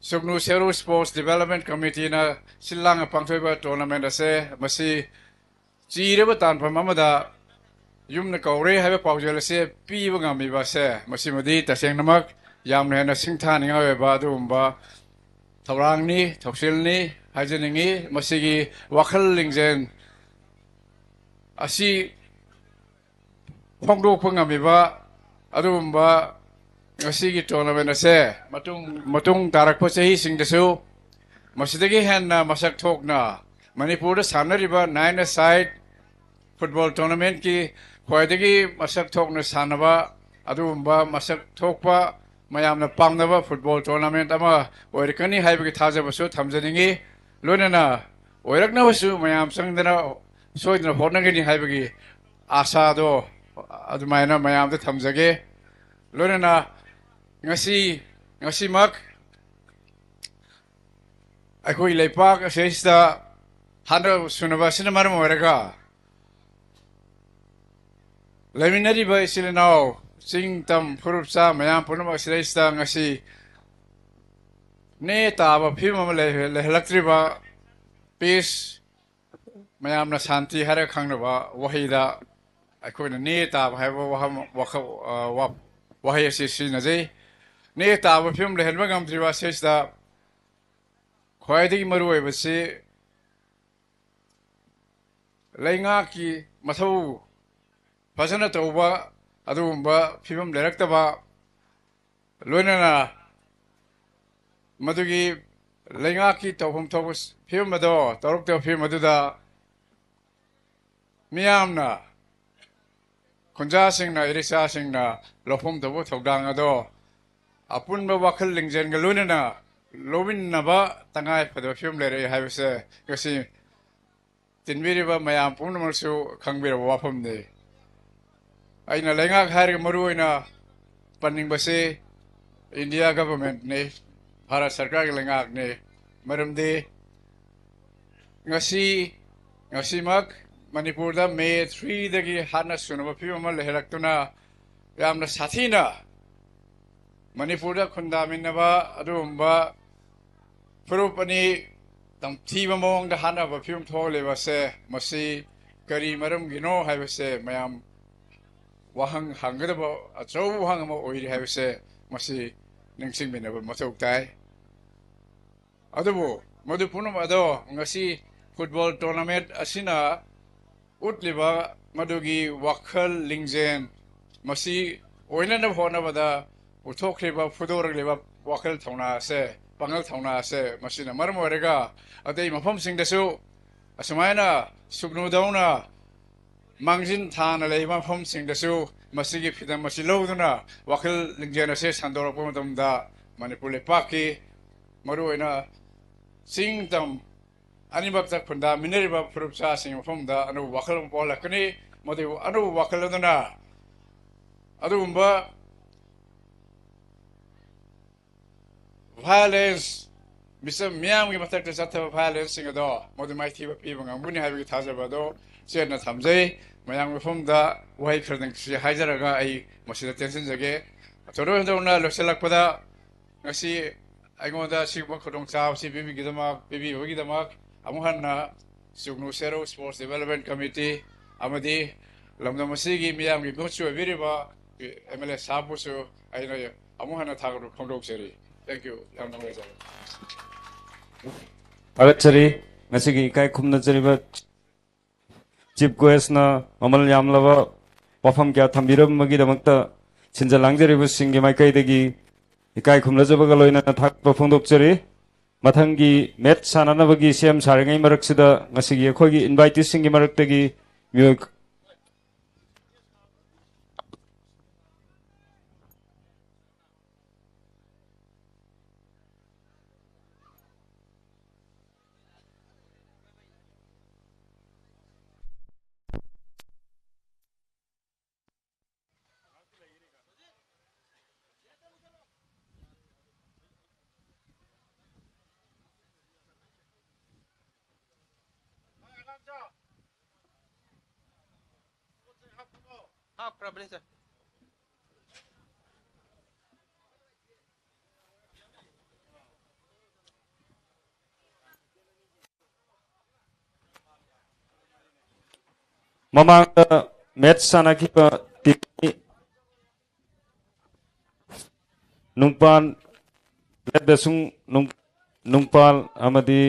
ꯁꯨꯒꯅꯨ ꯁꯦꯔꯨ Sports Development Committeeꯅ ꯁꯤꯜ ꯂꯥꯡꯅ ꯄꯥꯡꯊꯣꯛꯏꯕ tournament ꯑꯁꯦ, ꯃꯁꯤ ꯆꯤꯔꯕ ꯇꯥꯟꯐꯝ ꯑꯃꯗ ꯌꯨꯝꯅ ꯀꯧꯔꯦ ꯍꯥꯏꯕ ꯄꯥꯎꯖꯦꯜ ꯑꯁꯦ ꯄꯤꯕ ꯉꯝꯃꯤꯕ ꯑꯁꯦ, ꯃꯁꯤꯃꯗꯤ ꯇꯁꯦꯡꯅꯃꯛ ꯌꯥꯝꯅ ꯍꯦꯟꯅ ꯁꯤꯡꯊꯥꯅꯤꯡꯉꯥꯏ ꯑꯣꯏꯕ ꯑꯗꯨꯒꯨꯝꯕ ꯊꯧꯔꯥꯡꯅꯤ, ꯊꯧꯁꯤꯜꯅꯤ ꯍꯥꯏꯖꯅꯤꯡꯉꯤ꯫ ꯃꯁꯤꯒꯤ ꯋꯥꯈꯜ ꯂꯤꯡꯖꯦꯜ ꯑꯁꯤ ꯐꯣꯡꯗꯣꯛꯄ ꯉꯝꯃꯤꯕ ꯑꯗꯨꯒꯨꯝꯕ ꯉꯁꯤꯒꯤ tournament ꯑꯁꯦ ꯃꯇꯨꯡ, ꯃꯇꯨꯡ ꯇꯥꯔꯛꯄ ꯆꯍꯤꯁꯤꯡꯗꯁꯨ ꯃꯁꯤꯗꯒꯤ ꯍꯦꯟꯅ ꯃꯁꯛ ꯊꯣꯛꯅ ꯃꯅꯤꯄꯨꯔꯗ ꯁꯥꯟꯅꯔꯤꯕ nine-a-side football tournamentꯀꯤ ꯈ꯭ꯋꯥꯏꯗꯒꯤ ꯃꯁꯛ ꯊꯣꯛꯅ ꯁꯥꯟꯅꯕ ꯑꯗꯨꯒꯨꯝꯕ ꯃꯁꯛ ꯊꯣꯛꯄ, ꯃꯌꯥꯝꯅ ꯄꯥꯝꯅꯕ football tournament ꯑꯃ ꯑꯣꯏꯔꯛꯀꯅꯤ ꯍꯥꯏꯕꯒꯤ ꯊꯥꯖꯕꯁꯨ ꯊꯝꯖꯅꯤꯡꯏ꯫ ꯂꯣꯏꯅꯅ ꯑꯣꯏꯔꯛꯅꯕꯁꯨ ꯃꯌꯥꯝ ꯆꯪꯗꯅ ꯁꯣꯏꯗꯅ ꯍꯣꯠꯅꯒꯅꯤ ꯍꯥꯏꯕꯒꯤ ꯑꯥꯁꯥꯗꯣ ꯑꯗꯨꯃꯥꯏꯅ ꯃꯌꯥꯝꯗ ꯊꯝꯖꯒꯦ꯫ ꯂꯣꯏꯅꯅ ꯉꯁꯤ, ꯉꯁꯤꯃꯛ ꯑꯩꯈꯣꯏ ꯂꯩꯄꯥꯛ ꯑꯁꯤꯗꯩꯁꯤꯗ ꯍꯥꯠꯅ ꯁꯨꯅꯕ ꯑꯁꯤꯅ ꯃꯔꯝ ꯑꯣꯏꯔꯒ, ꯂꯩꯃꯤꯟꯅꯔꯤꯕ ꯏꯆꯤꯜ ꯏꯅꯥꯎ, ꯆꯤꯡ ꯇꯝ ꯐꯨꯔꯨꯞ ꯆꯥ ꯃꯌꯥꯝ ꯄꯨꯝꯅꯃꯛ ꯑꯁꯤꯗꯩꯁꯤꯗ ꯉꯁꯤ ꯅꯦ ꯇꯥꯕ ꯐꯤꯕꯝ ꯑꯃ ꯂꯩ-, ꯂꯩꯍꯜꯂꯛꯇ꯭ꯔꯤꯕ peace, ꯃꯌꯥꯝꯅ ꯁꯥꯟꯇꯤ ꯍꯥꯏꯔꯒ ꯈꯪꯅꯕ ꯋꯥꯍꯩꯗ ꯑꯩꯈꯣꯏꯅ ꯅꯦ ꯇꯥꯕ ꯍꯥꯏꯕ ꯋꯥꯍꯪ, ꯋꯥꯈꯜ, ꯑ, ꯋꯥ-, ꯋꯥꯍꯩ ꯑꯁꯤ ꯁꯤꯖꯤꯟꯅꯖꯩ꯫ ꯅꯦ ꯇꯥꯕ ꯐꯤꯕꯝ ꯂꯩꯍꯟꯕ ꯉꯝꯗ꯭ꯔꯤꯕ ꯑꯁꯤꯁꯤꯗ ꯈ꯭ꯋꯥꯏꯗꯒꯤ ꯃꯔꯨꯑꯣꯏꯕꯁꯤ ꯂꯩꯉꯥꯛꯀꯤ ꯃꯊꯧ ꯐꯖꯅ ꯇꯧꯕ, ꯑꯗꯨꯒꯨꯝꯕ ꯐꯤꯕꯝ ꯂꯩꯔꯛꯇꯕ, ꯂꯣꯏꯅꯅ ꯃꯗꯨꯒꯤ ꯂꯩꯉꯥꯛꯀꯤ ꯇꯧꯐꯝ ꯊꯣꯛꯄ ꯐꯤꯕꯝ ꯑꯗꯣ ꯇꯧꯔꯛꯇꯕ ꯐꯤꯕꯝ ꯑꯗꯨꯗ ꯃꯤꯌꯥꯝꯅ, ꯈꯨꯟꯖꯥꯁꯤꯡꯅ, ꯏꯔꯤꯛꯆꯥꯁꯤꯡꯅ ꯂꯧꯐꯝ ꯊꯣꯛꯄ ꯊꯧꯗꯥꯡ ꯑꯗꯣ ꯑꯄꯨꯟꯕ ꯋꯥꯈꯜ ꯂꯤꯡꯖꯦꯜꯒ ꯂꯣꯏꯅꯅ ꯂꯧꯃꯤꯟꯅꯕ ꯇꯉꯥꯏ ꯐꯗꯕ ꯐꯤꯕꯝ ꯂꯩꯔꯛꯑꯦ ꯍꯥꯏꯕꯁꯦ ꯉꯁꯤ ꯇꯤꯟꯕꯤꯔꯤꯕ ꯃꯌꯥꯝ ꯄꯨꯝꯅꯃꯛꯁꯨ ꯈꯪꯕꯤꯔꯕ ꯋꯥꯐꯝꯅꯤ꯫ ꯑꯩꯅ ꯂꯩꯉꯥꯛ ꯍꯥꯏꯔꯒ ꯃꯔꯨ ꯑꯣꯏꯅ ꯄꯟꯅꯤꯡꯕꯁꯤ ꯏꯟꯗꯤꯌꯥ ꯒꯚꯔꯟꯃꯦꯟꯠꯅꯤ, ꯚꯥꯔꯠ ꯁꯔꯀꯥꯔꯒꯤ ꯂꯩꯉꯥꯛꯅꯤ꯫ ꯃꯔꯝꯗꯤ ꯉꯁꯤ, ꯉꯁꯤꯃꯛ ꯃꯅꯤꯄꯨꯔꯗ ꯃꯦ threeꯗꯒꯤ ꯍꯥꯠꯅ ꯁꯨꯅꯕ ꯐꯤꯕꯝ ꯑꯃ ꯂꯩꯍꯜꯂꯛꯇꯨꯅ ꯌꯥꯝꯅ ꯁꯥꯊꯤꯅ ꯃꯅꯤꯄꯨꯔꯗ ꯈꯨꯟꯗꯥꯃꯤꯟꯅꯕ ꯑꯗꯨꯒꯨꯝꯕ ꯐꯨꯔꯨꯞ ꯑꯅꯤ ꯇꯝꯊꯤꯕ ꯃꯑꯣꯡꯗ ꯍꯥꯠꯅꯕ ꯐꯤꯕꯝ ꯊꯣꯛꯍꯜꯂꯤꯕ ꯑꯁꯦ ꯃꯁꯤ ꯀꯔꯤ ꯃꯔꯝꯒꯤꯅꯣ ꯍꯥꯏꯕꯁꯦ ꯃꯌꯥꯝ ꯋꯥꯍꯪ ꯍꯪꯒꯗꯕ ꯑꯆꯧꯕ ꯋꯥꯍꯪ ꯑꯃ ꯑꯣꯏꯔꯤ ꯍꯥꯏꯕꯁꯦ ꯃꯁꯤ ꯅꯤꯡꯁꯤꯡꯃꯤꯟꯅꯕ ꯃꯊꯧ ꯇꯥꯏ꯫ ꯑꯗꯨꯕꯨ ꯃꯗꯨ ꯄꯨꯝꯅꯃꯛ ꯑꯗꯣ ꯉꯁꯤ football tournament ꯑꯁꯤꯅ ꯎꯠꯂꯤꯕ ꯃꯗꯨꯒꯤ ꯋꯥꯈꯜ ꯂꯤꯡꯖꯦꯜ, ꯃꯁꯤ ꯑꯣꯏꯅꯅꯕ ꯍꯣꯠꯅꯕꯗ ꯎꯠꯊꯣꯛꯈ꯭ꯔꯤꯕ, ꯐꯨꯗꯣꯔꯛꯂꯤꯕ ꯋꯥꯈꯜ ꯊꯧꯅꯥ ꯑꯁꯦ, ꯄꯥꯡꯒꯜ ꯊꯧꯅꯥ ꯑꯁꯦ, ꯃꯁꯤꯅ ꯃꯔꯝ ꯑꯣꯏꯔꯒ ꯑꯇꯩ ꯃꯐꯝꯁꯤꯡꯗꯁꯨ ꯑꯁꯨꯃꯥꯏꯅ ꯁꯨꯞꯅꯨꯗꯧꯅ ꯃꯥꯡꯖꯤꯟ ꯊꯥꯅ ꯂꯩꯕ ꯃꯐꯝꯁꯤꯡꯗꯁꯨ ꯃꯁꯤꯒꯤ ꯐꯤꯗꯝ ꯑꯁꯤ ꯂꯧꯗꯨꯅ ꯋꯥꯈꯜ ꯂꯤꯡꯖꯦꯜ ꯑꯁꯤ ꯁꯟꯗꯣꯔꯛꯄ ꯃꯇꯝꯗ ꯃꯅꯤꯄꯨꯔ ꯂꯩꯄꯥꯛꯀꯤ ꯃꯔꯨꯑꯣꯏꯅ ꯆꯤꯡ ꯇꯝ ꯑꯅꯤꯃꯛꯇ ꯈꯨꯟꯗꯥꯃꯤꯟꯅꯔꯤꯕ ꯐꯨꯔꯨꯞ ꯆꯥꯁꯤꯡꯒꯤ ꯃꯐꯝꯗ ꯑꯅꯧꯕ ꯋꯥꯈꯜ ꯑꯃ ꯄꯣꯛꯍꯜꯂꯛꯀꯅꯤ꯫ ꯃꯗꯨ ꯑꯅꯧꯕ ꯋꯥꯈꯜ ꯑꯗꯨꯅ ꯑꯗꯨꯒꯨꯝꯕ violence, ꯃꯤꯆꯝ ꯃꯤꯌꯥꯝꯒꯤ ꯃꯊꯛꯇ ꯆꯠꯊꯕ violenceꯁꯤꯡ ꯑꯗꯣ ꯃꯗꯨ ꯃꯥꯏꯊꯤꯕ ꯄꯤꯕ ꯉꯝꯒꯅꯤ ꯍꯥꯏꯕꯒꯤ ꯊꯥꯖꯕ ꯑꯗꯣ ꯆꯦꯠꯅ ꯊꯝꯖꯩ꯫ ꯃꯌꯥꯝꯒꯤ ꯃꯐꯝꯗ ꯋꯥꯍꯩ ꯈꯔꯗꯪ ꯁꯤ ꯍꯥꯏꯖꯔꯒ ꯑꯩ ꯃꯁꯤꯗ ꯇꯦꯟꯁꯤꯟꯖꯒꯦ꯫ ꯊꯣꯏꯗꯣꯛ ꯍꯦꯟꯗꯣꯛꯅ ꯂꯣꯏꯁꯤꯜꯂꯛꯄꯗ ꯉꯁꯤ ꯑꯩꯉꯣꯟꯗ ꯑꯁꯤꯒꯨꯝꯕ ꯈꯨꯗꯣꯡꯆꯥꯕꯁꯤ ꯄꯤꯕꯤꯒꯤꯗꯃꯛ, ꯄꯤꯕꯤꯕꯒꯤꯗꯃꯛ ꯑꯃꯨꯛ ꯍꯟꯅ ꯆꯨꯒꯅꯨ ꯁꯦꯔꯧ Sports Development Committee ꯑꯃꯗꯤ ꯂꯝꯗꯝ ꯑꯁꯤꯒꯤ ꯃꯤꯌꯥꯝꯒꯤ ꯃꯍꯨꯠꯁꯨ ꯑꯣꯏꯕꯤꯔꯤꯕ ꯑꯦꯝ ꯑꯦꯜ ꯑꯦ ꯁꯥꯍꯕꯄꯨꯁꯨ ꯑꯩꯅ ꯑꯃꯨꯛ ꯍꯟꯅ ꯊꯥꯒꯠꯄ ꯐꯣꯡꯗꯣꯛꯆꯔꯤ꯫ Thank you꯫ ꯌꯥꯝ ꯅꯨꯡꯉꯥꯏꯖꯔꯦ꯫ ꯊꯥꯒꯠꯆꯔꯤ꯫ ꯉꯁꯤꯒꯤ ꯏꯀꯥꯏ ꯈꯨꯝꯅꯖꯔꯤꯕ ꯆꯤꯐ ꯒꯦꯁꯅ ꯃꯃꯜ ꯌꯥꯝꯂꯕ ꯋꯥꯐꯝ ꯀꯌꯥ ꯊꯝꯕꯤꯔꯝꯕꯒꯤꯗꯃꯛꯇ ꯁꯤꯟꯖ ꯂꯥꯡꯖꯔꯤꯕꯁꯤꯡꯒꯤ ꯃꯥꯏꯀꯩꯗꯒꯤ ꯏꯀꯥꯏ ꯈꯨꯝꯅꯖꯕꯒ ꯂꯣꯏꯅꯅ ꯊꯥꯒꯠꯄ ꯐꯣꯡꯗꯣꯛꯆꯔꯤ꯫ ꯃꯊꯪꯒꯤ ꯃꯦꯠꯆ ꯁꯥꯟꯅꯅꯕꯒꯤ ꯁꯦꯝ ꯁꯥꯔꯤꯉꯩ ꯃꯔꯛꯁꯤꯗ ꯉꯁꯤꯒꯤ ꯑꯩꯈꯣꯏꯒꯤ ꯏꯟꯚꯥꯏꯇꯤꯁꯁꯤꯡꯒꯤ ꯃꯔꯛꯇꯒꯤ ꯃꯤꯑꯣꯏ ꯍꯥꯞꯈ꯭ꯔꯕꯅꯤ, ꯁꯥꯔ꯫ ꯃꯃꯥꯡꯗ ꯃꯦꯠꯆ ꯁꯥꯟꯅꯈꯤꯕ ꯇꯤꯝ ꯑꯅꯤ, ꯅꯨꯡꯄꯥꯟ, ꯂꯦꯠꯕꯦꯁꯨꯡ ꯅꯨꯡ-, ꯅꯨꯡꯄꯥꯜ ꯑꯃꯗꯤ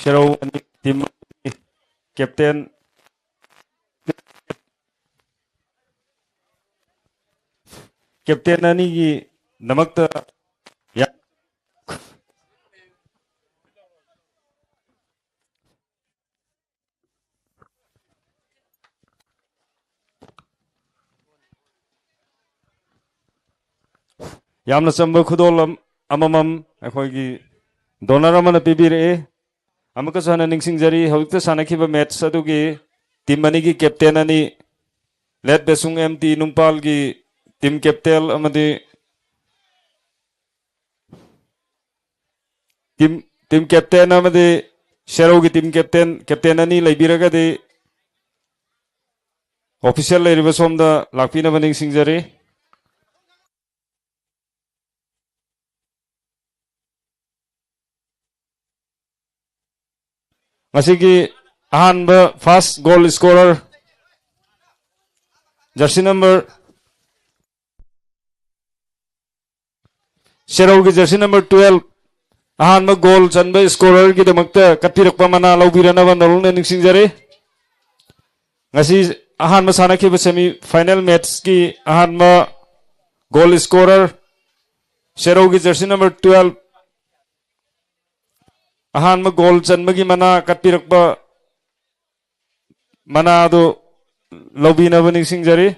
ꯁꯦꯔꯧ ꯑꯅꯤ ꯇꯤꯝ ꯑꯅꯤ ꯀꯦꯞꯇꯦꯟ ꯀꯦꯞꯇꯦꯟ ꯑꯅꯤꯒꯤꯗꯃꯛꯇ ꯌꯥ-, ꯌꯥꯝꯅ ꯆꯝꯕ ꯈꯨꯗꯣꯜ ꯑꯃꯃꯝ ꯑꯩꯈꯣꯏꯒꯤ ꯗꯣꯅꯔ ꯑꯃꯅ ꯄꯤꯕꯤꯔꯛꯏ꯫ ꯑꯃꯨꯛꯀꯁꯨ ꯍꯟꯅ ꯅꯤꯡꯁꯤꯡꯖꯔꯤ, ꯍꯧꯖꯤꯛꯇ ꯁꯥꯟꯅꯈꯤꯕ ꯃꯦꯠꯁ ꯑꯗꯨꯒꯤ ꯇꯤꯝ ꯑꯅꯤꯒꯤ ꯀꯦꯞꯇꯦꯟ ꯑꯅꯤ, ꯂꯦꯠ ꯕꯦꯁꯨꯡ ꯑꯦꯝ ꯇꯤ ꯅꯨꯡꯄꯥꯜꯒꯤ ꯇꯤꯝ ꯀꯦꯞꯇꯦꯟ ꯑꯃꯗꯤ ꯇꯤꯝ, ꯇꯤꯝ ꯀꯦꯞꯇꯦꯟ ꯑꯃꯗꯤ ꯁꯦꯔꯧꯒꯤ ꯇꯤꯝ ꯀꯦꯞꯇꯦꯟ, ꯀꯦꯞꯇꯦꯟ ꯑꯅꯤ ꯂꯩꯕꯤꯔꯒꯗꯤ ꯑꯣꯐꯤꯁꯤꯌꯦꯜ ꯂꯩꯔꯤꯕ ꯁꯣꯝꯗ ꯂꯥꯛꯄꯤꯅꯕ ꯅꯤꯡꯁꯤꯡꯖꯔꯤ꯫ ꯉꯁꯤꯒꯤ ꯑꯍꯥꯟꯕ first goal scorer, jersey number, ꯁꯦꯔꯧꯒꯤ ꯖꯔꯁꯤ ꯅꯝꯕꯔ ꯇꯨꯋꯦꯜꯐ, ꯑꯍꯥꯟꯕ ꯒꯣꯜ ꯆꯟꯕ ꯁ꯭ꯀꯣꯔꯔꯒꯤꯗꯃꯛꯇ ꯀꯠꯄꯤꯔꯛꯄ ꯃꯅꯥ ꯂꯧꯕꯤꯔꯅꯕ ꯅꯧꯅ ꯅꯤꯡꯁꯤꯡꯖꯔꯤ꯫ ꯉꯁꯤ ꯑꯍꯥꯟꯕ ꯁꯥꯟꯅꯈꯤꯕ ꯁꯦꯃꯤ ꯐꯥꯏꯅꯦꯜ ꯃꯦꯠꯁꯀꯤ ꯑꯍꯥꯟꯕ goal scorer, ꯁꯦꯔꯧꯒꯤ jersey number twelve, ꯑꯍꯥꯟꯕ ꯒꯣꯜ ꯆꯟꯕꯒꯤ ꯃꯅꯥ ꯀꯠꯄꯤꯔꯛꯄ ꯃꯅꯥ ꯑꯗꯨ ꯂꯧꯕꯤꯅꯕ ꯅꯤꯡꯁꯤꯡꯖꯔꯤ꯫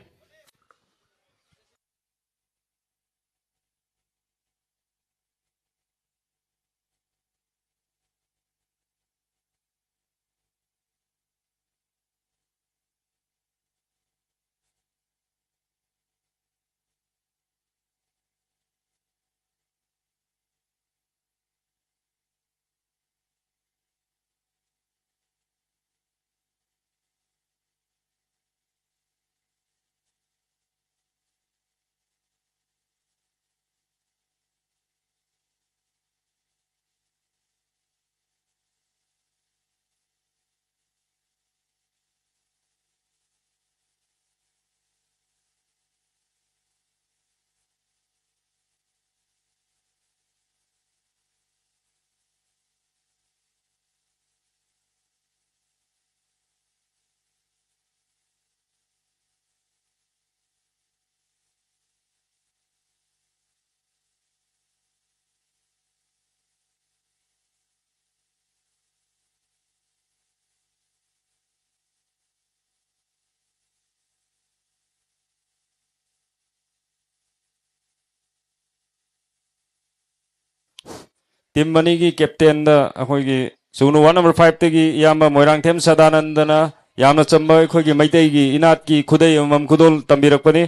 ꯇꯤꯝ ꯑꯅꯤꯒꯤ ꯀꯦꯞꯇꯦꯟꯗ ꯑꯩꯈꯣꯏꯒꯤ ꯁꯨꯒꯅꯨ ꯋꯥꯔꯗ ꯅꯝꯕꯔ ꯐꯥꯏꯚꯇꯒꯤ ꯏꯌꯥꯝꯕ ꯃꯣꯏꯔꯥꯡꯊꯦꯝ ꯁꯗꯥꯅꯟꯗꯅ ꯌꯥꯝꯅ ꯆꯝꯕ ꯑꯩꯈꯣꯏꯒꯤ ꯃꯩꯇꯩꯒꯤ ꯏꯅꯥꯠꯀꯤ ꯈꯨꯗꯩ ꯑꯃꯃꯝ ꯈꯨꯗꯣꯜ ꯇꯝꯕꯤꯔꯛꯄꯅꯤ꯫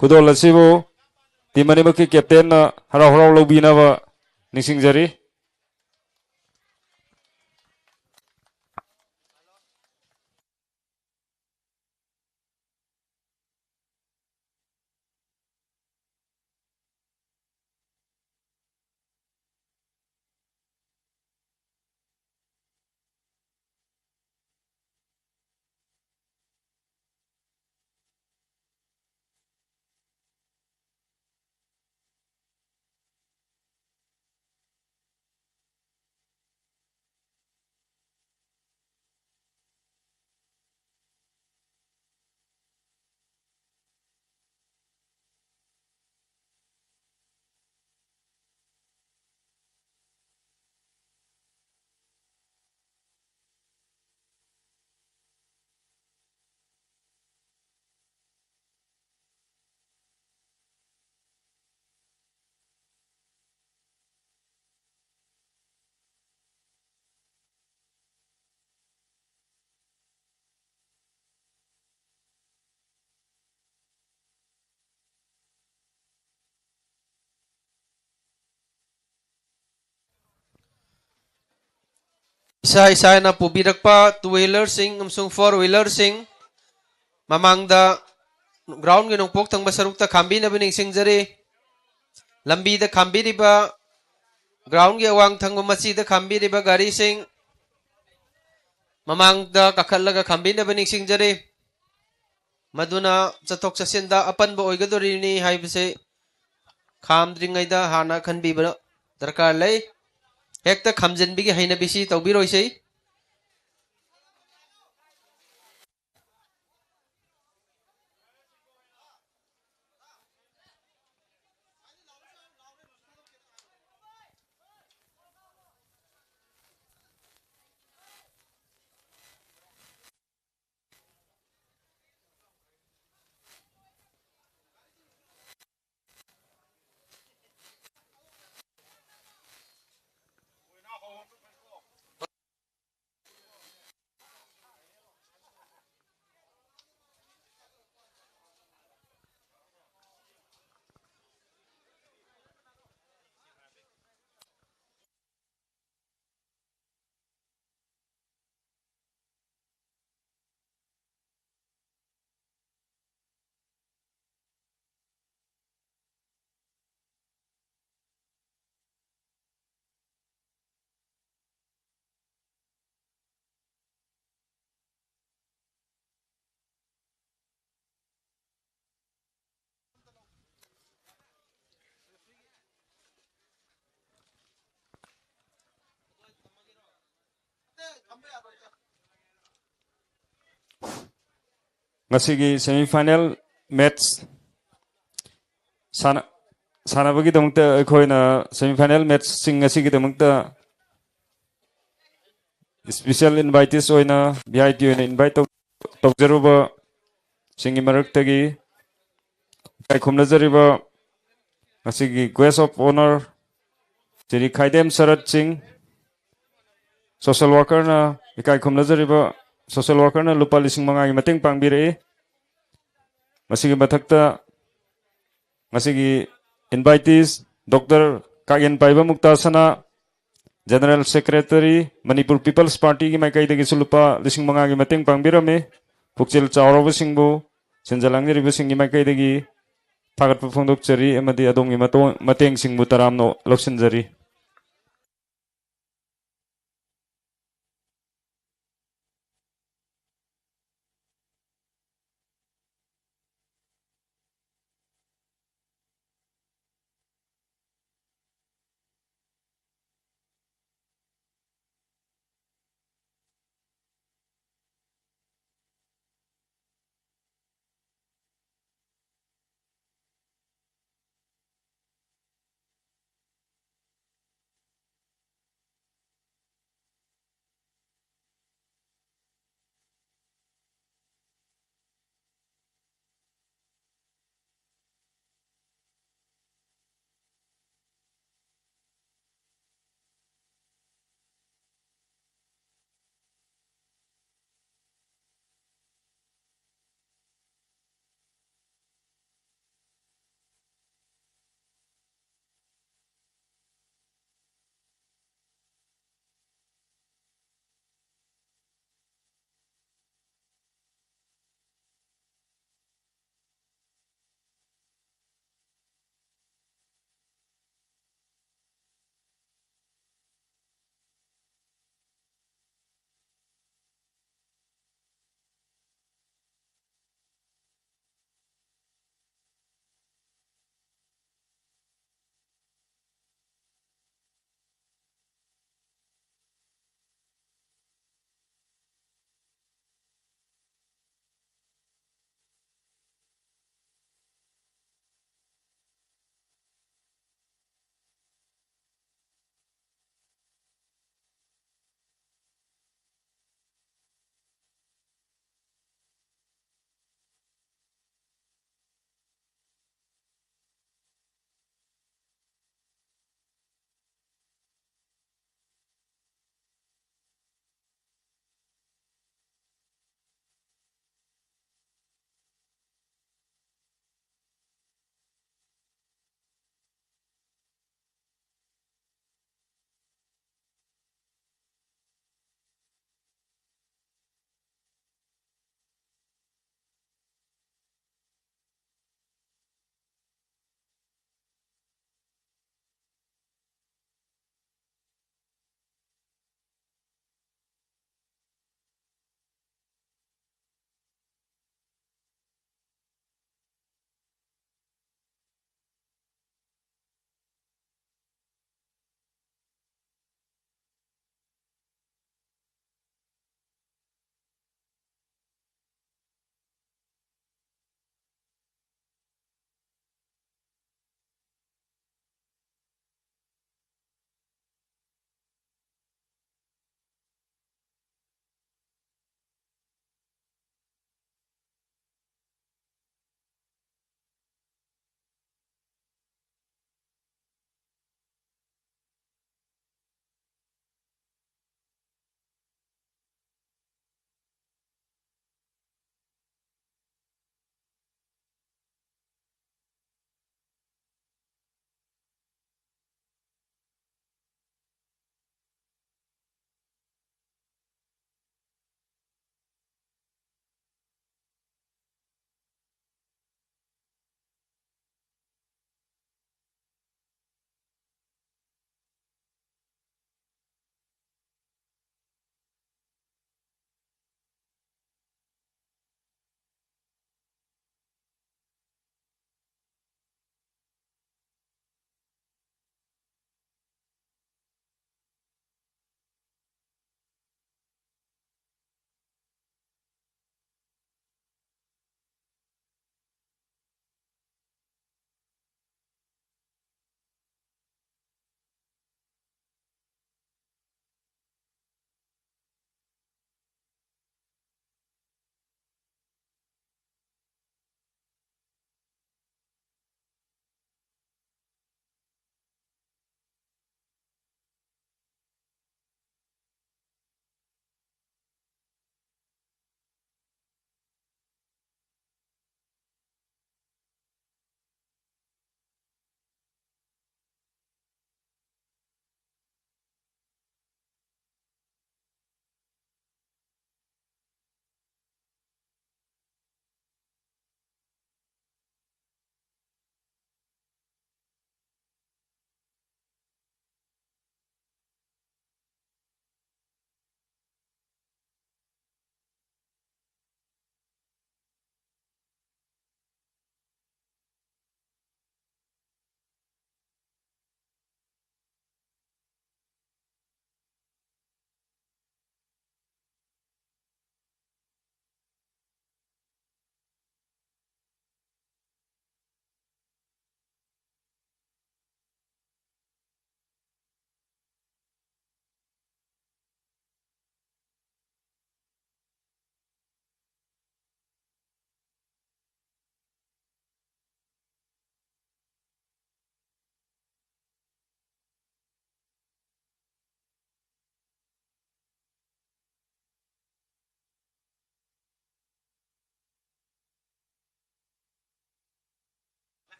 ꯈꯨꯗꯣꯜ ꯑꯁꯤꯕꯨ ꯇꯤꯝ ꯑꯅꯤꯃꯛꯀꯤ ꯀꯦꯞꯇꯦꯟꯅ ꯍꯔꯥꯎ ꯍꯔꯥꯎ ꯂꯧꯕꯤꯅꯕ ꯅꯤꯡꯁꯤꯡꯖꯔꯤ꯫ ꯏꯁꯥ ꯏꯁꯥꯅ ꯄꯨꯕꯤꯔꯛꯄ ꯇꯨ ꯋꯤꯂꯔꯁꯤꯡ ꯑꯃꯁꯨꯡ ꯐꯣꯔ ꯋꯤꯂꯔꯁꯤꯡ ꯃꯃꯥꯡꯗ ꯒ꯭ꯔꯥꯎꯟꯒꯤ ꯅꯣꯡꯄꯣꯛ ꯊꯪꯕ ꯁꯔꯨꯛꯇ ꯈꯥꯝꯕꯤꯅꯕ ꯅꯤꯡꯁꯤꯡꯖꯔꯤ꯫ ꯂꯝꯕꯤꯗ ꯈꯥꯝꯕꯤꯔꯤꯕ, ꯒ꯭ꯔꯥꯎꯟꯒꯤ ꯑꯋꯥꯡ ꯊꯪꯕ ꯃꯆꯤꯗ ꯈꯥꯝꯕꯤꯔꯤꯕ ꯒꯥꯔꯤꯁꯤꯡ ꯃꯃꯥꯡꯗ ꯀꯥꯈꯠꯂꯒ ꯈꯥꯝꯕꯤꯅꯕ ꯅꯤꯡꯁꯤꯡꯖꯔꯤ꯫ ꯃꯗꯨꯅ ꯆꯠꯊꯣꯛ ꯆꯠꯁꯤꯟꯗ ꯑꯄꯟꯕ ꯑꯣꯏꯒꯗꯣꯔꯤꯕꯅꯤ ꯍꯥꯏꯕꯁꯤ ꯈꯥꯝꯗ꯭ꯔꯤꯉꯩꯗ ꯍꯥꯟꯅ ꯈꯟꯕꯤꯕ ꯗꯔꯀꯥꯔ ꯂꯩ꯫ ꯍꯦꯛꯇ ꯈꯥꯝꯖꯤꯟꯕꯒꯤ ꯍꯩꯅꯕꯤꯁꯤ ꯇꯧꯕꯤꯔꯣꯏꯁꯤ꯫ ꯉꯁꯤꯒꯤ semi final match ꯁꯥꯟꯅ-, ꯁꯥꯟꯅꯕꯒꯤꯗꯃꯛꯇ ꯑꯩꯈꯣꯏꯅ semi final matchꯁꯤꯡ ꯑꯁꯤꯒꯤꯗꯃꯛꯇ special invitees ꯑꯣꯏꯅ, V I P ꯑꯣꯏꯅ invite ꯇꯧ-, ꯇꯧꯖꯔꯨꯕ ꯁꯤꯡꯒꯤ ꯃꯔꯛꯇꯒꯤ ꯏꯀꯥꯏ ꯈꯨꯝꯅꯖꯔꯤꯕ ꯉꯁꯤꯒꯤ guest of honour ꯁ꯭ꯔꯤ ꯈꯥꯏꯗꯦꯝ ꯁꯔꯠ ꯁꯤꯡ, social workerꯅ, ꯏꯀꯥꯏ ꯈꯨꯝꯅꯖꯔꯤꯕ social workerꯅ ꯂꯨꯄꯥ ꯂꯤꯁꯤꯡ ꯃꯉꯥꯒꯤ ꯃꯇꯦꯡ ꯄꯥꯡꯕꯤꯔꯛꯏ꯫ ꯃꯁꯤꯒꯤ ꯃꯊꯛꯇ ꯉꯁꯤꯒꯤ invitees Doctor ꯀꯥꯒꯦꯟ ꯄꯥꯏꯕ ꯃꯨꯛꯇꯥ ꯁꯅꯥ, General Secretary, Manipur People's Partyꯒꯤ ꯃꯥꯏꯀꯩꯗꯒꯤꯁꯨ ꯂꯨꯄꯥ ꯂꯤꯁꯤꯡ ꯃꯉꯥꯒꯤ ꯃꯇꯦꯡ ꯄꯥꯡꯕꯤꯔꯝꯃꯤ꯫ ꯄꯨꯛꯆꯦꯜ ꯆꯥꯎꯔꯕꯁꯤꯡꯕꯨ ꯁꯤꯟꯖ ꯂꯥꯡꯖꯔꯤꯕꯁꯤꯡꯒꯤ ꯃꯥꯏꯀꯩꯗꯒꯤ ꯊꯥꯒꯠꯄ ꯐꯣꯡꯗꯣꯛꯆꯔꯤ ꯑꯃꯗꯤ ꯑꯗꯣꯝꯒꯤ ꯃꯇꯣ-, ꯃꯇꯦꯡꯁꯤꯡꯕꯨ ꯇꯔꯥꯝꯅ ꯂꯧꯁꯤꯟꯖꯔꯤ꯫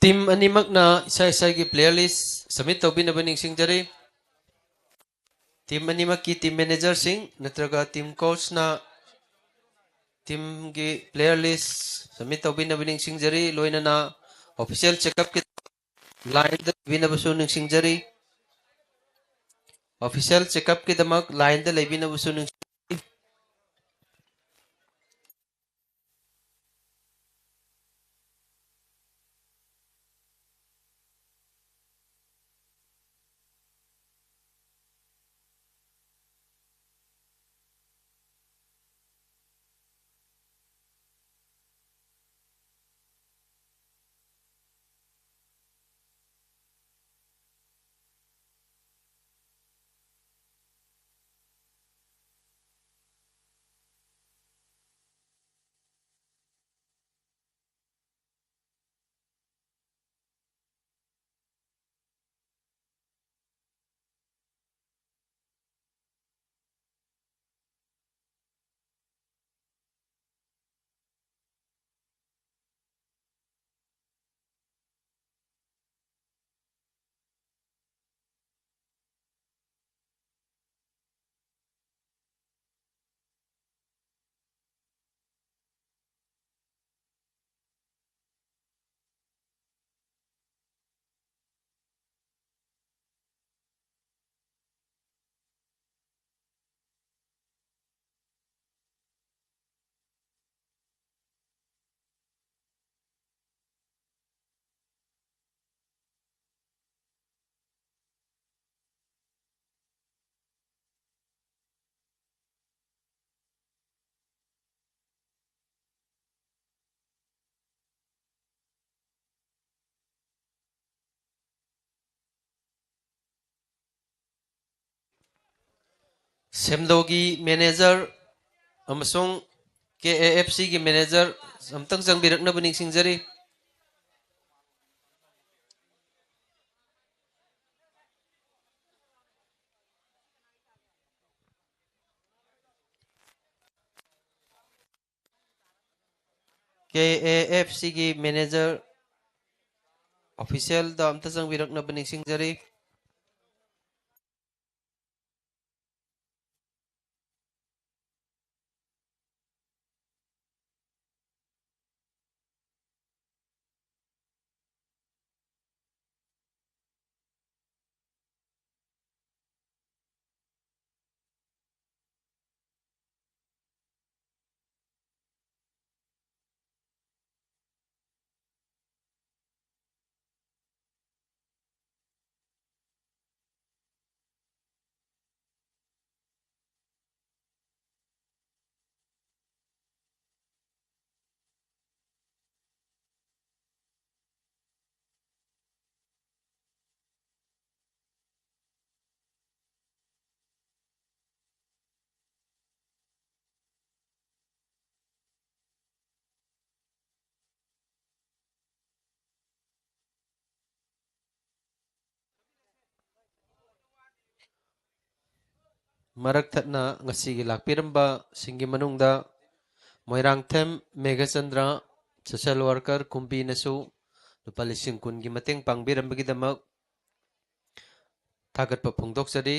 Team ꯑꯅꯤꯃꯛꯅ ꯏꯁꯥ ꯏꯁꯥꯒꯤ player list submit ꯇꯧꯕꯤꯅꯕ ꯅꯤꯡꯁꯤꯡꯖꯔꯤ꯫ Team ꯑꯅꯤꯃꯛꯀꯤ team managerꯁꯤꯡ ꯅꯠꯇ꯭ꯔꯒ team coachꯅ teamꯒꯤ player list submit ꯇꯧꯕꯤꯅꯕ ꯅꯤꯡꯁꯤꯡꯖꯔꯤ꯫ ꯂꯣꯏꯅꯅ official checkupꯀꯤ lineꯗ ꯂꯩꯕꯤꯅꯕꯁꯨ ꯅꯤꯡꯁꯤꯡꯖꯔꯤ꯫ Official checkupꯀꯤꯗꯃꯛ lineꯗ ꯂꯩꯕꯤꯅꯕꯁꯨ ꯅꯤꯡꯁꯤꯡꯖꯔꯤ꯫ ꯁꯦꯝꯗꯣꯒꯤ manager ꯑꯃꯁꯨꯡ KAFCꯒꯤ manager ꯑꯝꯇꯪ ꯆꯪꯕꯤꯔꯛꯅꯕ ꯅꯤꯡꯁꯤꯡꯖꯔꯤ꯫ KAFCꯒꯤ manager ꯑꯣꯐꯤꯁꯤꯌꯦꯜꯗ ꯑꯝꯇ ꯆꯪꯕꯤꯔꯛꯅꯕ ꯅꯤꯡꯁꯤꯡꯖꯔꯤ꯫ ꯃꯔꯛ ꯊꯠꯅ ꯉꯁꯤꯒꯤ ꯂꯥꯛꯄꯤꯔꯝꯕꯁꯤꯡꯒꯤ ꯃꯅꯨꯡꯗ ꯃꯣꯏꯔꯥꯡꯊꯦꯝ ꯃꯦꯘꯆꯟꯗ꯭ꯔ, ꯁꯣꯁꯦꯜ ꯋꯥꯔꯀꯔ ꯀꯨꯝꯕꯤꯅꯁꯨ ꯂꯨꯄꯥ ꯂꯤꯁꯤꯡ ꯀꯨꯟꯒꯤ ꯃꯇꯦꯡ ꯄꯥꯡꯕꯤꯔꯝꯕꯒꯤꯗꯃꯛ ꯊꯥꯒꯠꯄ ꯐꯣꯡꯗꯣꯛꯆꯔꯤ꯫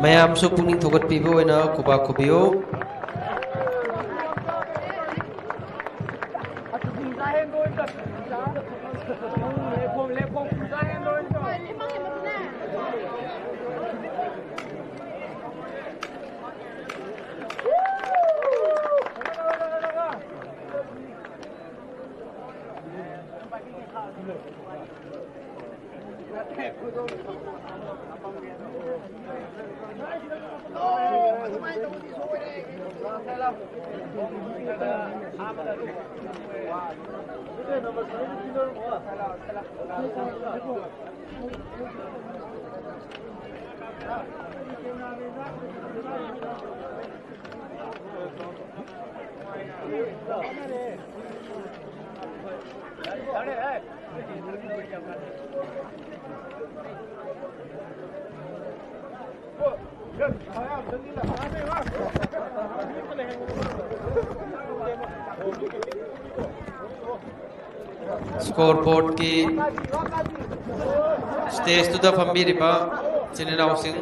ꯃꯌꯥꯝꯁꯨ ꯄꯨꯛꯅꯤꯡ ꯊꯧꯒꯠꯄꯤꯕ ꯑꯣꯏꯅ ꯈꯨꯕꯥꯛ ꯈꯨꯕꯤꯌꯨ꯫ Scoreboard ꯀꯤ stage ꯇꯨꯗ ꯐꯝꯕꯤꯔꯤꯕ ꯏꯆꯤꯟ ꯏꯅꯥꯎꯁꯤꯡ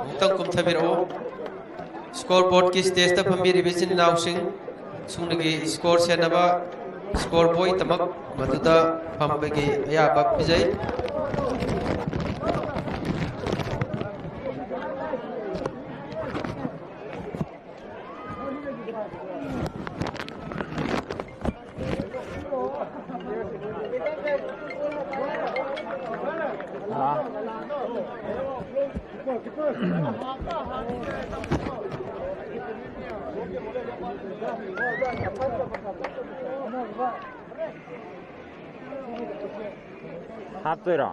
ꯑꯃꯨꯛꯇꯪ ꯀꯨꯝꯊꯕꯤꯔꯛꯎ꯫ Scoreboard ꯀꯤ stage ꯇ ꯐꯝꯕꯤꯔꯤꯕ ꯏꯆꯤꯟ ꯏꯅꯥꯎꯁꯤꯡ, ꯁꯨꯞꯅꯒꯤ score ꯁꯦꯟꯅꯕ score boy ꯗꯃꯛ ꯃꯗꯨꯗ ꯐꯝꯕꯒꯤ ꯑꯌꯥꯕ ꯄꯤꯖꯩ꯫ ꯍꯥꯞꯇꯣꯏꯔꯣ?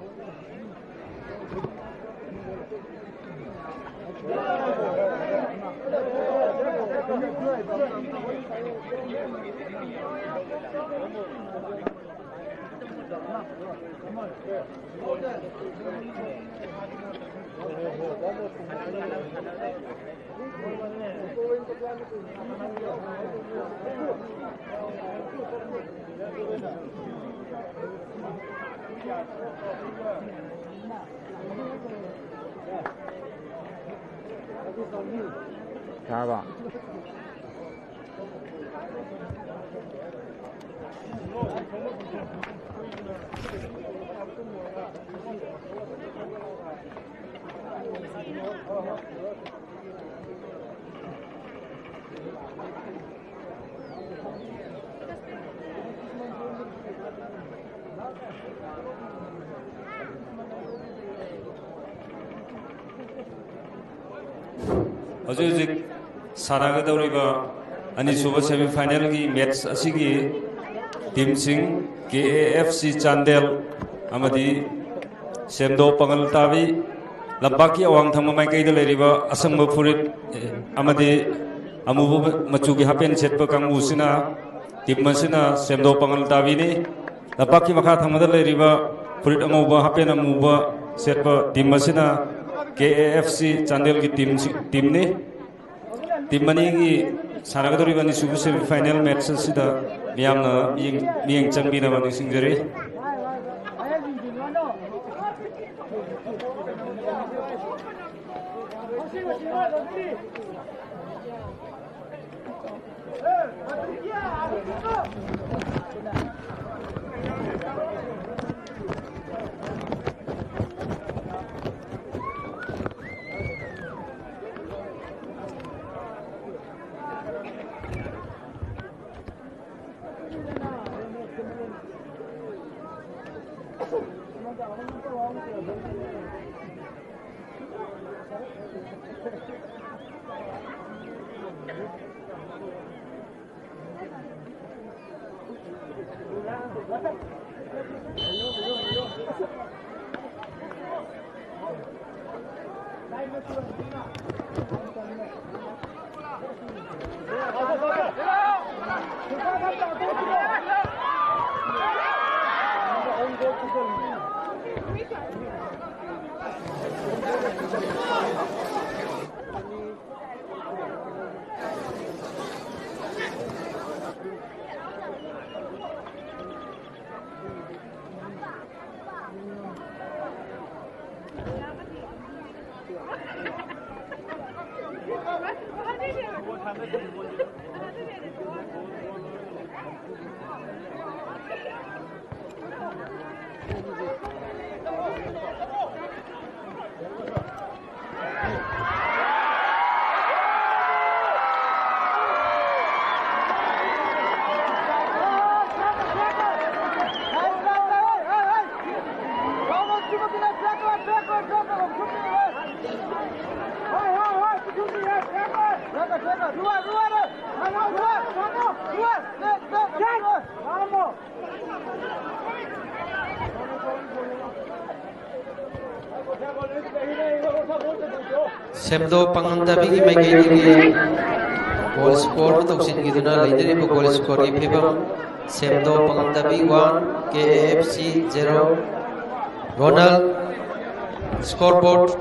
ꯌꯥꯔꯕ? ꯍꯧꯖꯤꯛ ꯍꯧꯖꯤꯛ ꯁꯥꯟꯅꯒꯗꯧꯔꯤꯕ ꯑꯅꯤꯁꯨꯕ semi final ꯒꯤ match ꯑꯁꯤꯒꯤ team ꯁꯤꯡ, ꯀꯦ ꯑꯦ ꯑꯦꯐ ꯁꯤ ꯆꯥꯟꯗꯦꯜ ꯑꯃꯗꯤ ꯁꯦꯝꯗꯣ ꯄꯥꯉꯜ ꯇꯥꯕꯤ, ꯂꯝꯄꯥꯛꯀꯤ ꯑꯋꯥꯡ ꯊꯪꯕ ꯃꯥꯏꯀꯩꯗ ꯂꯩꯔꯤꯕ ꯑꯁꯪꯕ ꯐꯨꯔꯤꯠ, ꯑꯦ, ꯑꯃꯗꯤ ꯑꯃꯨꯕ ꯃꯆꯨꯒꯤ ꯍꯥꯄꯦꯟ ꯁꯦꯠꯄ ꯀꯥꯡꯕꯨꯁꯤꯅ, team ꯑꯁꯤꯅ ꯁꯦꯝꯗꯣ ꯄꯥꯉꯜ ꯇꯥꯕꯤꯅꯤ꯫ ꯂꯝꯄꯥꯛꯀꯤ ꯃꯈꯥ ꯊꯪꯕꯗ ꯂꯩꯔꯤꯕ ꯐꯨꯔꯤꯠ ꯑꯉꯧꯕ, ꯍꯥꯄꯦꯟ ꯑꯃꯨꯕ ꯁꯦꯠꯄ team ꯑꯁꯤꯅ ꯀꯦ ꯑꯦ ꯑꯦꯐ ꯁꯤ ꯆꯥꯟꯗꯦꯜꯒꯤ team ꯁꯤ, team ꯅꯤ꯫ Team ꯑꯅꯤꯒꯤ ꯁꯥꯟꯅꯒꯗꯧꯔꯤꯕ ꯑꯅꯤꯁꯨꯕ semi final match ꯑꯁꯤꯗ ꯃꯤꯌꯥꯝꯅ ꯃꯤꯠꯌꯦꯡ, ꯃꯤꯠꯌꯦꯡ ꯆꯪꯕꯤꯅꯕ ꯅꯤꯡꯁꯤꯡꯖꯔꯤ꯫ ꯁꯦꯝꯗꯣ ꯄꯥꯉꯟꯗꯥꯕꯤꯒꯤ ꯃꯥꯏꯀꯩꯗꯒꯤ ꯒꯣꯜ ꯁ꯭ꯀꯣꯔ ꯇꯧꯁꯤꯟꯈꯤꯗꯨꯅ ꯂꯩꯅꯔꯤꯕ ꯒꯣꯜ ꯁ꯭ꯀꯣꯔꯒꯤ ꯐꯤꯕꯝ, ꯁꯦꯝꯗꯣ ꯄꯥꯉꯟꯗꯥꯕꯤ ꯋꯥꯟ, ꯀꯦ ꯑꯦ ꯑꯦꯐ ꯁꯤ ꯖꯦꯔꯣ꯫ ꯔꯣꯅꯥꯜ, ꯁ꯭ꯀꯣꯔ ꯕꯣꯔꯗ꯫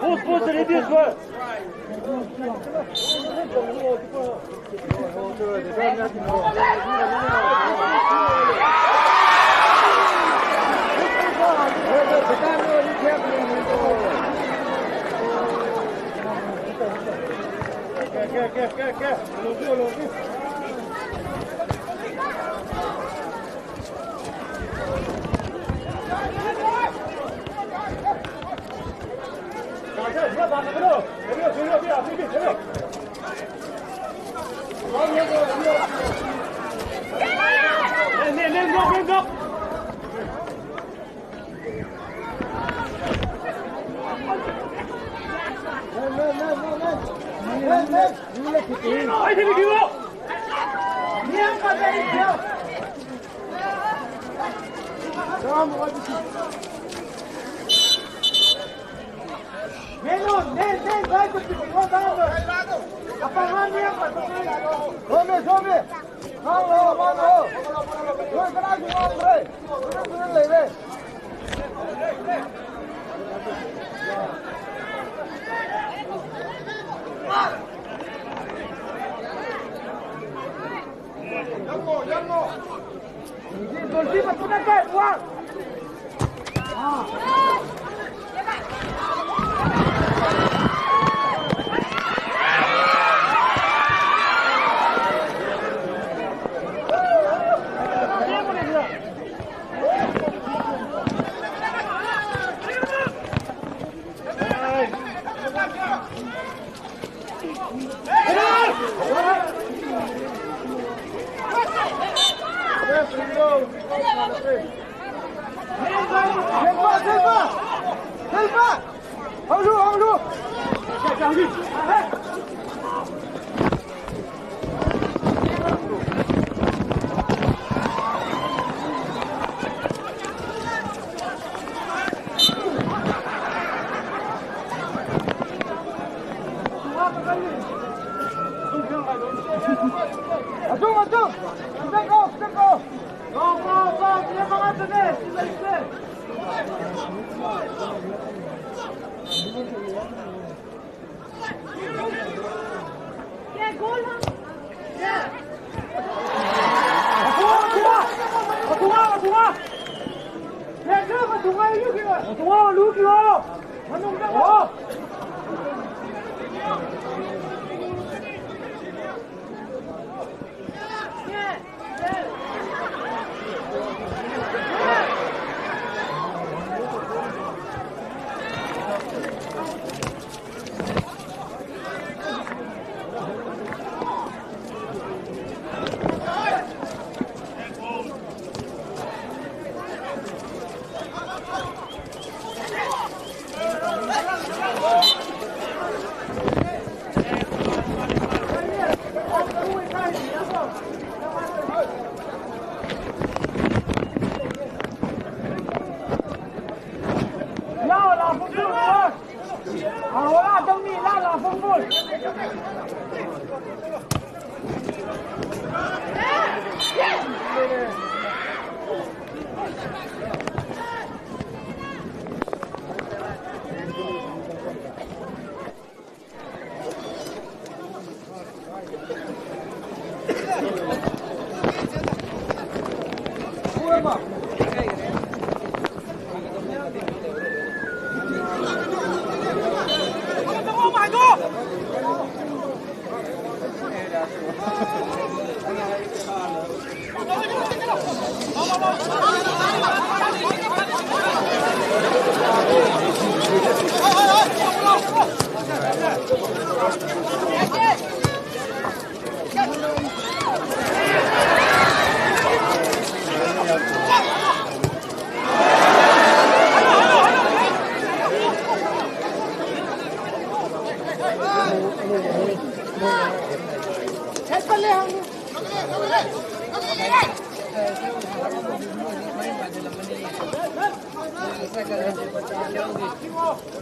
Post, post, ready, sir. ꯁꯣꯝꯃꯦ, ꯁꯣꯝꯃꯦ꯫ ꯉꯥꯡꯂꯣ, ꯉꯥꯡꯂꯣ꯫ ꯅꯣꯏ ꯀꯅꯥꯁꯨ ꯉꯥꯡꯗ꯭ꯔꯦ꯫ ꯇꯨꯃꯤꯟ ꯇꯨꯃꯤꯟ ꯂꯩꯔꯦ꯫ ꯍꯧꯔꯨ, ꯍꯧꯔꯨ꯫ ꯃꯇꯨꯡ, ꯃꯇꯨꯡ! ꯈꯤꯇꯪ ꯀꯥꯎ, ꯈꯤꯇꯪ ꯀꯥꯎ!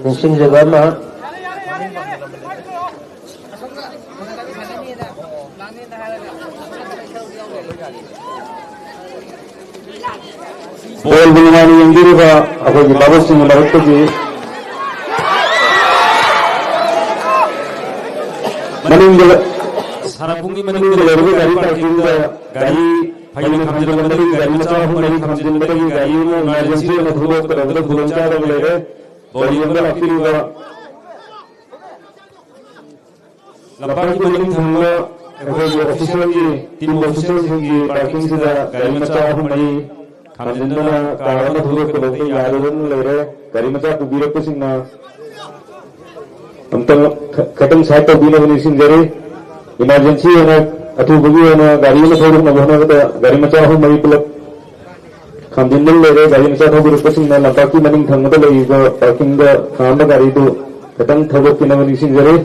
ꯅꯤꯡꯁꯤꯡꯖꯕ ꯑꯃ꯫ ꯕꯣꯜꯕꯨ ꯅꯨꯡꯉꯥꯏꯅ ꯌꯦꯡꯕꯤꯔꯤꯕ ꯑꯩꯈꯣꯏꯒꯤ ꯚꯥꯕꯣꯛꯁꯤꯡꯒꯤ ꯃꯔꯛꯇꯒꯤ ꯃꯅꯤꯡꯗ, ꯁꯥꯔꯥꯄꯨꯡꯒꯤ ꯃꯅꯤꯡꯗ ꯂꯩꯔꯤꯕ ꯒꯥꯔꯤ ꯄꯥꯔꯀꯤꯡꯗ ꯒꯥꯔꯤ ꯐꯩꯅ ꯈꯥꯝꯖꯤꯜꯂꯝꯕꯗꯒꯤ ꯒꯥꯔꯤ ꯃꯆꯥ ꯑꯍꯨꯝ ꯃꯔꯤ ꯈꯥꯝꯖꯤꯟꯕꯗꯒꯤ ꯒꯥꯔꯤ ꯑꯃ ꯏꯃꯥꯔꯖꯦꯟꯁꯤ ꯑꯣꯏꯅ ꯊꯧꯗꯣꯛꯀꯗꯕꯗ ꯈꯨꯗꯣꯡꯆꯥꯗꯕ ꯂꯩꯔꯦ꯫ ꯕꯣꯜ ꯌꯦꯡꯕ ꯂꯥꯛꯄꯤꯔꯤꯕ ꯂꯝꯄꯥꯛꯀꯤ ꯃꯅꯤꯡ ꯊꯪꯕ ꯑꯩꯈꯣꯏꯒꯤ ꯑꯣꯐꯤꯁꯤꯌꯦꯜꯒꯤ, ꯇꯤꯝ ꯑꯣꯐꯤꯁꯤꯌꯦꯜꯁꯤꯡꯒꯤ ꯄꯥꯔꯀꯤꯡꯁꯤꯗ ꯒꯥꯔꯤ ꯃꯆꯥ ꯑꯍꯨꯝ ꯃꯔꯤ ꯈꯥꯝꯖꯤꯟꯗꯨꯅ ꯀꯥꯔ ꯑꯃ ꯊꯧꯗꯣꯛꯄꯗ ꯌꯥꯗꯗꯨꯅ ꯂꯩꯔꯦ꯫ ꯒꯥꯔꯤ ꯃꯆꯥ ꯄꯨꯕꯤꯔꯛꯄꯁꯤꯡꯅ ꯑꯝꯇꯪ ꯈ-, ꯈꯇꯪ ꯁꯥꯏꯠ ꯇꯧꯕꯤꯅꯕ ꯅꯤꯡꯁꯤꯡꯖꯔꯤ꯫ ꯏꯃꯥꯔꯖꯦꯟꯁꯤ ꯑꯣꯏꯅ, ꯑꯊꯨꯕꯒꯤ ꯑꯣꯏꯅ ꯒꯥꯔꯤ ꯑꯃ ꯊꯧꯗꯣꯛꯅꯕ ꯍꯣꯠꯅꯕꯗ ꯒꯥꯔꯤ ꯃꯆꯥ ꯑꯍꯨꯝ ꯃꯔꯤ ꯄꯨꯂꯞ ꯈꯥꯝꯖꯤꯟꯗꯨꯅ ꯂꯩꯔꯦ꯫ ꯒꯥꯔꯤ ꯃꯆꯥ ꯊꯧꯕꯤꯔꯛꯄꯁꯤꯡꯅ ꯂꯝꯄꯥꯛꯀꯤ ꯃꯅꯤꯡ ꯊꯪꯕꯗ ꯂꯩꯔꯤꯕ ꯄꯥꯔꯀꯤꯡꯗ ꯈꯥꯝꯕ ꯒꯥꯔꯤꯗꯨ ꯈꯤꯇꯪ ꯊꯧꯗꯣꯛꯄꯤꯅꯕ ꯅꯤꯡꯁꯤꯡꯖꯔꯤ꯫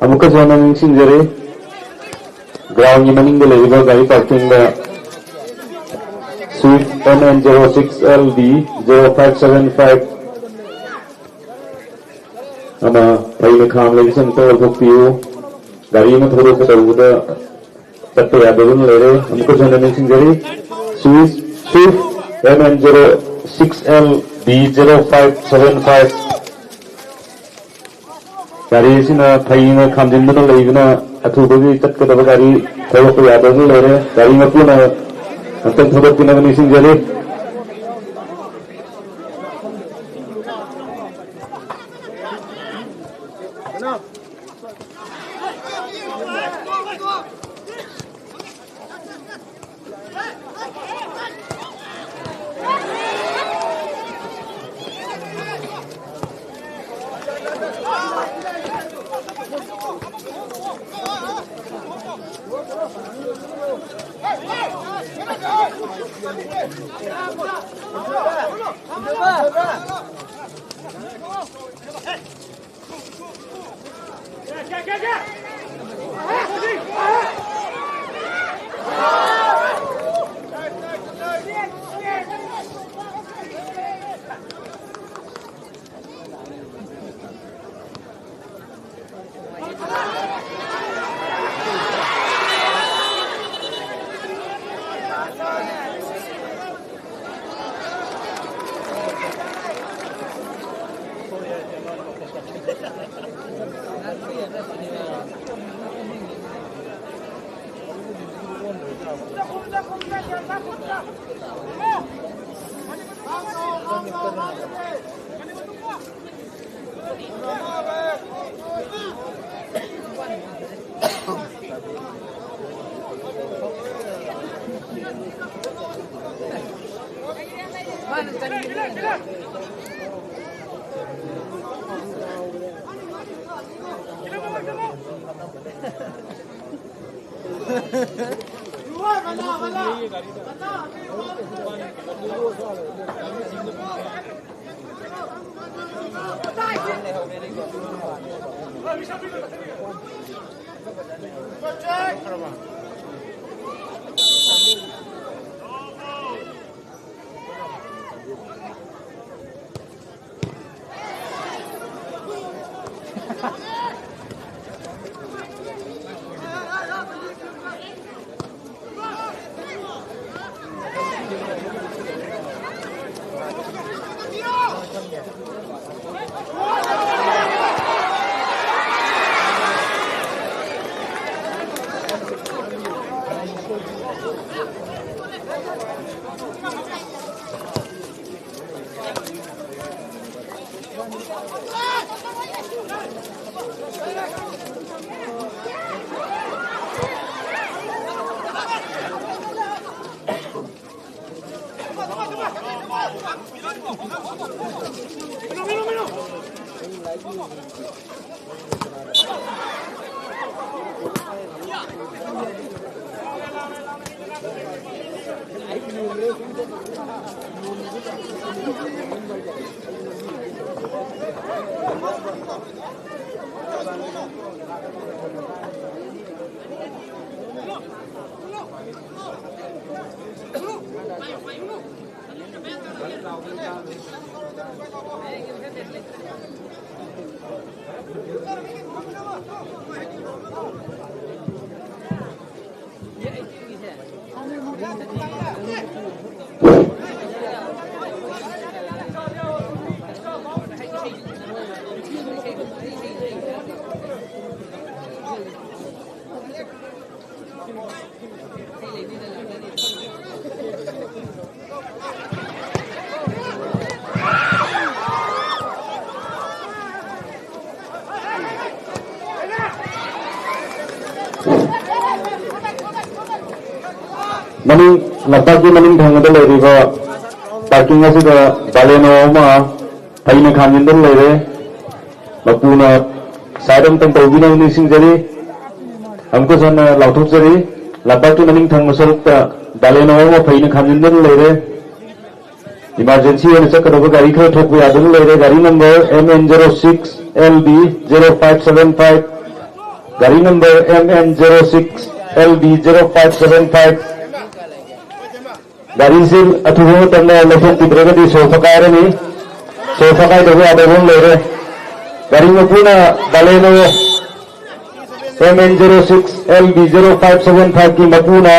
ꯑꯃꯨꯛꯀꯁꯨ ꯍꯟꯅ ꯅꯤꯡꯁꯤꯡꯖꯔꯤ, ꯒ꯭ꯔꯥꯎꯟꯒꯤ ꯃꯅꯤꯡꯗ ꯂꯩꯔꯤꯕ ꯒꯥꯔꯤ ꯄꯥꯔꯀꯤꯡꯗ Swift M N zero six L D zero five seven five ꯑꯃ ꯐꯩꯅ ꯈꯥꯝꯂꯤꯕꯁꯤ ꯑꯃꯨꯛꯇ ꯂꯧꯊꯣꯛꯄꯤꯌꯨ꯫ ꯒꯥꯔꯤ ꯑꯃ ꯊꯧꯗꯣꯛꯀꯗꯧꯕꯗ ꯆꯠꯄ ꯌꯥꯗꯗꯨꯅ ꯂꯩꯔꯦ꯫ ꯑꯃꯨꯛꯀꯁꯨ ꯍꯟꯅ ꯅꯤꯡꯁꯤꯡꯖꯔꯤ, Swift, Swift M N zero six L D zero five seven five꯫ ꯒꯥꯔꯤ ꯑꯁꯤꯅ ꯐꯩꯅ ꯈꯥꯝꯖꯤꯟꯗꯨꯅ ꯂꯩꯕꯅ ꯑꯊꯨꯕꯒꯤ ꯆꯠꯀꯗꯕ ꯒꯥꯔꯤ ꯊꯧꯗꯣꯛꯄ ꯌꯥꯗꯗꯨꯅ ꯂꯩꯔꯦ꯫ ꯒꯥꯔꯤ ꯃꯄꯨꯅ ꯑꯃꯨꯛꯇꯪ ꯊꯧꯗꯣꯛꯄꯤꯅꯕ ꯅꯤꯡꯁꯤꯡꯖꯔꯤ꯫ ꯃꯅꯤꯡ, ꯂꯝꯄꯥꯛꯀꯤ ꯃꯅꯤꯡ ꯊꯪꯕꯗ ꯂꯩꯔꯤꯕ parking ꯑꯁꯤꯗ Baleno ꯑꯃ ꯐꯩꯅ ꯈꯥꯝꯖꯤꯟꯗꯨꯅ ꯂꯩꯔꯦ꯫ ꯃꯄꯨꯅ side ꯑꯃꯇꯪ ꯇꯧꯕꯤꯅꯕ ꯅꯤꯡꯁꯤꯡꯖꯔꯤ꯫ ꯑꯃꯨꯛꯀꯁꯨ ꯍꯟꯅ ꯂꯥꯎꯊꯣꯛꯆꯔꯤ, ꯂꯝꯄꯥꯛꯀꯤ ꯃꯅꯤꯡ ꯊꯪꯕ ꯁꯔꯨꯛꯇ Baleno ꯑꯃ ꯐꯩꯅ ꯈꯥꯝꯖꯤꯟꯗꯨꯅ ꯂꯩꯔꯦ꯫ Emergency ꯑꯣꯏꯅ ꯆꯠꯀꯗꯧꯕ ꯒꯥꯔꯤ ꯈꯔ ꯊꯣꯛꯄ ꯌꯥꯗꯨꯅ ꯂꯩꯔꯦ꯫ ꯒꯥꯔꯤ number M N zero six L B zero five seven five, ꯒꯥꯔꯤ number M N zero six L B zero five seven five꯫ ꯒꯥꯔꯤꯁꯤ ꯑꯊꯨꯕ ꯃꯇꯝꯗ ꯂꯧꯊꯣꯛꯄꯤꯗ꯭ꯔꯒꯗꯤ ꯁꯣ ꯐꯀꯥꯏꯔꯅꯤ꯫ ꯁꯣ ꯐꯀꯥꯏꯗꯕ ꯌꯥꯗꯕ ꯑꯃ ꯂꯩꯔꯦ꯫ ꯒꯥꯔꯤ ꯃꯄꯨꯅ Baleno M N zero six L B zero five seven five ꯀꯤ ꯃꯄꯨꯅ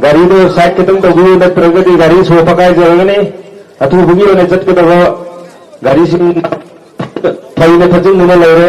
ꯒꯥꯔꯤꯗꯣ ꯁꯥꯏꯠ ꯈꯤꯇꯪ ꯇꯧꯕꯤꯌꯨ, ꯅꯠꯇ꯭ꯔꯒꯗꯤ ꯒꯥꯔꯤ ꯁꯣ ꯐꯀꯥꯏꯖꯔꯒꯅꯤ꯫ ꯑꯊꯨꯕꯒꯤ ꯑꯣꯏꯅ ꯆꯠꯀꯗꯕ ꯒꯥꯔꯤꯁꯤꯡ ꯐꯩꯅ ꯊꯠꯆꯤꯟꯗꯨꯅ ꯂꯩꯔꯦ꯫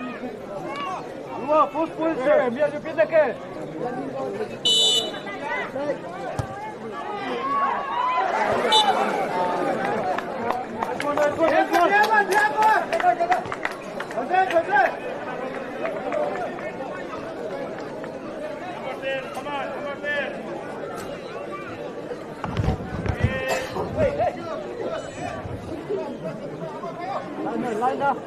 Luan, first position. Mia, you get the catch. Nice one, nice one, nice one. Jose, Jose. Line up, line up.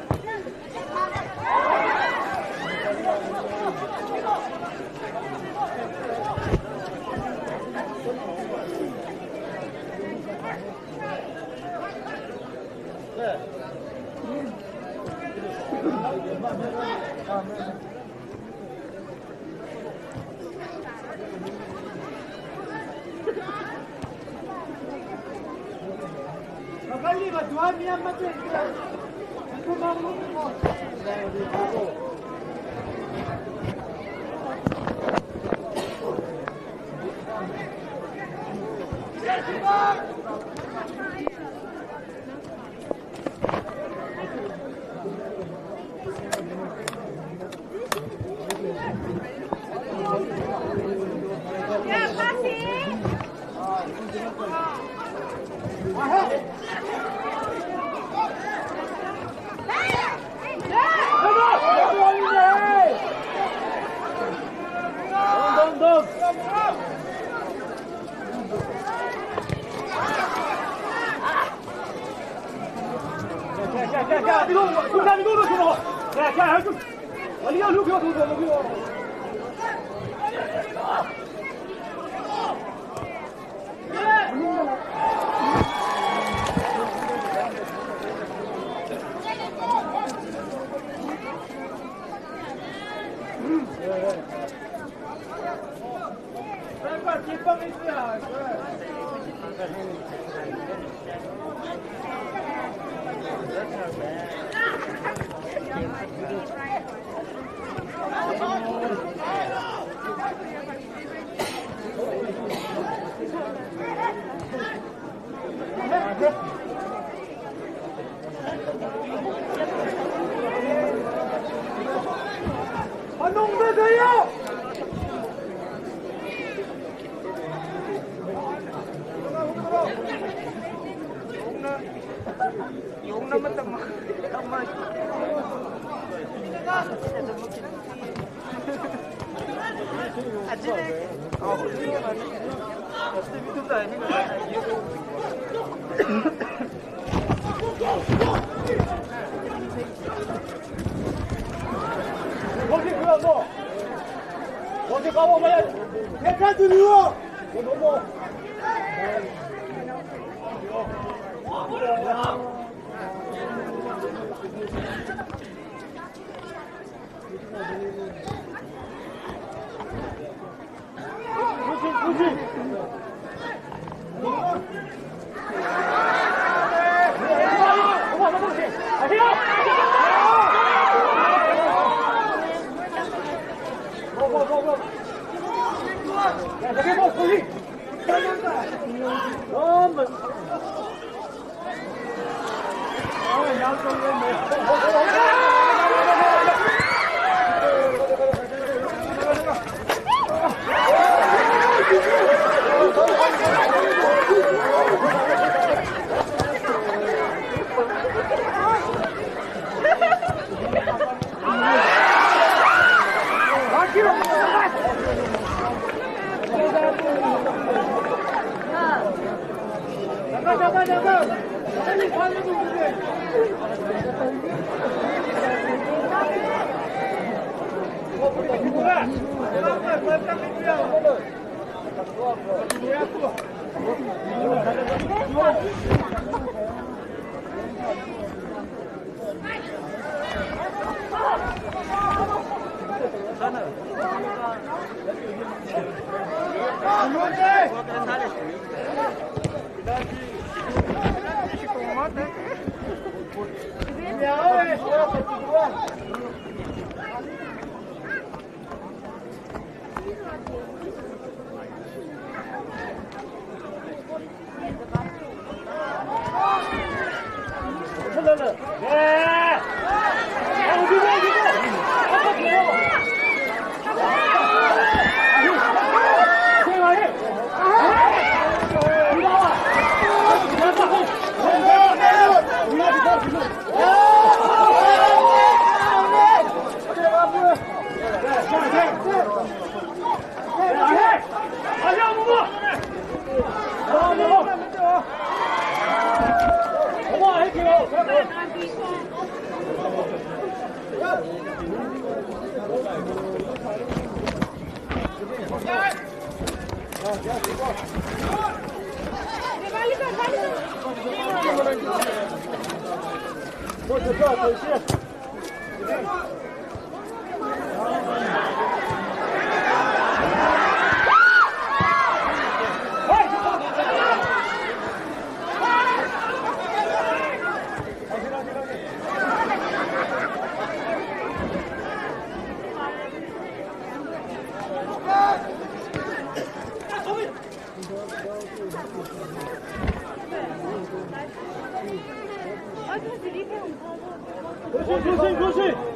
Josin, Josin, Josin!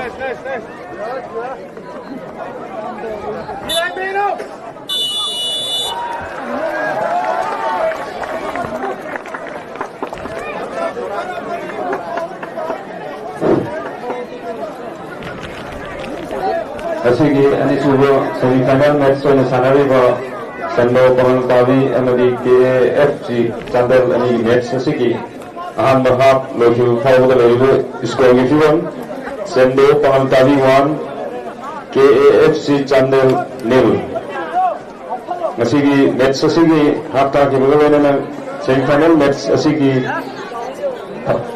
ꯉꯁꯤꯒꯤ ꯑꯅꯤꯁꯨꯕ semi final match ꯑꯣꯏꯅ ꯁꯥꯟꯅꯔꯤꯕ ꯁꯦꯟꯗꯣ ꯄꯥꯉꯜ ꯇꯥꯕꯤ ꯑꯃꯗꯤ K A F C Chandel ꯑꯅꯤꯒꯤ match ꯑꯁꯤꯒꯤ ꯑꯍꯥꯟꯕ half ꯂꯣꯏꯈꯤꯕ ꯐꯥꯎꯕꯗ ꯂꯩꯔꯤꯕ score ꯒꯤ ꯐꯤꯕꯝ: ꯁꯦꯟꯗꯣ ꯄꯥꯉꯜ ꯇꯥꯕꯤ one, K A F C Chandel nil꯫ ꯉꯁꯤꯒꯤ match ꯑꯁꯤꯒꯤ half ꯇꯥꯈꯤꯕꯒ ꯂꯣꯏꯅꯅ semi final match ꯑꯁꯤꯒꯤ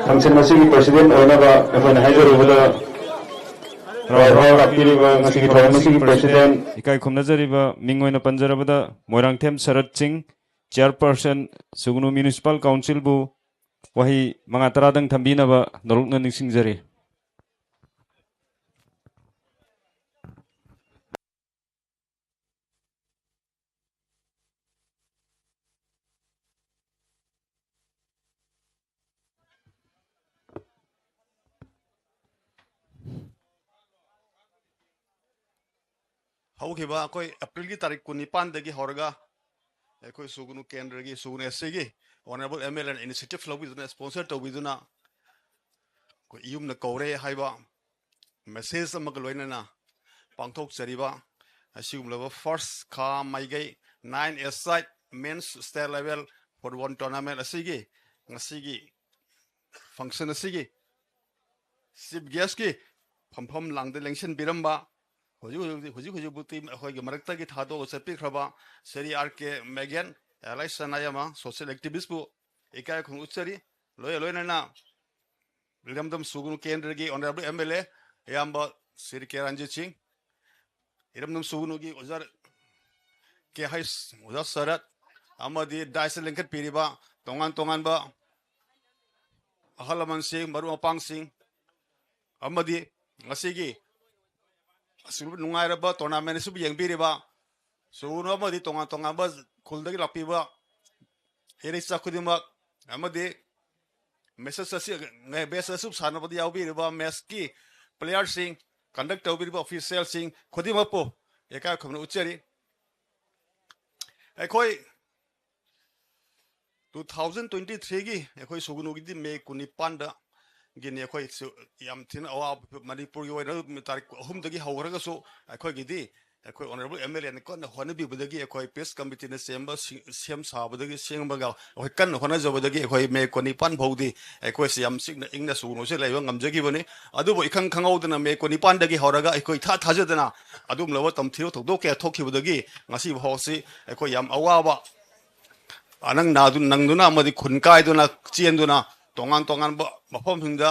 function ꯑꯁꯤꯒꯤ president ꯑꯣꯏꯅꯕ ꯑꯩꯈꯣꯏꯅ ꯍꯥꯏꯖꯔꯨꯕꯗ ꯍꯔꯥꯎ ꯍꯔꯥꯎ ꯂꯥꯛꯄꯤꯔꯤꯕ ꯉꯁꯤꯒꯤ ꯊꯧꯔꯝ ꯑꯁꯤꯒꯤ president ꯏꯀꯥꯏ ꯈꯨꯝꯅꯖꯔꯤꯕ ꯃꯤꯡ ꯑꯣꯏꯅ ꯄꯟꯖꯔꯕꯗ ꯃꯣꯏꯔꯥꯡꯊꯦꯝ ꯁꯔꯠ ꯁꯤꯡ, chairperson, ꯁꯨꯒꯅꯨ municipal council ꯕꯨ ꯋꯥꯍꯩ ꯃꯉꯥ ꯇꯔꯥꯗꯪ ꯊꯝꯕꯤꯅꯕ ꯅꯣꯂꯨꯛꯅ ꯅꯤꯡꯁꯤꯡꯖꯔꯤ꯫ ꯍꯧꯈꯤꯕ ꯑꯩꯈꯣꯏ ꯑꯦꯄ꯭ꯔꯤꯜꯒꯤ ꯇꯥꯔꯤꯛ ꯀꯨꯟꯅꯤꯄꯥꯟꯗꯒꯤ ꯍꯧꯔꯒ ꯑꯩꯈꯣꯏ ꯁꯨꯒꯅꯨ ꯀꯦꯟꯗ꯭ꯔꯒꯤ, ꯁꯨꯒꯅꯨ SC ꯒꯤ honourable MLA ꯅ initiative ꯂꯧꯕꯤꯗꯨꯅ, sponsor ꯇꯧꯕꯤꯗꯨꯅ ꯑꯩꯈꯣꯏ ꯏꯌꯨꯝꯅ ꯀꯧꯔꯦ ꯍꯥꯏꯕ message ꯑꯃꯒ ꯂꯣꯏꯅꯅ ꯄꯥꯡꯊꯣꯛꯆꯔꯤꯕ ꯑꯁꯤꯒꯨꯝꯂꯕ first ꯈꯥ ꯃꯥꯏꯒꯩ nine A side men's state level football tournament ꯑꯁꯤꯒꯤ ꯉꯁꯤꯒꯤ function ꯑꯁꯤꯒꯤ chief guest ꯀꯤ ꯐꯝꯐꯝ ꯂꯥꯡꯗ ꯂꯦꯡꯁꯤꯟꯕꯤꯔꯝꯕ, ꯍꯧꯖꯤꯛ ꯍꯧꯖꯤꯛ, ꯍꯧꯖꯤꯛ ꯍꯧꯖꯤꯛꯄꯨꯗꯤ ꯑꯩꯈꯣꯏꯒꯤ ꯃꯔꯛꯇꯒꯤ ꯊꯥꯗꯣꯛꯑꯒ ꯆꯠꯄꯤꯈ꯭ꯔꯕ Shri R K ꯃꯦꯒꯦꯟ, ꯑꯦꯂꯥꯏ ꯁꯅꯥꯌꯥꯃ, social activist ꯄꯨ ꯏꯀꯥꯏ ꯈꯨꯝꯅ ꯎꯠꯆꯔꯤ꯫ ꯂꯣꯏ-, ꯂꯣꯏꯅꯅ ꯏꯔꯝꯗꯝ ꯁꯨꯒꯅꯨ ꯀꯦꯟꯗ꯭ꯔꯒꯤ honourable MLA ꯏꯌꯥꯝꯕ ꯁ꯭ꯔꯤ K ꯔꯟꯖꯤꯠ ꯁꯤꯡ, ꯏꯔꯝꯗꯝ ꯁꯨꯒꯅꯨꯒꯤ ꯑꯣꯖꯥ K ꯍꯩꯁ, ꯑꯣꯖꯥ ꯁꯔꯠ, ꯑꯃꯗꯤ dais ꯇ ꯂꯤꯡꯈꯠꯄꯤꯔꯤꯕ ꯇꯣꯉꯥꯟ ꯇꯣꯉꯥꯟꯕ ꯑꯍꯜ ꯂꯃꯟꯁꯤꯡ, ꯃꯔꯨꯞ ꯃꯄꯥꯡꯁꯤꯡ, ꯑꯃꯗꯤ ꯉꯁꯤꯒꯤ ꯑꯁꯨꯛ ꯅꯨꯡꯉꯥꯏꯔꯕ tournament ꯑꯁꯤꯕꯨ ꯌꯦꯡꯕꯤꯔꯤꯕ ꯁꯨꯒꯅꯨ ꯑꯃꯗꯤ ꯇꯣꯉꯥꯟ ꯇꯣꯉꯥꯟꯕ ꯈꯨꯜꯗꯒꯤ ꯂꯥꯛꯄꯤꯕ ꯏꯔꯩꯆꯥ ꯈꯨꯗꯤꯡꯃꯛ, ꯑꯃꯗꯤ match ꯑꯁꯤ, match ꯑꯁꯨꯛ ꯁꯥꯟꯅꯕꯗ ꯌꯥꯎꯕꯤꯔꯤꯕ match ꯀꯤ ꯄ꯭ꯂꯦꯌꯔꯁꯤꯡ, ꯀꯟꯗꯛ ꯇꯧꯕꯤꯔꯤꯕ ꯑꯣꯐꯤꯁꯤꯌꯦꯜꯁꯤꯡ ꯈꯨꯗꯤꯡꯃꯛꯄꯨ ꯏꯀꯥꯏ ꯈꯨꯝꯅꯅ ꯎꯠꯆꯔꯤ꯫ ꯑꯩꯈꯣꯏ ꯇꯨ ꯊꯥꯎꯖꯟ ꯇ꯭ꯋꯦꯟꯇꯤ ꯊ꯭ꯔꯤꯒꯤ ꯑꯩꯈꯣꯏ ꯁꯨꯒꯅꯨꯒꯤꯗꯤ ꯃꯦ ꯀꯨꯟꯅꯤꯄꯥꯟꯗꯒꯤꯅꯤ꯫ ꯑꯩꯈꯣꯏꯁꯨ ꯌꯥꯝ ꯊꯤꯅ ꯑꯋꯥꯕ, ꯃꯅꯤꯄꯨꯔꯒꯤ ꯑꯣꯏꯅ ꯇꯥꯔꯤꯛ ꯑꯍꯨꯝꯗꯒꯤ ꯍꯧꯔꯒꯁꯨ ꯑꯩꯈꯣꯏꯒꯤꯗꯤ ꯑꯩꯈꯣꯏ ꯑꯣꯅꯔꯦꯕꯜ ꯑꯦꯝ ꯑꯦꯜ ꯑꯦꯅ ꯀꯟꯅ ꯍꯣꯠꯅꯕꯤꯕꯗꯒꯤ, ꯑꯩꯈꯣꯏ ꯄꯤꯁ ꯀꯃꯤꯇꯤꯅ ꯁꯦꯝꯕ, ꯁꯤ-, ꯁꯦꯝ ꯁꯥꯕꯗꯒꯤ, ꯁꯦꯝꯕꯒ ꯑꯩꯈꯣꯏ ꯀꯟꯅ ꯍꯣꯠꯅꯖꯕꯗꯒꯤ ꯑꯩꯈꯣꯏ ꯃꯦ ꯀꯨꯟꯅꯤꯄꯥꯟ ꯐꯥꯎꯗꯤ ꯑꯩꯈꯣꯏꯁꯤ ꯌꯥꯝ ꯆꯤꯛꯅ ꯏꯪꯅ ꯁꯨꯒꯅꯨꯁꯦ ꯂꯩꯕ ꯉꯝꯖꯈꯤꯕꯅꯤ꯫ ꯑꯗꯨꯕꯨ ꯏꯈꯪ ꯈꯪꯍꯧꯗꯅ ꯃꯦ ꯀꯨꯟꯅꯤꯄꯥꯟꯗꯒꯤ ꯍꯧꯔꯒ ꯑꯩꯈꯣꯏ ꯏꯊꯥ ꯊꯥꯖꯗꯅ ꯑꯗꯨꯒꯨꯝꯂꯕ ꯇꯝꯊꯤꯕ ꯊꯧꯗꯣꯛ ꯀꯌꯥ ꯊꯣꯛꯈꯤꯕꯗꯒꯤ ꯉꯁꯤ ꯐꯥꯎꯁꯤ ꯑꯩꯈꯣꯏ ꯌꯥꯝ ꯑꯋꯥꯕ, ꯑꯅꯪ ꯅꯥꯗꯨ-, ꯅꯪꯗꯨꯅ ꯑꯃꯗꯤ ꯈꯨꯟ ꯀꯥꯏꯗꯨꯅ ꯆꯦꯟꯗꯨꯅ ꯇꯣꯉꯥꯟ ꯇꯣꯉꯥꯟꯕ ꯃꯐꯝꯁꯤꯡꯗ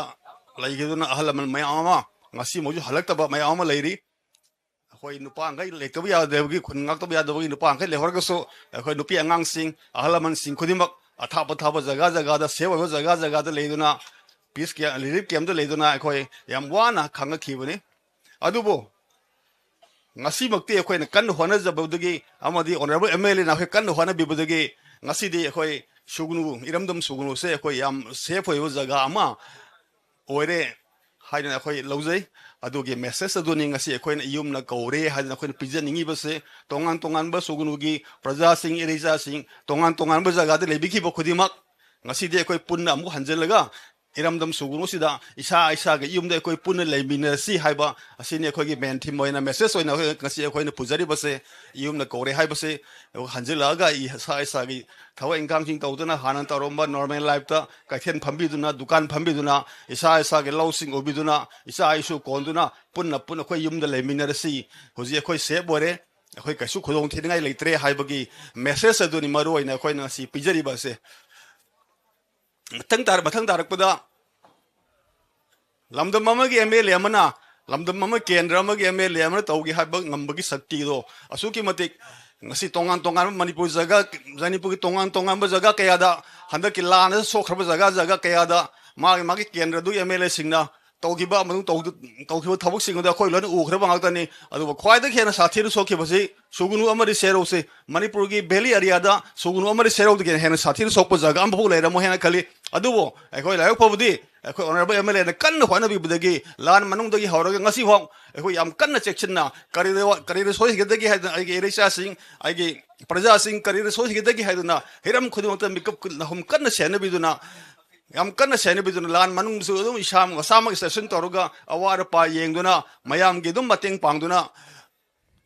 ꯂꯩꯈꯤꯗꯨꯅ ꯑꯍꯜ ꯂꯃꯟ ꯃꯌꯥꯝ ꯑꯃ ꯉꯁꯤꯃꯛꯁꯨ ꯍꯜꯂꯛꯇꯕ ꯃꯌꯥꯝ ꯑꯃ ꯂꯩꯔꯤ꯫ ꯑꯩꯈꯣꯏ ꯅꯨꯄꯥꯈꯩ ꯂꯩꯇꯕ ꯌꯥꯗꯕꯒꯤ, ꯈꯨꯟ ꯉꯥꯛꯇꯕ ꯌꯥꯗꯕꯒꯤ ꯅꯨꯄꯥꯈꯩ ꯂꯩꯍꯧꯔꯒꯁꯨ, ꯑꯩꯈꯣꯏ ꯅꯨꯄꯤ ꯑꯉꯥꯡꯁꯤꯡ, ꯑꯍꯜ ꯂꯃꯟꯁꯤꯡ ꯈꯨꯗꯤꯡꯃꯛ ꯑꯊꯥꯞ ꯑꯊꯥꯞꯄ ꯖꯒꯥ ꯖꯒꯥꯗ, ꯁꯦꯐ ꯑꯣꯏꯕ ꯖꯒꯥ ꯖꯒꯥꯗ ꯂꯩꯗꯨꯅ, ꯄꯤꯁ ꯀꯦ-, ꯔꯤꯂꯤꯐ ꯀꯦꯝꯞꯇ ꯂꯩꯗꯨꯅ ꯑꯩꯈꯣꯏ ꯌꯥꯝ ꯋꯥꯅ ꯈꯥꯡꯉꯛꯈꯤꯕꯅꯤ꯫ ꯑꯗꯨꯕꯨ ꯉꯁꯤꯃꯛꯇꯤ ꯑꯩꯈꯣꯏꯅ ꯀꯟꯅ ꯍꯣꯠꯅꯖꯕꯗꯒꯤ ꯑꯃꯗꯤ ꯑꯣꯅꯔꯦꯕꯜ ꯑꯦꯝ ꯑꯦꯜ ꯑꯦꯅ ꯑꯩꯈꯣꯏ ꯀꯟꯅ ꯍꯣꯠꯅꯕꯤꯕꯗꯒꯤ ꯉꯁꯤꯗꯤ ꯑꯩꯈꯣꯏ ꯁꯨꯒꯅꯨ, ꯏꯔꯝꯗꯝ ꯁꯨꯒꯅꯨꯁꯦ ꯑꯩꯈꯣꯏ ꯌꯥꯝ ꯁꯦꯐ ꯑꯣꯏꯕ ꯖꯒꯥ ꯑꯃ ꯑꯣꯏꯔꯦ ꯍꯥꯏꯗꯅ ꯑꯩꯈꯣꯏ ꯂꯧꯖꯩ꯫ ꯑꯗꯨꯒꯤ ꯃꯦꯁꯦꯖ ꯑꯗꯨꯅꯤ ꯉꯁꯤ ꯑꯩꯈꯣꯏꯅ ꯌꯨꯝꯅ ꯀꯧꯔꯦ ꯍꯥꯏꯗꯅ ꯑꯩꯈꯣꯏꯅ ꯄꯤꯖꯅꯤꯡꯉꯤꯕꯁꯦ꯫ ꯇꯣꯉꯥꯟ ꯇꯣꯉꯥꯟꯕ ꯁꯨꯒꯅꯨꯒꯤ ꯄ꯭ꯔꯖꯥꯁꯤꯡ, ꯏꯔꯩꯆꯥꯁꯤꯡ, ꯇꯣꯉꯥꯟ ꯇꯣꯉꯥꯟꯕ ꯖꯒꯥꯗ ꯂꯩꯕꯤꯈꯤꯕ ꯈꯨꯗꯤꯡꯃꯛ ꯉꯁꯤꯗꯤ ꯑꯩꯈꯣꯏ ꯄꯨꯟꯅ ꯑꯃꯨꯛ ꯍꯟꯖꯤꯜꯂꯒ ꯏꯔꯝꯗꯝ ꯁꯨꯒꯅꯨꯁꯤꯗ ꯏꯁꯥ ꯏꯁꯥꯒꯤ ꯌꯨꯝꯗ ꯑꯩꯈꯣꯏ ꯄꯨꯟꯅ ꯂꯩꯃꯤꯟꯅꯁꯤ ꯍꯥꯏꯕ ꯑꯁꯤꯅꯤ ꯑꯩꯈꯣꯏꯒꯤ ꯃꯦꯟ ꯊꯤꯝ ꯑꯣꯏꯅ, ꯃꯦꯁꯦꯖ ꯑꯣꯏꯅ ꯑꯩꯈꯣꯏ ꯉꯁꯤ ꯑꯩꯈꯣꯏꯅ ꯄꯨꯖꯔꯤꯕꯁꯦ꯫ ꯌꯨꯝꯅ ꯀꯧꯔꯦ ꯍꯥꯏꯕꯁꯦ ꯑꯩꯈꯣꯏ ꯍꯟꯖꯤꯜꯂꯛꯑꯒ ꯏꯁꯥ ꯏꯁꯥꯒꯤ ꯊꯕꯛ ꯏꯪꯈꯥꯡꯁꯤꯡ ꯇꯧꯗꯨꯅ, ꯍꯥꯟꯅ ꯇꯧꯔꯝꯕ ꯅꯣꯔꯃꯦꯜ ꯂꯥꯏꯐꯇ ꯀꯩꯊꯦꯜ ꯐꯝꯕꯤꯗꯨꯅ, ꯗꯨꯀꯥꯟ ꯐꯝꯕꯤꯗꯨꯅ, ꯏꯁꯥ ꯏꯁꯥꯒꯤ ꯂꯧꯁꯤꯡ ꯎꯕꯤꯗꯨꯅ, ꯏꯆꯥ ꯏꯁꯨ ꯀꯣꯟꯗꯨꯅ ꯄꯨꯟꯅ ꯄꯨꯟꯅ ꯑꯩꯈꯣꯏ ꯌꯨꯝꯗ ꯂꯩꯃꯤꯟꯅꯔꯁꯤ꯫ ꯍꯧꯖꯤꯛ ꯑꯩꯈꯣꯏ ꯁꯦꯐ ꯑꯣꯏꯔꯦ, ꯑꯩꯈꯣꯏ ꯀꯩꯁꯨ ꯈꯨꯗꯣꯡ ꯊꯤꯅꯤꯡꯉꯥꯏ ꯂꯩꯇ꯭ꯔꯦ ꯍꯥꯏꯕꯒꯤ ꯃꯦꯁꯦꯖ ꯑꯗꯨꯅꯤ ꯃꯔꯨ ꯑꯣꯏꯅ ꯑꯩꯈꯣꯏꯅ ꯉꯁꯤ ꯄꯤꯖꯔꯤꯕ ꯑꯁꯦ꯫ ꯃꯊꯪ ꯇꯥꯔ-, ꯃꯊꯪ ꯇꯥꯔꯛꯄꯗ ꯂꯝꯗꯝ ꯑꯃꯒꯤ ꯑꯦꯝ ꯑꯦꯜ ꯑꯦ ꯑꯃꯅ, ꯂꯝꯗꯝ ꯑꯃ, ꯀꯦꯟꯗ꯭ꯔ ꯑꯃꯒꯤ ꯑꯦꯝ ꯑꯦꯜ ꯑꯦ ꯑꯃꯅ ꯇꯧꯒꯦ ꯍꯥꯏꯕ ꯉꯝꯕꯒꯤ ꯁꯛꯇꯤꯗꯣ ꯑꯁꯨꯛꯀꯤ ꯃꯇꯤꯛ ꯉꯁꯤ ꯇꯣꯉꯥꯟ ꯇꯣꯉꯥꯟꯕ ꯃꯅꯤꯄꯨꯔ ꯖꯒꯥ, ꯃꯅꯤꯄꯨꯔꯒꯤ ꯇꯣꯉꯥꯟ ꯇꯣꯉꯥꯟꯕ ꯖꯒꯥ ꯀꯌꯥꯗ ꯍꯟꯗꯛꯀꯤ ꯂꯥꯟ ꯑꯁꯤꯅ ꯁꯣꯛꯈ꯭ꯔꯕ ꯖꯒꯥ ꯖꯒꯥ ꯀꯌꯥꯗ ꯃꯥꯒꯤ ꯃꯥꯒꯤ ꯀꯦꯟꯗ꯭ꯔꯗꯨꯒꯤ ꯑꯦꯝ ꯑꯦꯜ ꯑꯦꯁꯤꯡꯅ ꯇꯧꯈꯤꯕ ꯑꯃꯁꯨꯡ ꯇꯧꯗ-, ꯇꯧꯈꯤꯕ ꯊꯕꯛꯁꯤꯡ ꯑꯗꯨ ꯑꯩꯈꯣꯏ ꯂꯣꯏꯅ ꯎꯈ꯭ꯔꯕ ꯉꯥꯛꯇꯅꯤ꯫ ꯑꯗꯨꯕꯨ ꯈ꯭ꯋꯥꯏꯗꯒꯤ ꯍꯦꯟꯅ ꯁꯥꯊꯤꯅ ꯁꯣꯛꯈꯤꯕꯁꯤ ꯁꯨꯒꯅꯨ ꯑꯃꯗꯤ ꯁꯦꯔꯧꯁꯤ꯫ ꯃꯅꯤꯄꯨꯔꯒꯤ valley area ꯗ ꯁꯨꯒꯅꯨ ꯑꯃꯗꯤ ꯁꯦꯔꯧꯗꯒꯤ ꯍꯦꯟꯅ ꯁꯥꯊꯤꯅ ꯁꯣꯛꯄ ꯖꯒꯥ ꯑꯃꯐꯥꯎ ꯂꯩꯔꯝꯃꯣꯏ ꯍꯥꯏꯅ ꯈꯜꯂꯤ꯫ ꯑꯗꯨꯕꯨ ꯑꯩꯈꯣꯏ ꯂꯥꯏꯕꯛ ꯐꯕꯗꯤ ꯑꯩꯈꯣꯏ honourable M L A ꯅ ꯀꯟꯅ ꯍꯣꯠꯅꯕꯤꯕꯗꯒꯤ ꯂꯥꯟ ꯃꯅꯨꯡꯗꯒꯤ ꯍꯧꯔꯒ ꯉꯁꯤꯐꯥꯎ ꯑꯩꯈꯣꯏ ꯌꯥꯝ ꯀꯟꯅ ꯆꯦꯛꯁꯤꯟꯅ ꯀꯔꯤꯗ ꯋꯥ-, ꯀꯔꯤꯗ ꯁꯣꯏꯈꯤꯒꯗꯒꯦ ꯍꯥꯏꯗꯅ ꯑꯩꯒꯤ ꯏꯔꯩꯆꯥꯁꯤꯡ, ꯑꯩꯒꯤ ꯄ꯭ꯔꯖꯥꯁꯤꯡ ꯀꯔꯤꯗ ꯁꯣꯏꯈꯤꯒꯗꯒꯦ ꯍꯥꯏꯗꯨꯅ ꯍꯤꯔꯝ ꯈꯨꯗꯤꯡꯃꯛꯇ ꯃꯤꯀꯨꯞ ꯀꯨ-, ꯅꯍꯨꯝ ꯀꯟꯅ ꯁꯦꯟꯅꯕꯤꯗꯨꯅ, ꯌꯥꯝ ꯀꯟꯅ ꯁꯦꯟꯅꯕꯤꯗꯨꯅ ꯂꯥꯟ ꯃꯅꯨꯡꯗꯁꯨ ꯑꯗꯨꯝ ꯏꯁꯥ ꯃꯁꯥꯃꯛ station ꯇꯧꯔꯒ ꯑꯋꯥꯠ ꯑꯄꯥ ꯌꯦꯡꯗꯨꯅ ꯃꯌꯥꯝꯒꯤ ꯑꯗꯨꯝ ꯃꯇꯦꯡ ꯄꯥꯡꯗꯨꯅ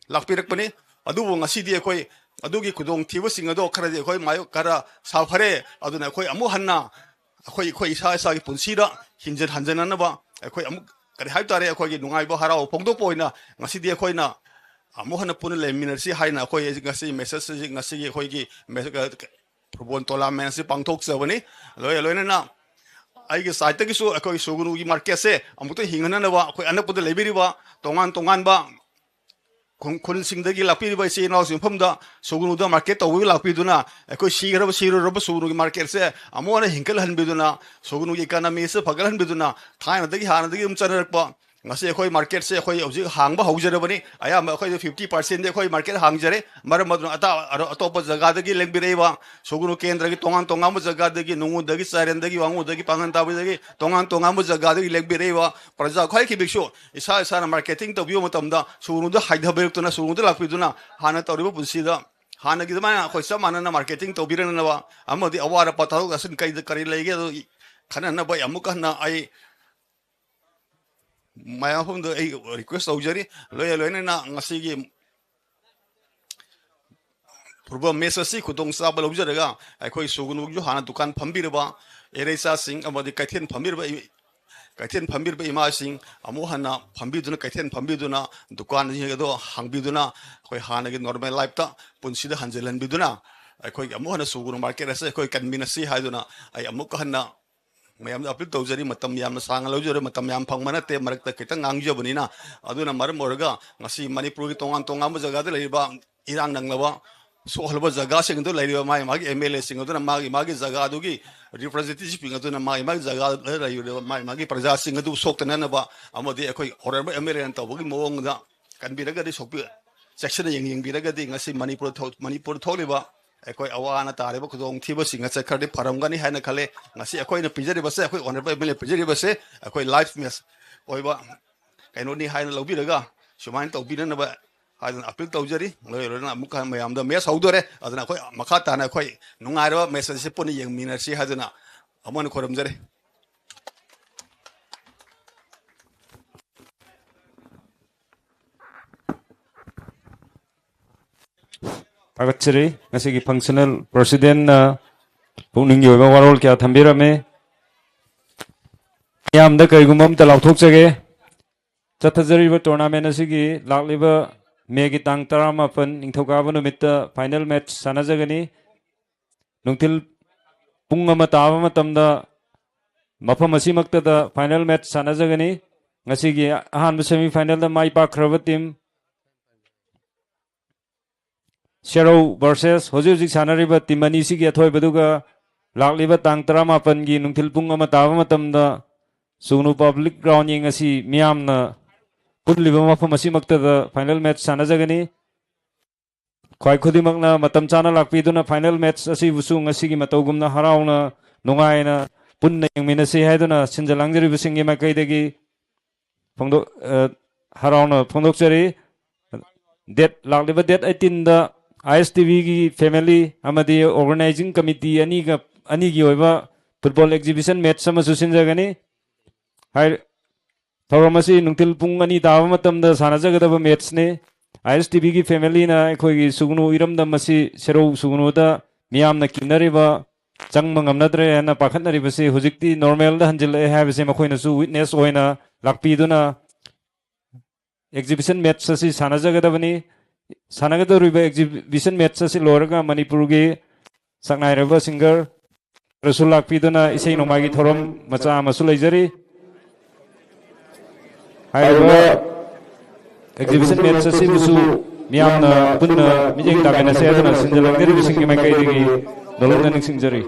ꯂꯥꯛꯄꯤꯔꯛꯄꯅꯤ꯫ ꯑꯗꯨꯕꯨ ꯉꯁꯤꯗꯤ ꯑꯩꯈꯣꯏ ꯑꯗꯨꯒꯤ ꯈꯨꯗꯣꯡꯊꯤꯕꯁꯤꯡ ꯑꯗꯣ ꯈꯔꯗꯤ ꯑꯩꯈꯣꯏ ꯃꯥꯌꯣꯛ ꯈꯔ ꯁꯥꯐꯔꯦ꯫ ꯑꯗꯨꯅ ꯑꯩꯈꯣꯏ ꯑꯃꯨꯛ ꯍꯟꯅ ꯑꯩꯈꯣꯏ, ꯑꯩꯈꯣꯏ ꯏꯁꯥ ꯏꯁꯥꯒꯤ ꯄꯨꯟꯁꯤꯗ ꯍꯤꯡꯖꯤꯟ ꯍꯟꯖꯤꯟꯅꯅꯕ ꯑꯩꯈꯣꯏ ꯑꯃꯨꯛ ꯀꯔꯤ ꯍꯥꯏꯕ ꯇꯥꯔꯦ, ꯑꯩꯈꯣꯏꯒꯤ ꯅꯨꯡꯉꯥꯏꯕ ꯍꯔꯥꯎꯕ ꯐꯣꯡꯗꯣꯛꯄ ꯑꯣꯏꯅ ꯉꯁꯤꯗꯤ ꯑꯩꯈꯣꯏꯅ ꯑꯃꯨꯛ ꯍꯟꯅ ꯄꯨꯟꯅ ꯂꯩꯃꯤꯟꯅꯁꯤ ꯍꯥꯏꯅ ꯑꯩꯈꯣꯏ ꯉꯁꯤ message ꯑꯁꯤ, ꯉꯁꯤꯒꯤ ꯑꯩꯈꯣꯏꯒꯤ message, football tournament ꯑꯁꯤ ꯄꯥꯡꯊꯣꯛꯆꯕꯅꯤ꯫ ꯂꯣꯏꯅ ꯂꯣꯏꯅꯅ ꯑꯩꯒꯤ side ꯇꯒꯤꯁꯨ ꯑꯩꯈꯣꯏ ꯁꯨꯒꯅꯨꯒꯤ market ꯁꯦ ꯑꯃꯨꯛꯇ ꯍꯤꯡꯍꯟꯅꯅꯕ ꯑꯩꯈꯣꯏ ꯑꯅꯛꯄꯗ ꯂꯩꯕꯤꯔꯤꯕ ꯇꯣꯉꯥꯟ ꯇꯣꯉꯥꯟꯕ ꯈꯨꯟ-, ꯈꯨꯟꯁꯤꯡꯗꯒꯤ ꯂꯥꯛꯄꯤꯔꯤꯕ ꯏꯆꯤꯜ ꯏꯅꯥꯎꯁꯤꯡ ꯃꯐꯝꯗ ꯁꯨꯒꯅꯨꯗ market ꯇꯧꯕꯒꯤ ꯂꯥꯛꯄꯤꯗꯨꯅ ꯑꯩꯈꯣꯏ ꯁꯤꯈ꯭ꯔꯕ ꯁꯤꯔꯨꯔꯕ ꯁꯨꯒꯅꯨꯒꯤ market ꯁꯦ ꯑꯃꯨꯛ ꯍꯟꯅ ꯍꯤꯡꯒꯠꯍꯟꯕꯤꯗꯨꯅ ꯁꯨꯒꯅꯨꯒꯤ economy ꯑꯁꯤ ꯐꯒꯠꯍꯟꯕꯤꯗꯨꯅ ꯊꯥꯏꯅꯗꯒꯤ ꯍꯥꯟꯅꯗꯒꯤ ꯑꯗꯨꯝ ꯆꯠꯅꯔꯛꯄ ꯉꯁꯤ ꯑꯩꯈꯣꯏ market ꯁꯦ ꯑꯩꯈꯣꯏ ꯍꯧꯖꯤꯛ ꯍꯥꯡꯕ ꯍꯧꯖꯔꯕꯅꯤ꯫ ꯑꯌꯥꯝꯕ ꯑꯩꯈꯣꯏꯗ fifty percent ꯗꯤ ꯑꯩꯈꯣꯏ market ꯍꯥꯡꯖꯔꯦ꯫ ꯃꯔꯝ ꯑꯗꯨꯅ ꯑꯇꯥ-, ꯑꯇꯣꯞꯄ ꯖꯒꯥꯗꯒꯤ ꯂꯦꯡꯕꯤꯔꯛꯏꯕ ꯁꯨꯒꯅꯨ ꯀꯦꯟꯗ꯭ꯔꯒꯤ ꯇꯣꯉꯥꯟ ꯇꯣꯉꯥꯟꯕ ꯖꯒꯥꯗꯒꯤ, ꯅꯨꯡꯉꯨꯗꯒꯤ, ꯆꯥꯏꯔꯦꯟꯗꯒꯤ, ꯋꯥꯉꯨꯗꯒꯤ, ꯄꯥꯡꯒꯟ ꯇꯥꯕꯗꯒꯤ ꯇꯣꯉꯥꯟ ꯇꯣꯉꯥꯟꯕ ꯖꯒꯥꯗꯒꯤ ꯂꯦꯡꯕꯤꯔꯛꯏꯕ ꯄ꯭ꯔꯖꯥ ꯈ꯭ꯋꯥꯏ ꯈꯤꯕꯤꯛꯁꯨ ꯏꯁꯥ ꯏꯁꯥꯅ marketing ꯇꯧꯕꯤꯕ ꯃꯇꯝꯗ ꯁꯨꯒꯅꯨꯗ ꯍꯥꯏꯊꯕꯤꯔꯛꯇꯨꯅ ꯁꯨꯒꯅꯨꯗ ꯂꯥꯛꯄꯤꯗꯨꯅ ꯍꯥꯟꯅ ꯇꯧꯔꯤꯕ ꯄꯨꯟꯁꯤꯗ ꯍꯥꯟꯅꯒꯤ ꯑꯗꯨꯃꯥꯏꯅ ꯑꯩꯈꯣꯏ ꯆꯞ ꯃꯥꯟꯅꯅ marketing ꯇꯧꯕꯤꯔꯛꯅꯕ ꯑꯃꯗꯤ ꯑꯋꯥꯠ ꯑꯄꯥ ꯊꯕꯛ ꯆꯠꯁꯤꯟ ꯀꯩꯗ ꯀꯔꯤ ꯂꯩꯒꯦ ꯑꯗꯨ ꯈꯟꯅꯅꯕ ꯑꯩ ꯑꯃꯨꯛꯀ ꯍꯟꯅ ꯑꯩ ꯃꯌꯥꯝ ꯃꯐꯝꯗ ꯑꯩ request ꯇꯧꯖꯔꯤ꯫ ꯂꯣꯏꯅ ꯂꯣꯏꯅꯅ ꯉꯁꯤꯒꯤ football match ꯑꯁꯤ ꯈꯨꯗꯣꯡꯆꯥꯕ ꯂꯧꯖꯔꯒ ꯑꯩꯈꯣꯏ ꯁꯨꯒꯅꯨꯒꯤꯁꯨ ꯍꯥꯟꯅ ꯗꯨꯀꯥꯟ ꯐꯝꯕꯤꯔꯕ ꯏꯔꯩꯆꯥꯁꯤꯡ ꯑꯃꯗꯤ ꯀꯩꯊꯦꯜ ꯐꯝꯕꯤꯔꯕ ꯏ-, ꯀꯩꯊꯦꯜ ꯐꯝꯕꯤꯔꯕ ꯏꯃꯥꯁꯤꯡ ꯑꯃꯨꯛ ꯍꯟꯅ ꯐꯝꯕꯤꯗꯨꯅ, ꯀꯩꯊꯦꯜ ꯐꯝꯕꯤꯗꯨꯅ, ꯗꯨꯀꯥꯟꯁꯤꯡ ꯑꯗꯣ ꯍꯥꯡꯕꯤꯗꯨꯅ ꯑꯩꯈꯣꯏ ꯍꯥꯟꯅꯒꯤ normal life ꯇ ꯄꯨꯟꯁꯤꯗ ꯍꯟꯖꯤꯜꯍꯟꯕꯤꯗꯨꯅ ꯑꯩꯈꯣꯏꯒꯤ ꯑꯃꯨꯛ ꯍꯟꯅ ꯁꯨꯒꯅꯨ market ꯑꯁꯤ ꯑꯩꯈꯣꯏ ꯀꯟꯃꯤꯟꯅꯁꯤ ꯍꯥꯏꯗꯨꯅ ꯑꯩ ꯑꯃꯨꯛꯀ ꯍꯟꯅ ꯃꯌꯥꯝꯗ appeal ꯇꯧꯖꯔꯤ꯫ ꯃꯇꯝ ꯌꯥꯝꯅ ꯁꯥꯡꯅ ꯂꯧꯖꯔꯣꯏ, ꯃꯇꯝ ꯌꯥꯝ ꯐꯪꯕ ꯅꯠꯇꯦ, ꯃꯔꯛꯇ ꯈꯤꯇꯪ ꯉꯥꯡꯖꯕꯅꯤꯅ꯫ ꯑꯗꯨꯅ ꯃꯔꯝ ꯑꯣꯏꯔꯒ ꯉꯁꯤ ꯃꯅꯤꯄꯨꯔꯒꯤ ꯇꯣꯉꯥꯟ ꯇꯣꯉꯥꯟꯕ ꯖꯒꯥꯗ ꯂꯩꯔꯤꯕ ꯏꯔꯥꯡ ꯅꯪꯂꯕ ꯁꯣꯛꯍꯜꯂꯕ ꯖꯒꯥꯁꯤꯡ ꯑꯗꯨ ꯂꯩꯔꯤꯕ ꯃꯥꯒꯤ ꯃꯥꯒꯤ ꯑꯦꯝ ꯑꯦꯜ ꯑꯦꯁꯤꯡ ꯑꯗꯨꯅ ꯃꯥꯒꯤ ꯃꯥꯒꯤ ꯖꯒꯥꯗꯨꯒꯤ ꯔꯤꯄ꯭ꯔꯖꯦꯟꯇꯦꯇꯤꯚꯁꯤꯡ ꯑꯗꯨꯅ ꯃꯥꯒꯤ ꯃꯥꯒꯤ ꯖꯒꯥꯗ ꯂꯩꯔꯤꯕ ꯃꯥꯒꯤ ꯃꯥꯒꯤ ꯄ꯭ꯔꯖꯥꯁꯤꯡ ꯑꯗꯨ ꯁꯣꯛꯇꯅꯅꯕ ꯑꯃꯗꯤ ꯑꯩꯈꯣꯏ ꯍꯣꯅꯔꯦꯕꯜ ꯑꯦꯝ ꯑꯦꯜ ꯑꯦꯅ ꯇꯧꯕꯒꯤ ꯃꯑꯣꯡꯗ ꯀꯟꯕꯤꯔꯒꯗꯤ ꯁꯣꯛꯄꯤ ꯆꯦꯛꯁꯤꯟꯅ ꯌꯦꯡ-, ꯌꯦꯡꯕꯤꯔꯒꯗꯤ ꯉꯁꯤ ꯃꯅꯤꯄꯨꯔ ꯊꯣꯛ-, ꯃꯅꯤꯄꯨꯔ ꯊꯣꯛꯂꯤꯕ ꯑꯩꯈꯣꯏ ꯑꯋꯥ ꯑꯅꯥ ꯇꯥꯔꯤꯕ ꯈꯨꯗꯣꯡꯊꯤꯕꯁꯤꯡ ꯑꯁꯦ ꯈꯔꯗꯤ ꯐꯔꯝꯒꯅꯤ ꯍꯥꯏꯅ ꯈꯜꯂꯦ꯫ ꯉꯁꯤ ꯑꯩꯈꯣꯏꯅ ꯄꯤꯖꯔꯤꯕꯁꯦ, ꯑꯩꯈꯣꯏ ꯍꯣꯅꯔꯦꯕꯜ ꯑꯦꯝ ꯑꯦꯜ ꯑꯦ ꯄꯤꯖꯔꯤꯕꯁꯦ ꯑꯩꯈꯣꯏ ꯂꯥꯏꯐ ꯃꯦꯠꯆ ꯑꯣꯏꯕ ꯀꯩꯅꯣꯅꯤ ꯍꯥꯏꯅ ꯂꯧꯕꯤꯔꯒ ꯁꯨꯃꯥꯏꯅ ꯇꯧꯕꯤꯅꯅꯕ ꯍꯥꯏꯗꯅ ꯑꯄꯤꯜ ꯇꯧꯖꯔꯤ꯫ ꯂꯣꯏꯔ ꯂꯣꯏꯔꯅ ꯑꯃꯨꯛꯀ ꯃꯌꯥꯝꯗ ꯃꯦꯠꯆ ꯍꯧꯗꯣꯔꯦ, ꯑꯗꯨꯅ ꯑꯩꯈꯣꯏ ꯃꯈꯥ ꯇꯥꯅ ꯑꯩꯈꯣꯏ ꯅꯨꯡꯉꯥꯏꯔꯕ ꯃꯦꯠꯆ ꯑꯁꯤ ꯄꯨꯟꯅ ꯌꯦꯡꯃꯤꯟꯅꯁꯤ ꯍꯥꯏꯗꯨꯅ ꯑꯃꯨꯛ ꯍꯟꯅ ꯈꯣꯏꯔꯝꯖꯔꯤ꯫ ꯊꯥꯒꯠꯆꯔꯤ꯫ ꯉꯁꯤꯒꯤ ꯐꯪꯁꯅꯦꯜ ꯄ꯭ꯔꯁꯤꯗꯦꯟꯅ ꯄꯨꯛꯅꯤꯡꯒꯤ ꯑꯣꯏꯕ ꯋꯥꯔꯣꯜ ꯀꯌꯥ ꯊꯝꯕꯤꯔꯝꯃꯤ꯫ ꯃꯤꯌꯥꯝꯗ ꯀꯔꯤꯒꯨꯝꯕ ꯑꯝꯇ ꯂꯥꯎꯊꯣꯛꯆꯒꯦ꯫ ꯆꯠꯊꯖꯔꯤꯕ ꯇꯣꯔꯅꯥꯃꯦꯟ ꯑꯁꯤꯒꯤ ꯂꯥꯛꯂꯤꯕ ꯃꯦꯒꯤ ꯇꯥꯡ ꯇꯔꯥꯃꯥꯄꯟ, ꯅꯤꯡꯊꯧꯀꯥꯕ ꯅꯨꯃꯤꯠꯇ ꯐꯥꯏꯅꯦꯜ ꯃꯦꯠꯆ ꯁꯥꯟꯅꯖꯒꯅꯤ꯫ ꯅꯨꯡꯊꯤꯜ ꯄꯨꯡ ꯑꯃ ꯇꯥꯕ ꯃꯇꯝꯗ ꯃꯐꯝ ꯑꯁꯤꯃꯛꯇꯗ ꯐꯥꯏꯅꯦꯜ ꯃꯦꯠꯆ ꯁꯥꯟꯅꯖꯒꯅꯤ꯫ ꯉꯁꯤꯒꯤ ꯑꯍꯥꯟꯕ ꯁꯦꯃꯤ ꯐꯥꯏꯅꯦꯜꯗ ꯃꯥꯏ ꯄꯥꯛꯈ꯭ꯔꯕ ꯇꯤꯝ ꯁꯦꯔꯧ ꯚꯔꯁꯦꯁ ꯍꯧꯖꯤꯛ ꯍꯧꯖꯤꯛ ꯁꯥꯟꯅꯔꯤꯕ ꯇꯤꯝ ꯑꯅꯤꯁꯤꯒꯤ ꯑꯊꯣꯏꯕꯗꯨꯒ ꯂꯥꯛꯂꯤꯕ ꯇꯥꯡ ꯇꯔꯥꯃꯥꯄꯟꯒꯤ ꯅꯨꯡꯊꯤꯜ ꯄꯨꯡ ꯑꯃ ꯇꯥꯕ ꯃꯇꯝꯗ ꯁꯨꯒꯅꯨ ꯄꯕ꯭ꯂꯤꯛ ꯒ꯭ꯔꯥꯎꯟ ꯌꯦꯡ ꯑꯁꯤ ꯃꯤꯌꯥꯝꯅ ꯄꯨꯜꯂꯤꯕ ꯃꯐꯝ ꯑꯁꯤꯃꯛꯇꯗ ꯐꯥꯏꯅꯦꯜ ꯃꯦꯠꯆ ꯁꯥꯟꯅꯖꯒꯅꯤ꯫ ꯈ꯭ꯋꯥꯏ ꯈꯨꯗꯤꯡꯃꯛꯅ ꯃꯇꯝ ꯆꯥꯅ ꯂꯥꯛꯄꯤꯗꯨꯅ ꯐꯥꯏꯅꯦꯜ ꯃꯦꯠꯆ ꯑꯁꯤꯕꯨꯁꯨ ꯉꯁꯤꯒꯤ ꯃꯇꯧꯒꯨꯝꯅ ꯍꯔꯥꯎꯅ ꯅꯨꯡꯉꯥꯏꯅ ꯄꯨꯟꯅ ꯌꯦꯡꯃꯤꯟꯅꯁꯤ ꯍꯥꯏꯗꯨꯅ ꯁꯤꯟꯖ ꯂꯥꯡꯖꯔꯤꯕꯁꯤꯡꯒꯤ ꯃꯥꯏꯀꯩꯗꯒꯤ ꯐꯣꯡꯗꯣꯛ-, ꯑ, ꯍꯔꯥꯎꯅ ꯐꯣꯡꯗꯣꯛꯆꯔꯤ꯫ ꯗꯦꯠ, ꯂꯥꯛꯂꯤꯕ ꯗꯦꯠ ꯑꯩꯠꯇꯤꯟꯗ ꯑꯥꯏ ꯑꯦꯁ ꯇꯤ ꯚꯤꯒꯤ ꯐꯦꯃꯤꯂꯤ ꯑꯃꯗꯤ ꯑꯣꯔꯒꯅꯥꯏꯖꯤꯡ ꯀꯃꯤꯇꯤ ꯑꯅꯤꯒ, ꯑꯅꯤꯒꯤ ꯑꯣꯏꯕ ꯐꯨꯠꯕꯣꯜ ꯑꯦꯛꯖꯤꯕꯤꯁꯟ ꯃꯦꯠꯆ ꯑꯃꯁꯨ ꯁꯤꯟꯖꯒꯅꯤ꯫ ꯍꯥꯏ-, ꯊꯧꯔꯝ ꯑꯁꯤ ꯅꯨꯡꯊꯤꯜ ꯄꯨꯡ ꯑꯅꯤ ꯇꯥꯕ ꯃꯇꯝꯗ ꯁꯥꯟꯅꯖꯒꯗꯕ ꯃꯦꯠꯆꯅꯤ꯫ ꯑꯥꯏ ꯑꯦꯁ ꯇꯤ ꯚꯤꯒꯤ ꯐꯦꯃꯤꯂꯤꯅ ꯑꯩꯈꯣꯏꯒꯤ ꯁꯨꯒꯅꯨ ꯏꯔꯝꯗꯝ ꯑꯁꯤ ꯁꯦꯔꯧ ꯁꯨꯒꯅꯨꯗ ꯃꯤꯌꯥꯝꯅ ꯀꯤꯅꯔꯤꯕ, ꯆꯪꯕ ꯉꯝꯅꯗ꯭ꯔꯦ ꯍꯥꯏꯅ ꯄꯥꯈꯠꯅꯔꯤꯕꯁꯤ ꯍꯧꯖꯤꯛꯇꯤ ꯅꯣꯔꯃꯦꯜꯗ ꯍꯟꯖꯤꯜꯂꯛꯑꯦ ꯍꯥꯏꯕꯁꯤ ꯃꯈꯣꯏꯅꯁꯨ ꯋꯤꯠꯅꯦꯁ ꯑꯣꯏꯅ ꯂꯥꯛꯄꯤꯗꯨꯅ ꯑꯦꯛꯖꯤꯕꯤꯁꯟ ꯃꯦꯠꯆ ꯑꯁꯤ ꯁꯥꯟꯅꯖꯒꯗꯕꯅꯤ꯫ ꯁꯥꯟꯅꯒꯗꯧꯔꯤꯕ ꯑꯦꯛꯖꯤꯕꯤꯁꯟ ꯃꯦꯠꯆ ꯑꯁꯤ ꯂꯣꯏꯔꯒ ꯃꯅꯤꯄꯨꯔꯒꯤ ꯁꯛꯅꯥꯏꯔꯕ ꯁꯤꯡꯒꯔ ꯔꯁꯨꯜ ꯂꯥꯛꯄꯤꯗꯨꯅ ꯏꯁꯩ ꯅꯣꯡꯃꯥꯏꯒꯤ ꯊꯧꯔꯝ ꯃꯆꯥ ꯑꯃꯁꯨ ꯂꯩꯖꯔꯤ꯫ ꯍꯥꯏꯔꯤꯕ ꯑꯦꯛꯖꯤꯕꯤꯁꯟ ꯃꯦꯠꯆ ꯑꯁꯤꯕꯨꯁꯨ ꯃꯤꯌꯥꯝꯅ ꯄꯨꯟꯅ ꯃꯤꯠꯌꯦꯡ ꯇꯥꯃꯤꯟꯅꯁꯦ ꯍꯥꯏꯗꯨꯅ ꯁꯤꯟꯖ ꯂꯥꯡꯖꯔꯤꯕꯁꯤꯡꯒꯤ ꯃꯥꯏꯀꯩꯗꯒꯤ ꯅꯧꯂꯞꯅ ꯅꯤꯡꯁꯤꯡꯖꯔꯤ꯫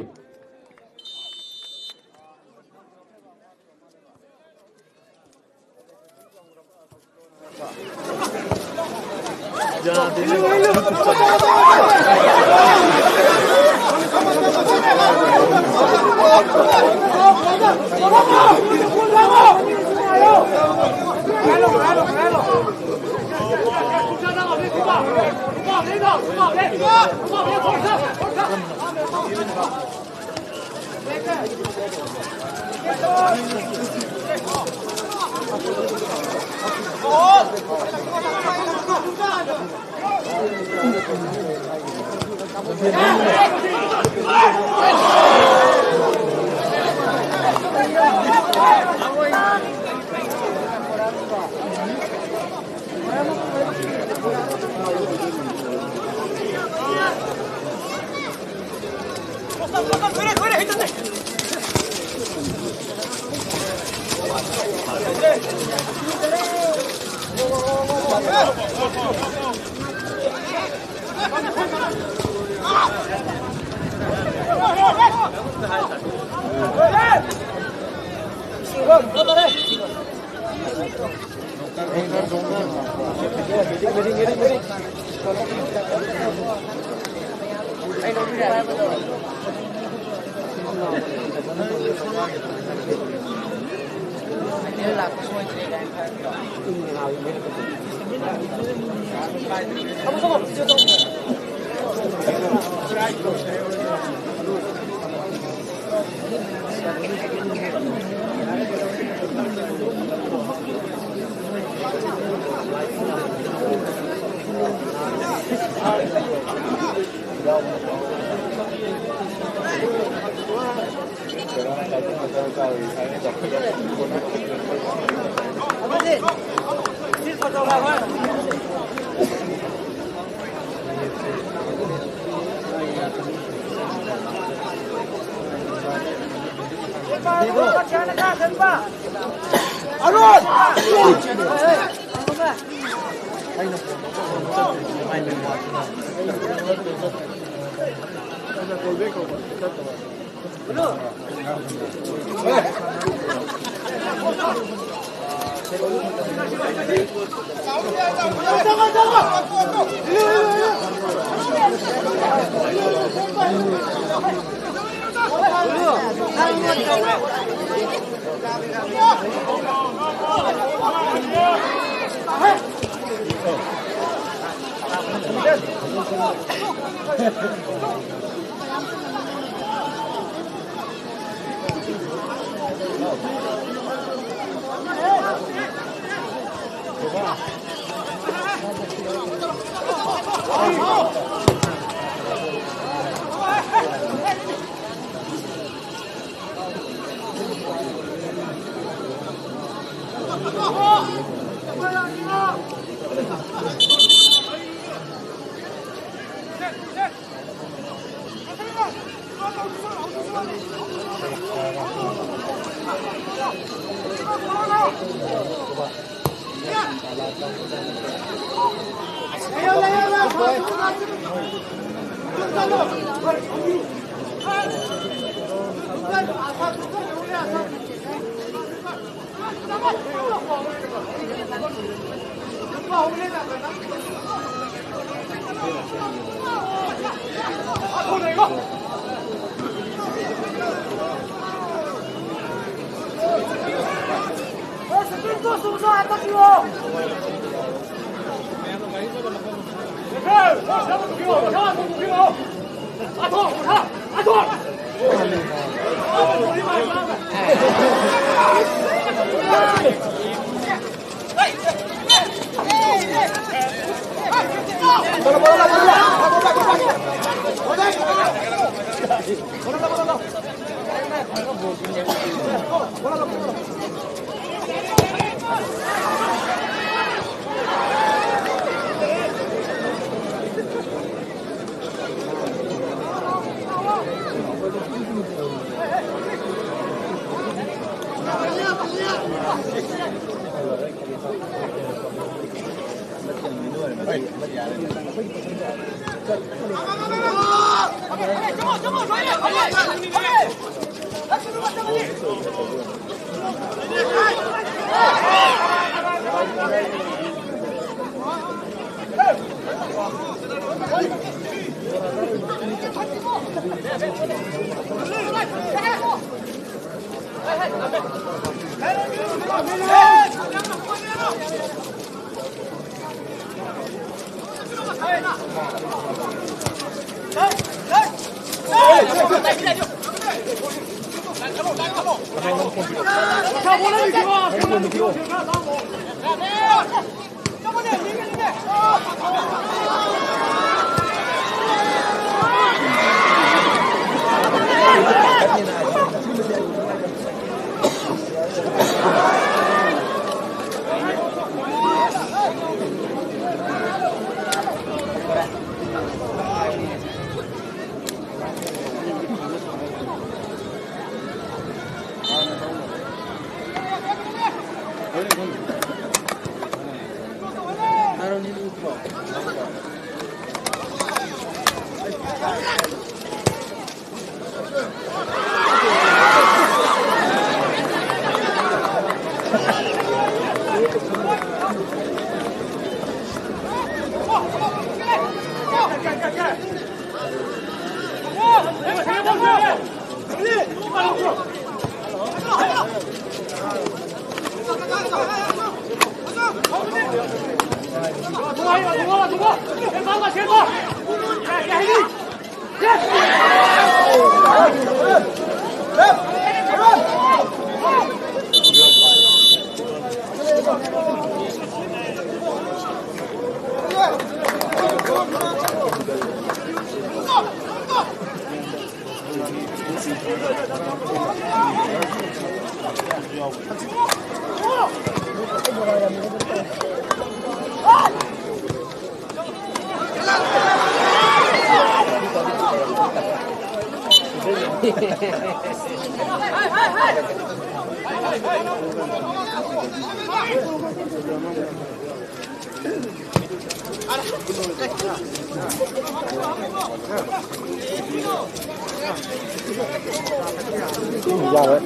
ꯌꯥꯔꯣꯏ꯫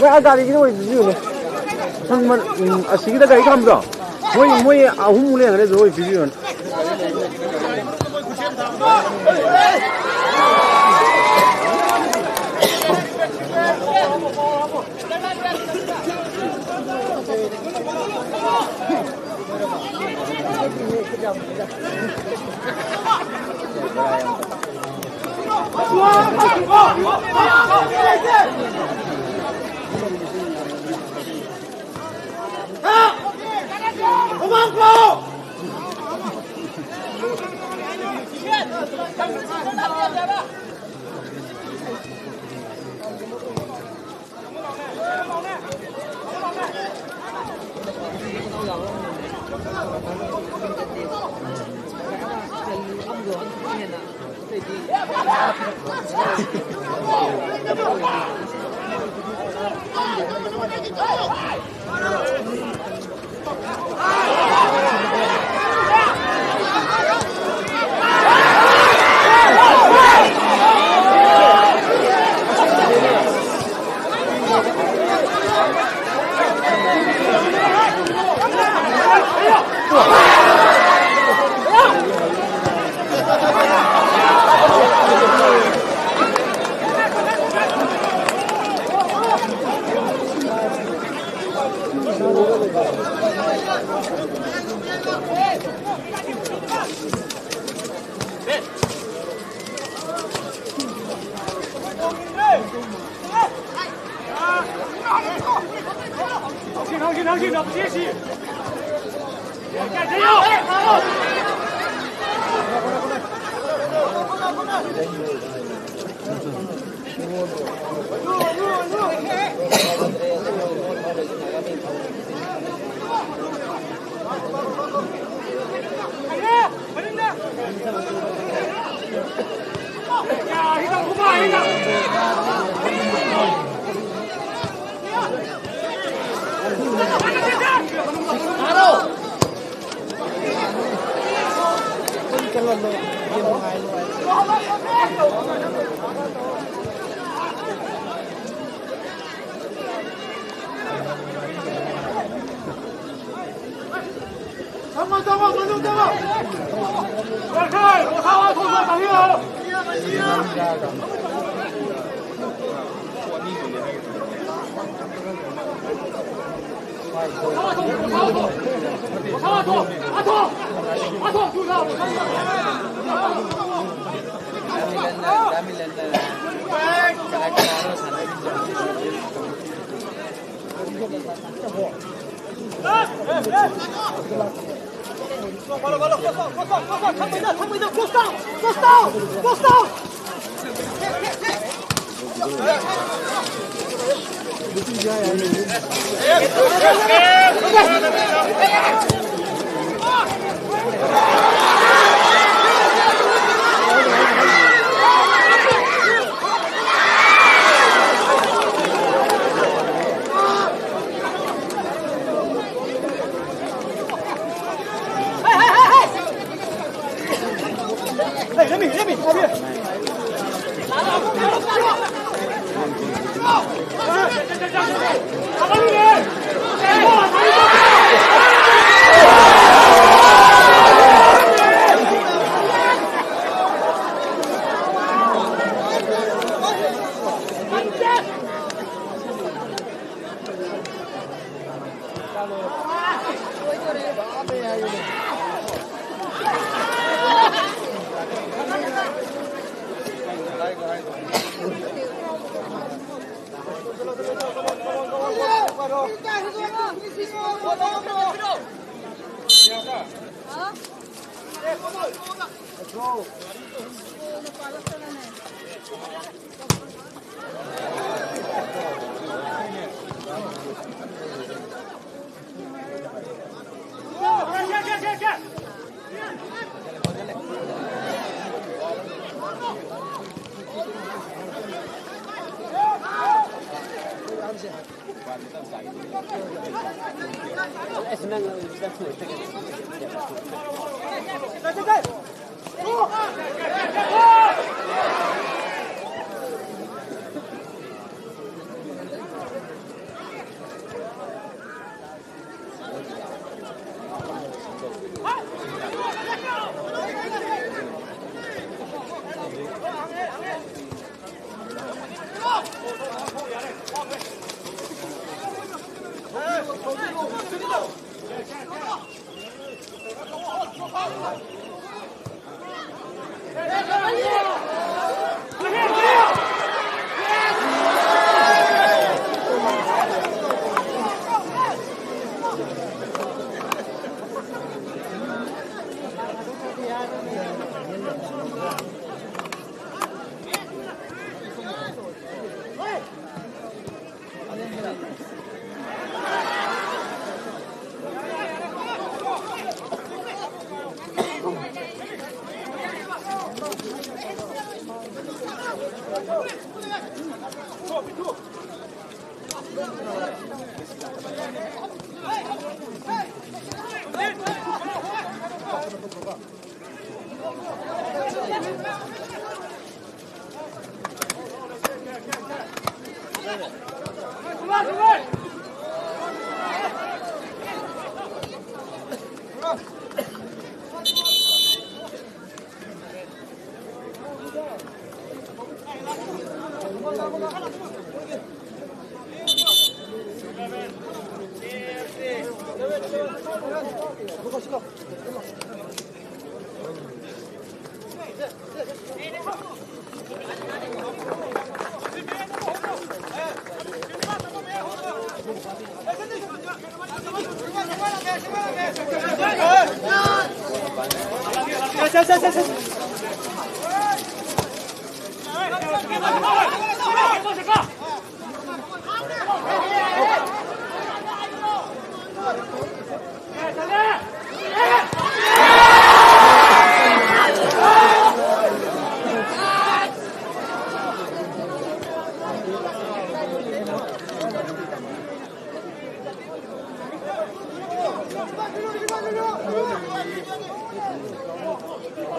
ꯃꯣꯏ ꯑꯥ ꯒꯥꯔꯤꯒꯤꯗ ꯑꯣꯏ ꯄꯤꯕꯤꯌꯨꯅꯦ꯫ ꯁꯪ ꯃ-, ꯎꯝ, ꯑꯁꯤꯒꯤꯗ ꯒꯥꯔꯤ ꯈꯥꯝꯕꯗꯣ꯫ ꯃꯣꯏ, ꯃꯣꯏ ꯑꯍꯨꯝꯃꯨꯛ ꯂꯩꯔꯝꯒꯅꯤ ꯑꯗꯨꯗ ꯑꯣꯏ ꯄꯤꯕꯤꯌꯨꯅꯦ꯫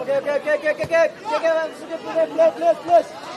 Okay, okay, okay, okay, okay, okay, okay, okay, okay, please, please, please.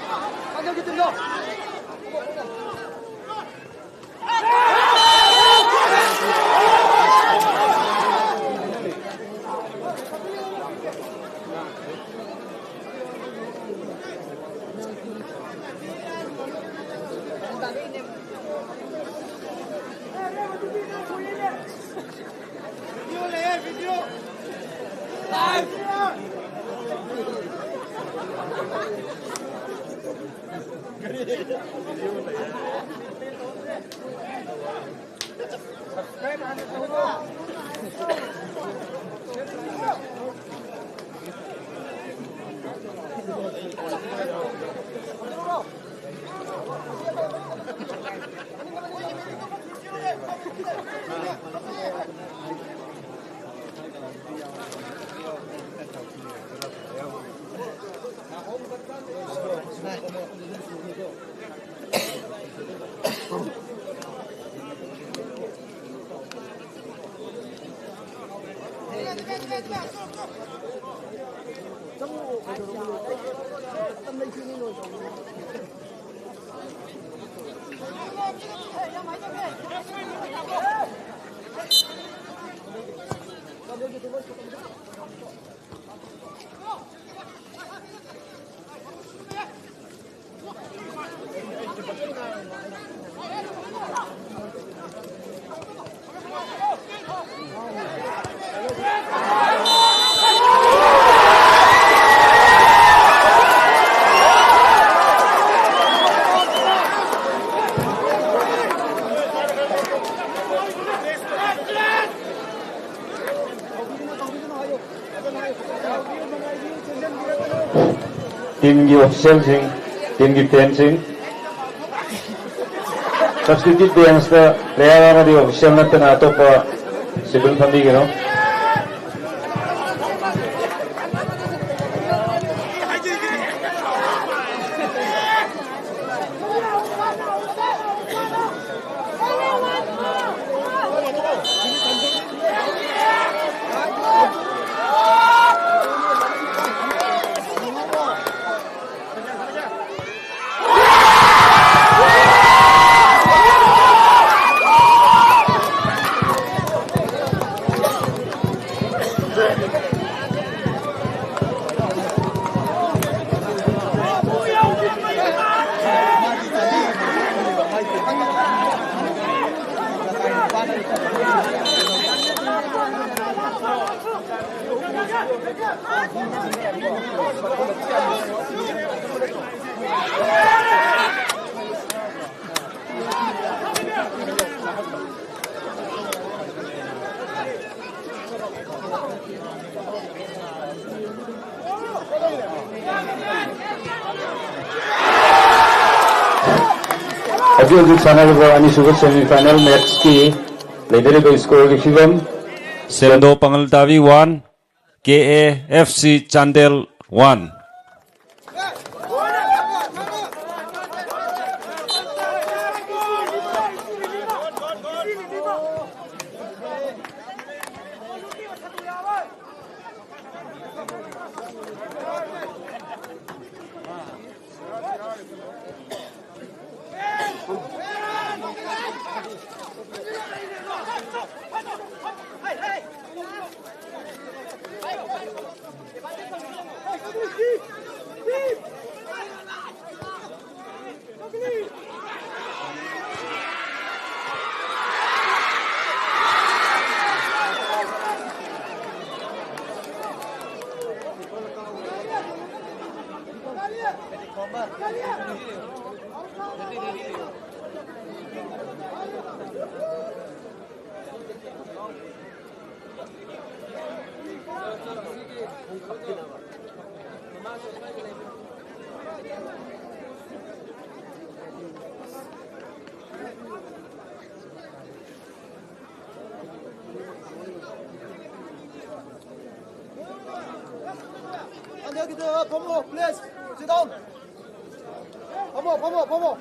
ꯇꯤꯝꯒꯤ ꯑꯣꯐꯤꯁꯤꯌꯦꯜꯁꯤꯡ, ꯇꯤꯝꯒꯤ ꯐꯦꯟꯁꯤꯡ, ꯁꯕꯁꯇꯤꯇ꯭ꯌꯨꯠ ꯕꯦꯟꯁꯇ ꯄ꯭ꯂꯦꯌꯔ ꯑꯃꯗꯤ ꯑꯣꯐꯤꯁꯤꯌꯦꯜ ꯅꯠꯇꯅ ꯑꯇꯣꯞꯄ ꯁꯤꯚꯤꯜ ꯐꯝꯕꯤꯒꯅꯨ꯫ ꯍꯧꯖꯤꯛ ꯍꯧꯖꯤꯛ ꯁꯥꯟꯅꯔꯤꯕ ꯑꯅꯤꯁꯨꯕ ꯁꯦꯃꯤꯐꯥꯏꯅꯦꯜ ꯃꯦꯠꯁꯀꯤ ꯂꯩꯅꯔꯤꯕ ꯁ꯭ꯀꯣꯔꯒꯤ ꯐꯤꯕꯝ꯫ ꯁꯦꯝꯗꯣ ꯄꯥꯉꯜ ꯇꯥꯕꯤ one, K A F C Chandel one. ꯐꯝꯃꯣ, please, sit down. ꯐꯝꯃꯣ, ꯐꯝꯃꯣ, ꯐꯝꯃꯣ.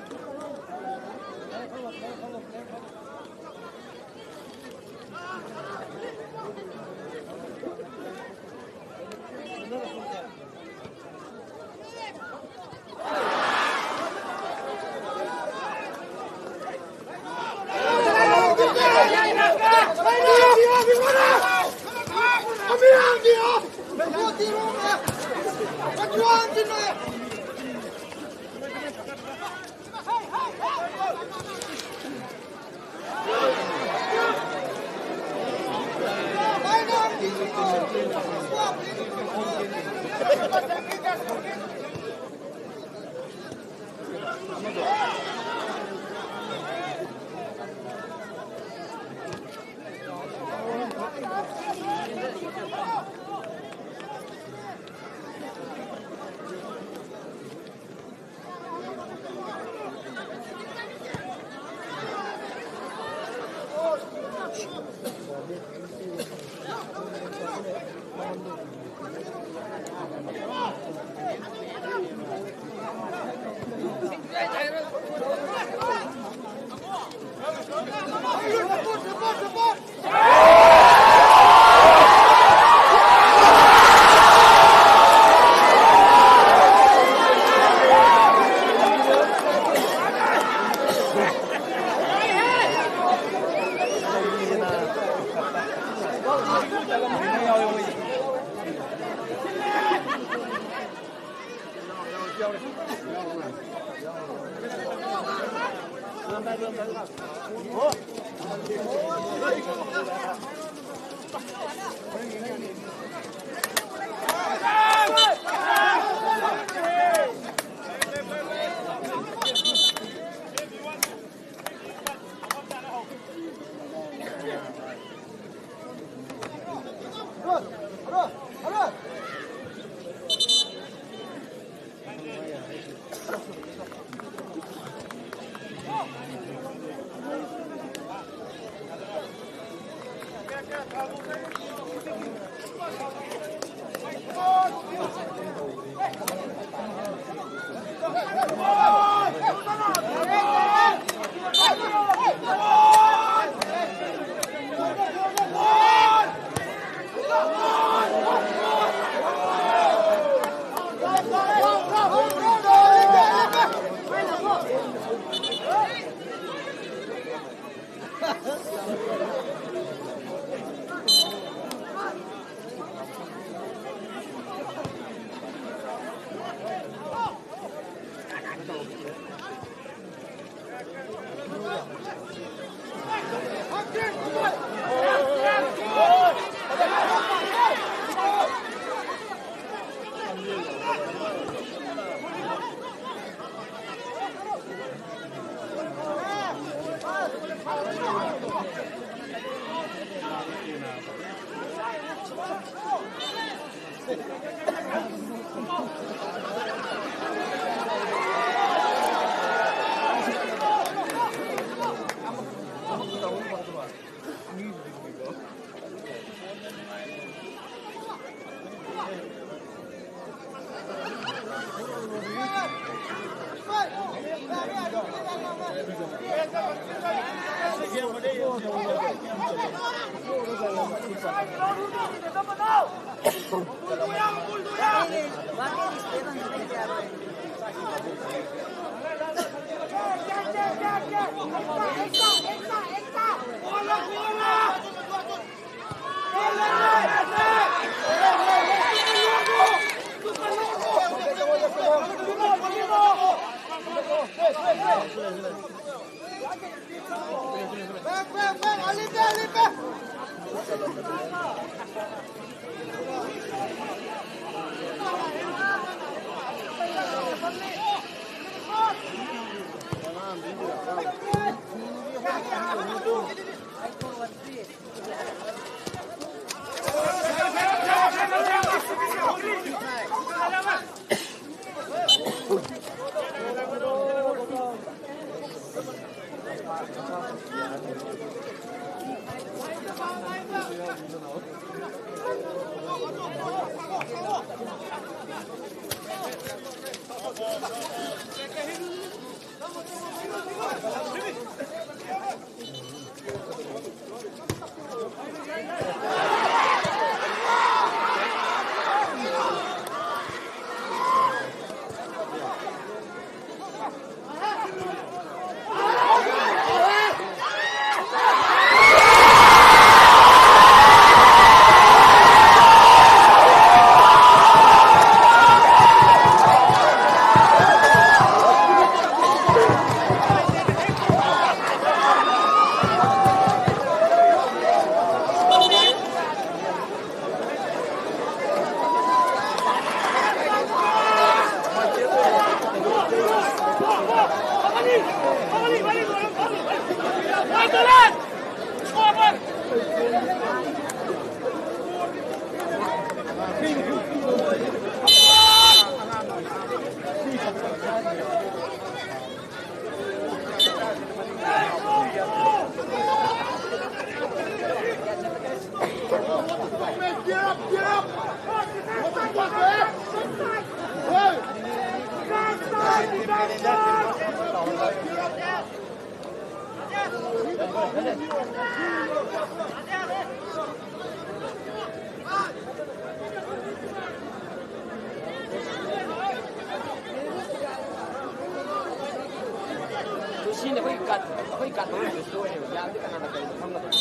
ꯁꯤꯅ ꯑꯩꯈꯣꯏ ꯀꯥꯠ, ꯑꯩꯈꯣꯏ ꯀꯥꯠ ꯃꯅꯨꯡꯗꯁꯨ ꯑꯣꯏꯌꯦꯕ꯫ ꯌꯥꯝꯗꯤ ꯀꯅꯥꯅ ꯀꯔꯤꯅꯣ ꯈꯪꯒꯗꯕ?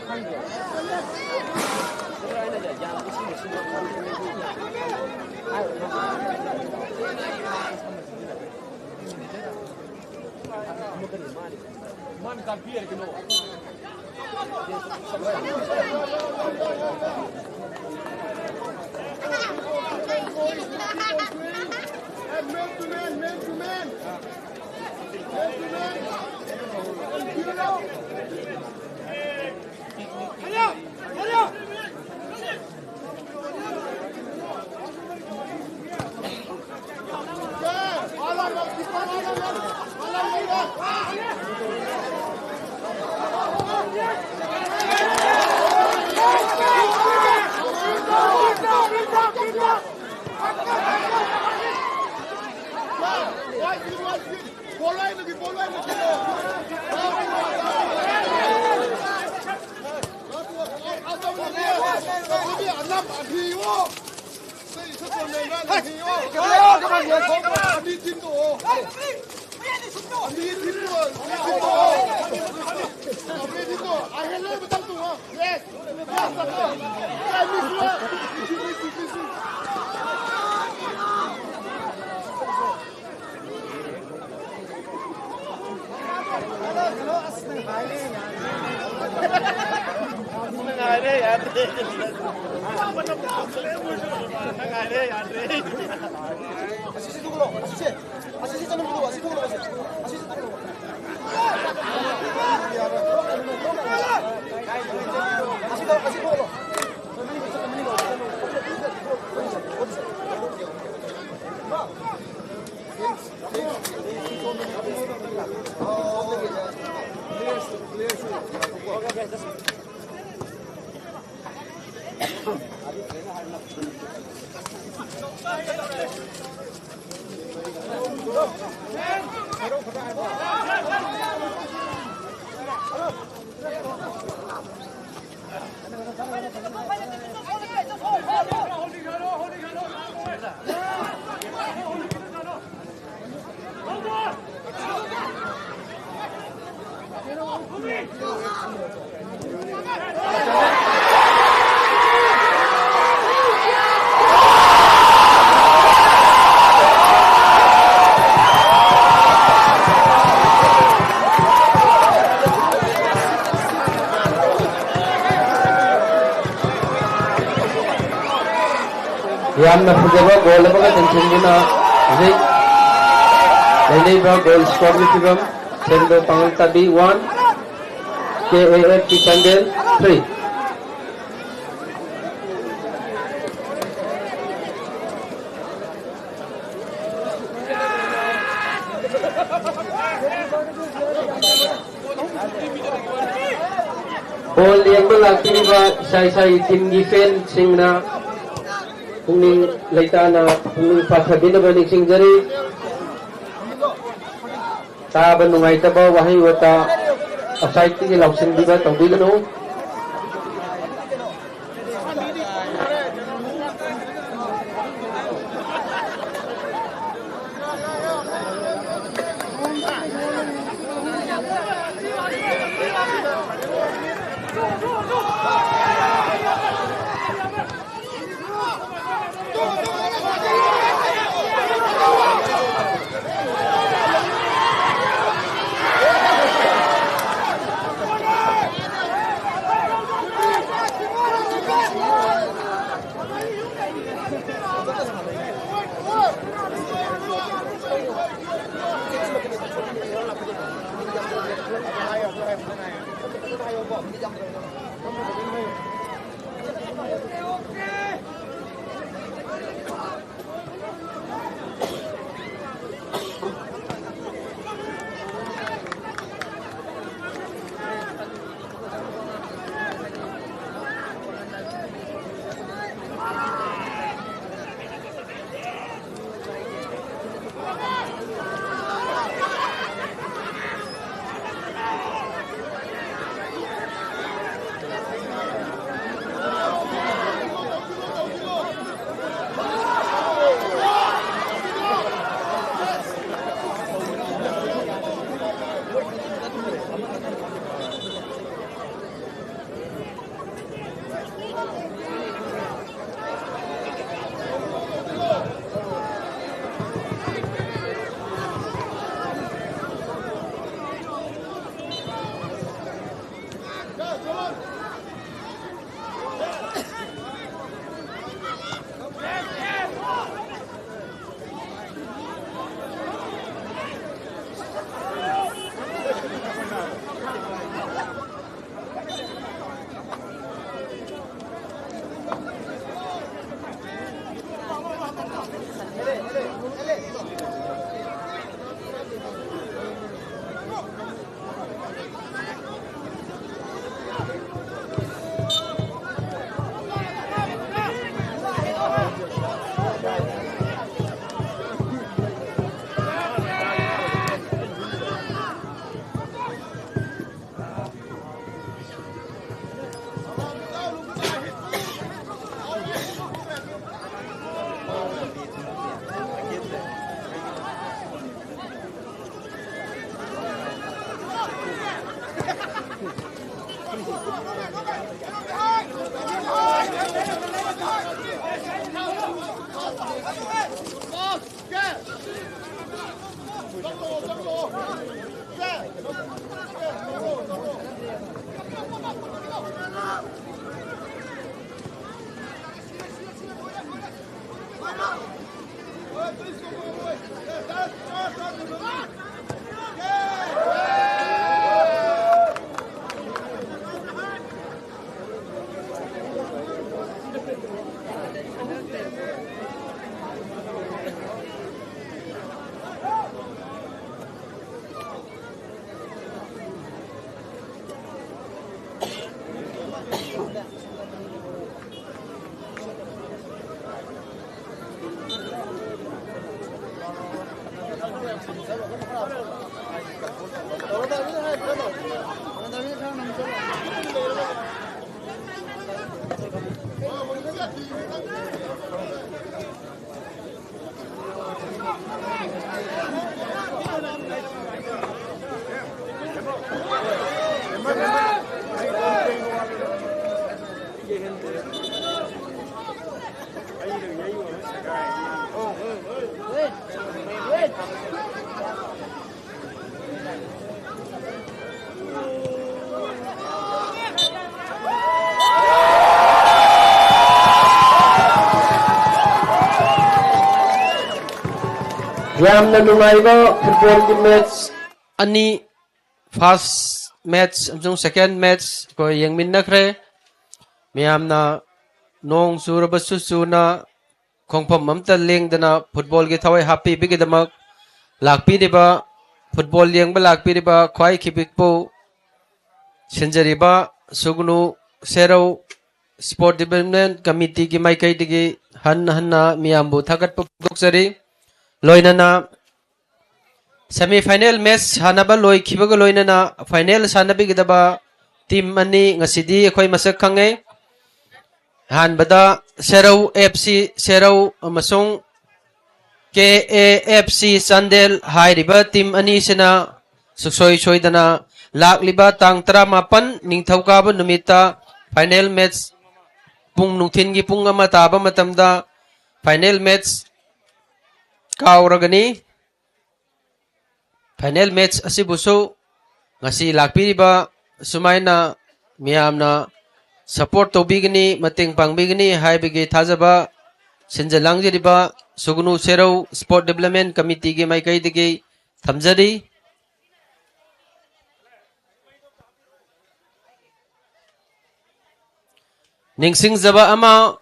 ꯈꯪꯗꯦ꯫ ꯑꯗꯨ ꯑꯩꯅ ꯌꯥꯝꯗꯤ ꯁꯤꯅ ꯁꯤꯅ ꯈꯪꯗꯦ꯫ ꯃꯥꯅ ꯇꯥꯛꯄꯤꯔꯦ ꯀꯩꯅꯣ꯫ ꯑꯁꯤꯁꯤ ꯊꯣꯛꯂꯛꯑꯣ, ꯑꯁꯤꯁꯦ꯫ ꯑꯁꯤꯁꯤ ꯆꯠꯂꯨ, ꯑꯁꯤ ꯊꯣꯛꯂꯛꯑꯣ, ꯑꯁꯤ꯫ ꯑꯁꯤꯁꯤ ꯊꯣꯛꯂꯛꯑꯣ꯫ ꯑꯁꯤꯗ, ꯑꯁꯤ ꯊꯣꯛꯂꯛꯑꯣ꯫ ꯌꯥꯝꯅ ꯐꯖꯕ ꯒꯣꯜ ꯑꯃꯒ ꯆꯟꯁꯤꯟꯗꯨꯅ ꯍꯧꯖꯤꯛ ꯂꯩꯅꯔꯤꯕ ꯒꯣꯜ ꯁ꯭ꯀꯣꯔꯒꯤ ꯐꯤꯕꯝ, ꯁꯦꯟꯗꯣ ꯄꯥꯉꯜ ꯇꯥꯕꯤ ꯋꯥꯟ, ꯀꯦ ꯑꯦ ꯑꯦꯐ ꯀꯤ ꯆꯥꯟꯗꯦꯜ ꯊ꯭ꯔꯤ꯫ ꯕꯣꯜ ꯌꯦꯡꯕ ꯂꯥꯛꯄꯤꯔꯤꯕ ꯏꯁꯥ ꯏꯁꯥꯒꯤ ꯇꯤꯝꯒꯤ ꯐꯦꯟꯁꯤꯡꯅ ꯄꯨꯛꯅꯤꯡ ꯂꯩꯇꯥꯅ ꯄꯨꯛꯅꯤꯡ ꯐꯥꯊꯕꯤꯅꯕ ꯅꯤꯡꯁꯤꯡꯖꯔꯤ꯫ ꯇꯥꯕ ꯅꯨꯡꯉꯥꯏꯇꯕ ꯋꯥꯍꯩ ꯋꯥꯇꯥ ꯑꯥꯎꯠꯁꯥꯏꯗꯇꯒꯤ ꯂꯥꯎꯁꯤꯟꯕꯤꯕ ꯇꯧꯕꯤꯒꯅꯨ꯫ ꯌꯥꯝꯅ ꯅꯨꯡꯉꯥꯏꯕ ꯐꯨꯠꯕꯣꯜꯒꯤ ꯃꯦꯠꯆ ꯑꯅꯤ, ꯐꯥꯔꯁ ꯃꯦꯠꯆ ꯑꯃꯁꯨꯡ ꯁꯦꯀꯦꯟ ꯃꯦꯠꯆ ꯑꯩꯈꯣꯏ ꯌꯦꯡꯃꯤꯟꯅꯈ꯭ꯔꯦ꯫ ꯃꯌꯥꯝꯅ ꯅꯣꯡ ꯆꯨꯔꯕꯁꯨ ꯆꯨꯅ ꯈꯣꯡꯐꯝ ꯑꯝꯇ ꯂꯦꯡꯗꯅ ꯐꯨꯠꯕꯣꯜꯒꯤ ꯊꯋꯥꯏ ꯍꯥꯞꯄꯤꯕꯒꯤꯗꯃꯛ ꯂꯥꯛꯄꯤꯔꯤꯕ, ꯐꯨꯠꯕꯣꯜ ꯌꯦꯡꯕ ꯂꯥꯛꯄꯤꯔꯤꯕ ꯈ꯭ꯋꯥꯏ ꯈꯤꯕꯤꯛꯄꯨ ꯁꯤꯟꯖꯔꯤꯕ ꯁꯨꯒꯅꯨ ꯁꯦꯔꯧ Sport Development Committeeꯒꯤ ꯃꯥꯏꯀꯩꯗꯒꯤ ꯍꯟꯅ ꯍꯟꯅ ꯃꯤꯌꯥꯝꯕꯨ ꯊꯥꯒꯠꯄ ꯐꯣꯡꯗꯣꯛꯆꯔꯤ꯫ ꯂꯣꯏꯅꯅ semi final match ꯁꯥꯟꯅꯕ ꯂꯣꯏꯈꯤꯕꯒ ꯂꯣꯏꯅꯅ final ꯁꯥꯟꯅꯕꯤꯒꯗꯕ team ꯑꯅꯤ ꯉꯁꯤꯗꯤ ꯑꯩꯈꯣꯏ ꯃꯁꯛ ꯈꯪꯉꯦ꯫ ꯑꯍꯥꯟꯕꯗ ꯁꯦꯔꯧ FC ꯁꯦꯔꯧ ꯑꯃꯁꯨꯡ KAFC ꯆꯥꯟꯗꯦꯜ ꯍꯥꯏꯔꯤꯕ team ꯑꯅꯤꯁꯤꯅ ꯁꯨꯡꯁꯣꯏ ꯁꯣꯏꯗꯅ ꯂꯥꯛꯂꯤꯕ ꯇꯥꯡ ꯇꯔꯥꯃꯥꯄꯟ ꯅꯤꯡꯊꯧꯀꯥꯕ ꯅꯨꯃꯤꯠꯇ final match ꯄꯨꯡ ꯅꯨꯡꯊꯤꯟꯒꯤ ꯄꯨꯡ ꯑꯃ ꯇꯥꯕ ꯃꯇꯝꯗ final match ꯀꯥꯎꯔꯒꯅꯤ꯫ Final match ꯑꯁꯤꯕꯨꯁꯨ ꯉꯁꯤ ꯂꯥꯛꯄꯤꯔꯤꯕ ꯁꯨꯃꯥꯏꯅ ꯃꯤꯌꯥꯝꯅ support ꯇꯧꯕꯤꯒꯅꯤ, ꯃꯇꯦꯡ ꯄꯥꯡꯕꯤꯒꯅꯤ ꯍꯥꯏꯕꯒꯤ ꯊꯥꯖꯕ ꯁꯤꯟꯖ ꯂꯥꯡꯖꯔꯤꯕ ꯁꯨꯒꯅꯨ ꯁꯦꯔꯧ Sport Development Committeeꯒꯤ ꯃꯥꯏꯀꯩꯗꯒꯤ ꯊꯝꯖꯔꯤ꯫ ꯅꯤꯡꯁꯤꯡꯖꯕ ꯑꯃ,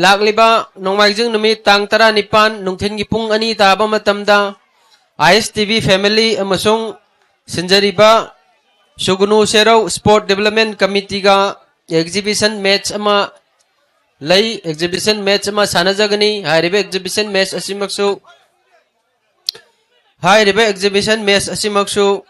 ꯂꯥꯛꯂꯤꯕ ꯅꯣꯡꯃꯥꯏꯖꯤꯡ ꯅꯨꯃꯤꯠ ꯇꯥꯡ ꯇꯔꯥꯅꯤꯄꯥꯟ ꯅꯨꯡꯊꯤꯟꯒꯤ ꯄꯨꯡ ꯑꯅꯤ ꯇꯥꯕ ꯃꯇꯝꯗ ISTV family ꯑꯃꯁꯨꯡ ꯁꯤꯟꯖꯔꯤꯕ ꯁꯨꯒꯅꯨ ꯁꯦꯔꯧ Sport Development Committeeꯒ exhibition match ꯑꯃ ꯂꯩ꯫ Exhibition match ꯑꯃ ꯁꯥꯟꯅꯖꯒꯅꯤ꯫ ꯍꯥꯏꯔꯤꯕ exhibition match ꯑꯁꯤꯃꯛꯁꯨ, ꯍꯥꯏꯔꯤꯕ exhibition match ꯑꯁꯤꯃꯛꯁꯨ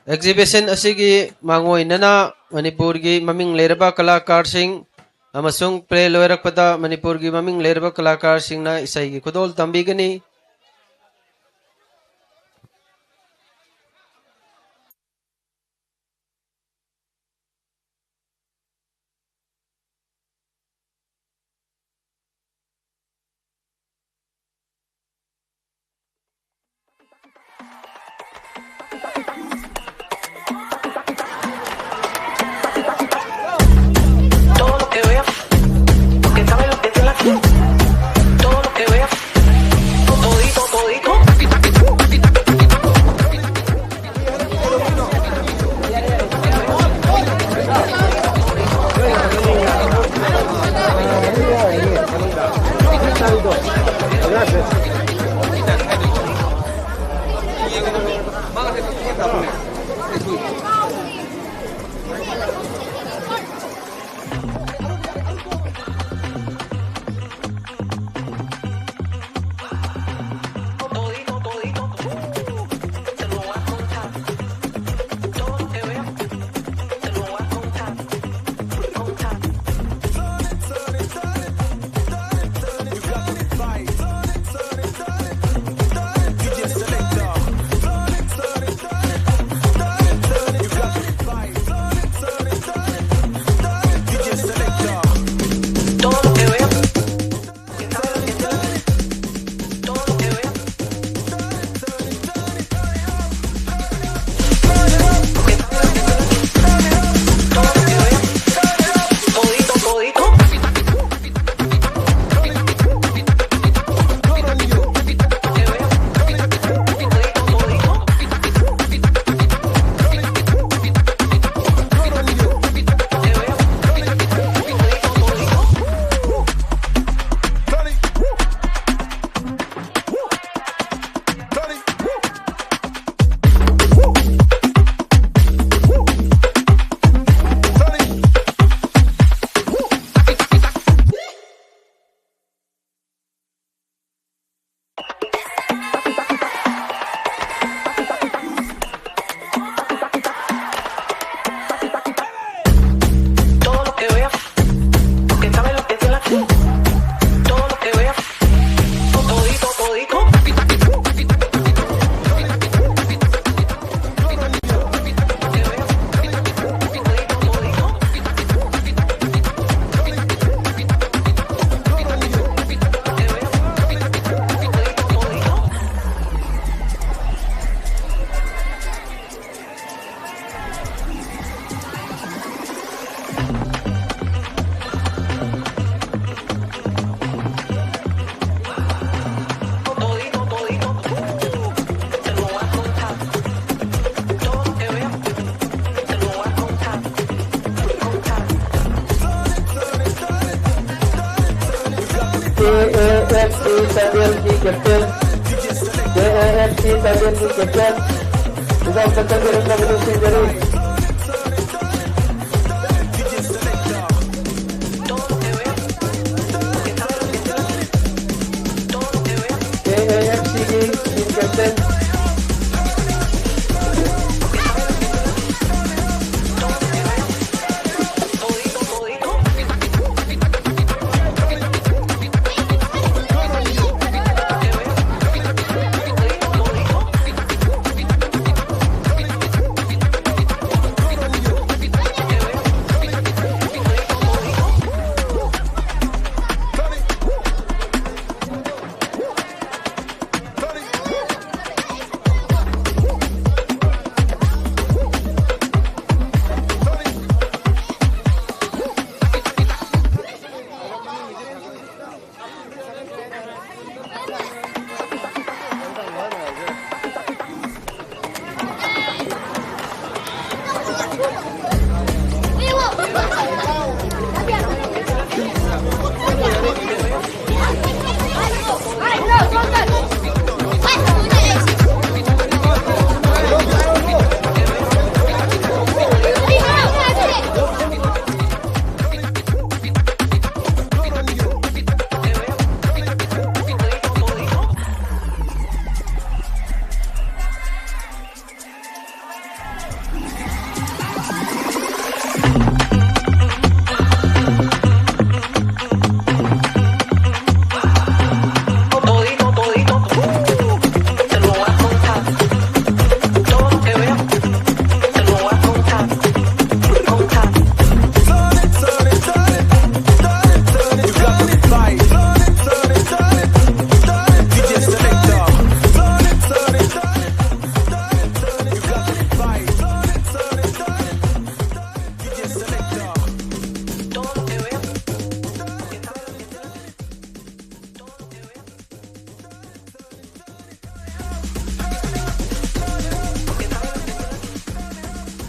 exhibition ꯑꯁꯤꯒꯤ ꯃꯥꯡꯑꯣꯏꯅꯅ ꯃꯅꯤꯄꯨꯔꯒꯤ ꯃꯃꯤꯡ ꯂꯩꯔꯕ ꯀꯂꯥꯀꯥꯔꯁꯤꯡ ꯑꯃꯁꯨꯡ play ꯂꯣꯏꯔꯛꯄꯗ ꯃꯅꯤꯄꯨꯔꯒꯤ ꯃꯃꯤꯡ ꯂꯩꯔꯕ ꯀꯂꯥꯀꯥꯔꯁꯤꯡꯅ ꯏꯁꯩꯒꯤ ꯈꯨꯗꯣꯜ ꯇꯝꯕꯤꯒꯅꯤ꯫ Todo lo que veo, porque sabe lo que es la todo lo que veo, todo ꯆꯥꯟꯗꯦꯜꯒꯤ ꯀꯦꯞꯇꯦꯟ, ꯀꯦ ꯑꯦ ꯑꯦꯐ ꯁꯤ ꯆꯥꯟꯗꯦꯜꯒꯤ ꯀꯦꯞꯇꯦꯟ, ꯈꯨꯗꯥꯡ ꯆꯠꯆꯕꯤꯔꯛꯅꯕꯗꯨ ꯁꯤꯡꯖꯔꯤ꯫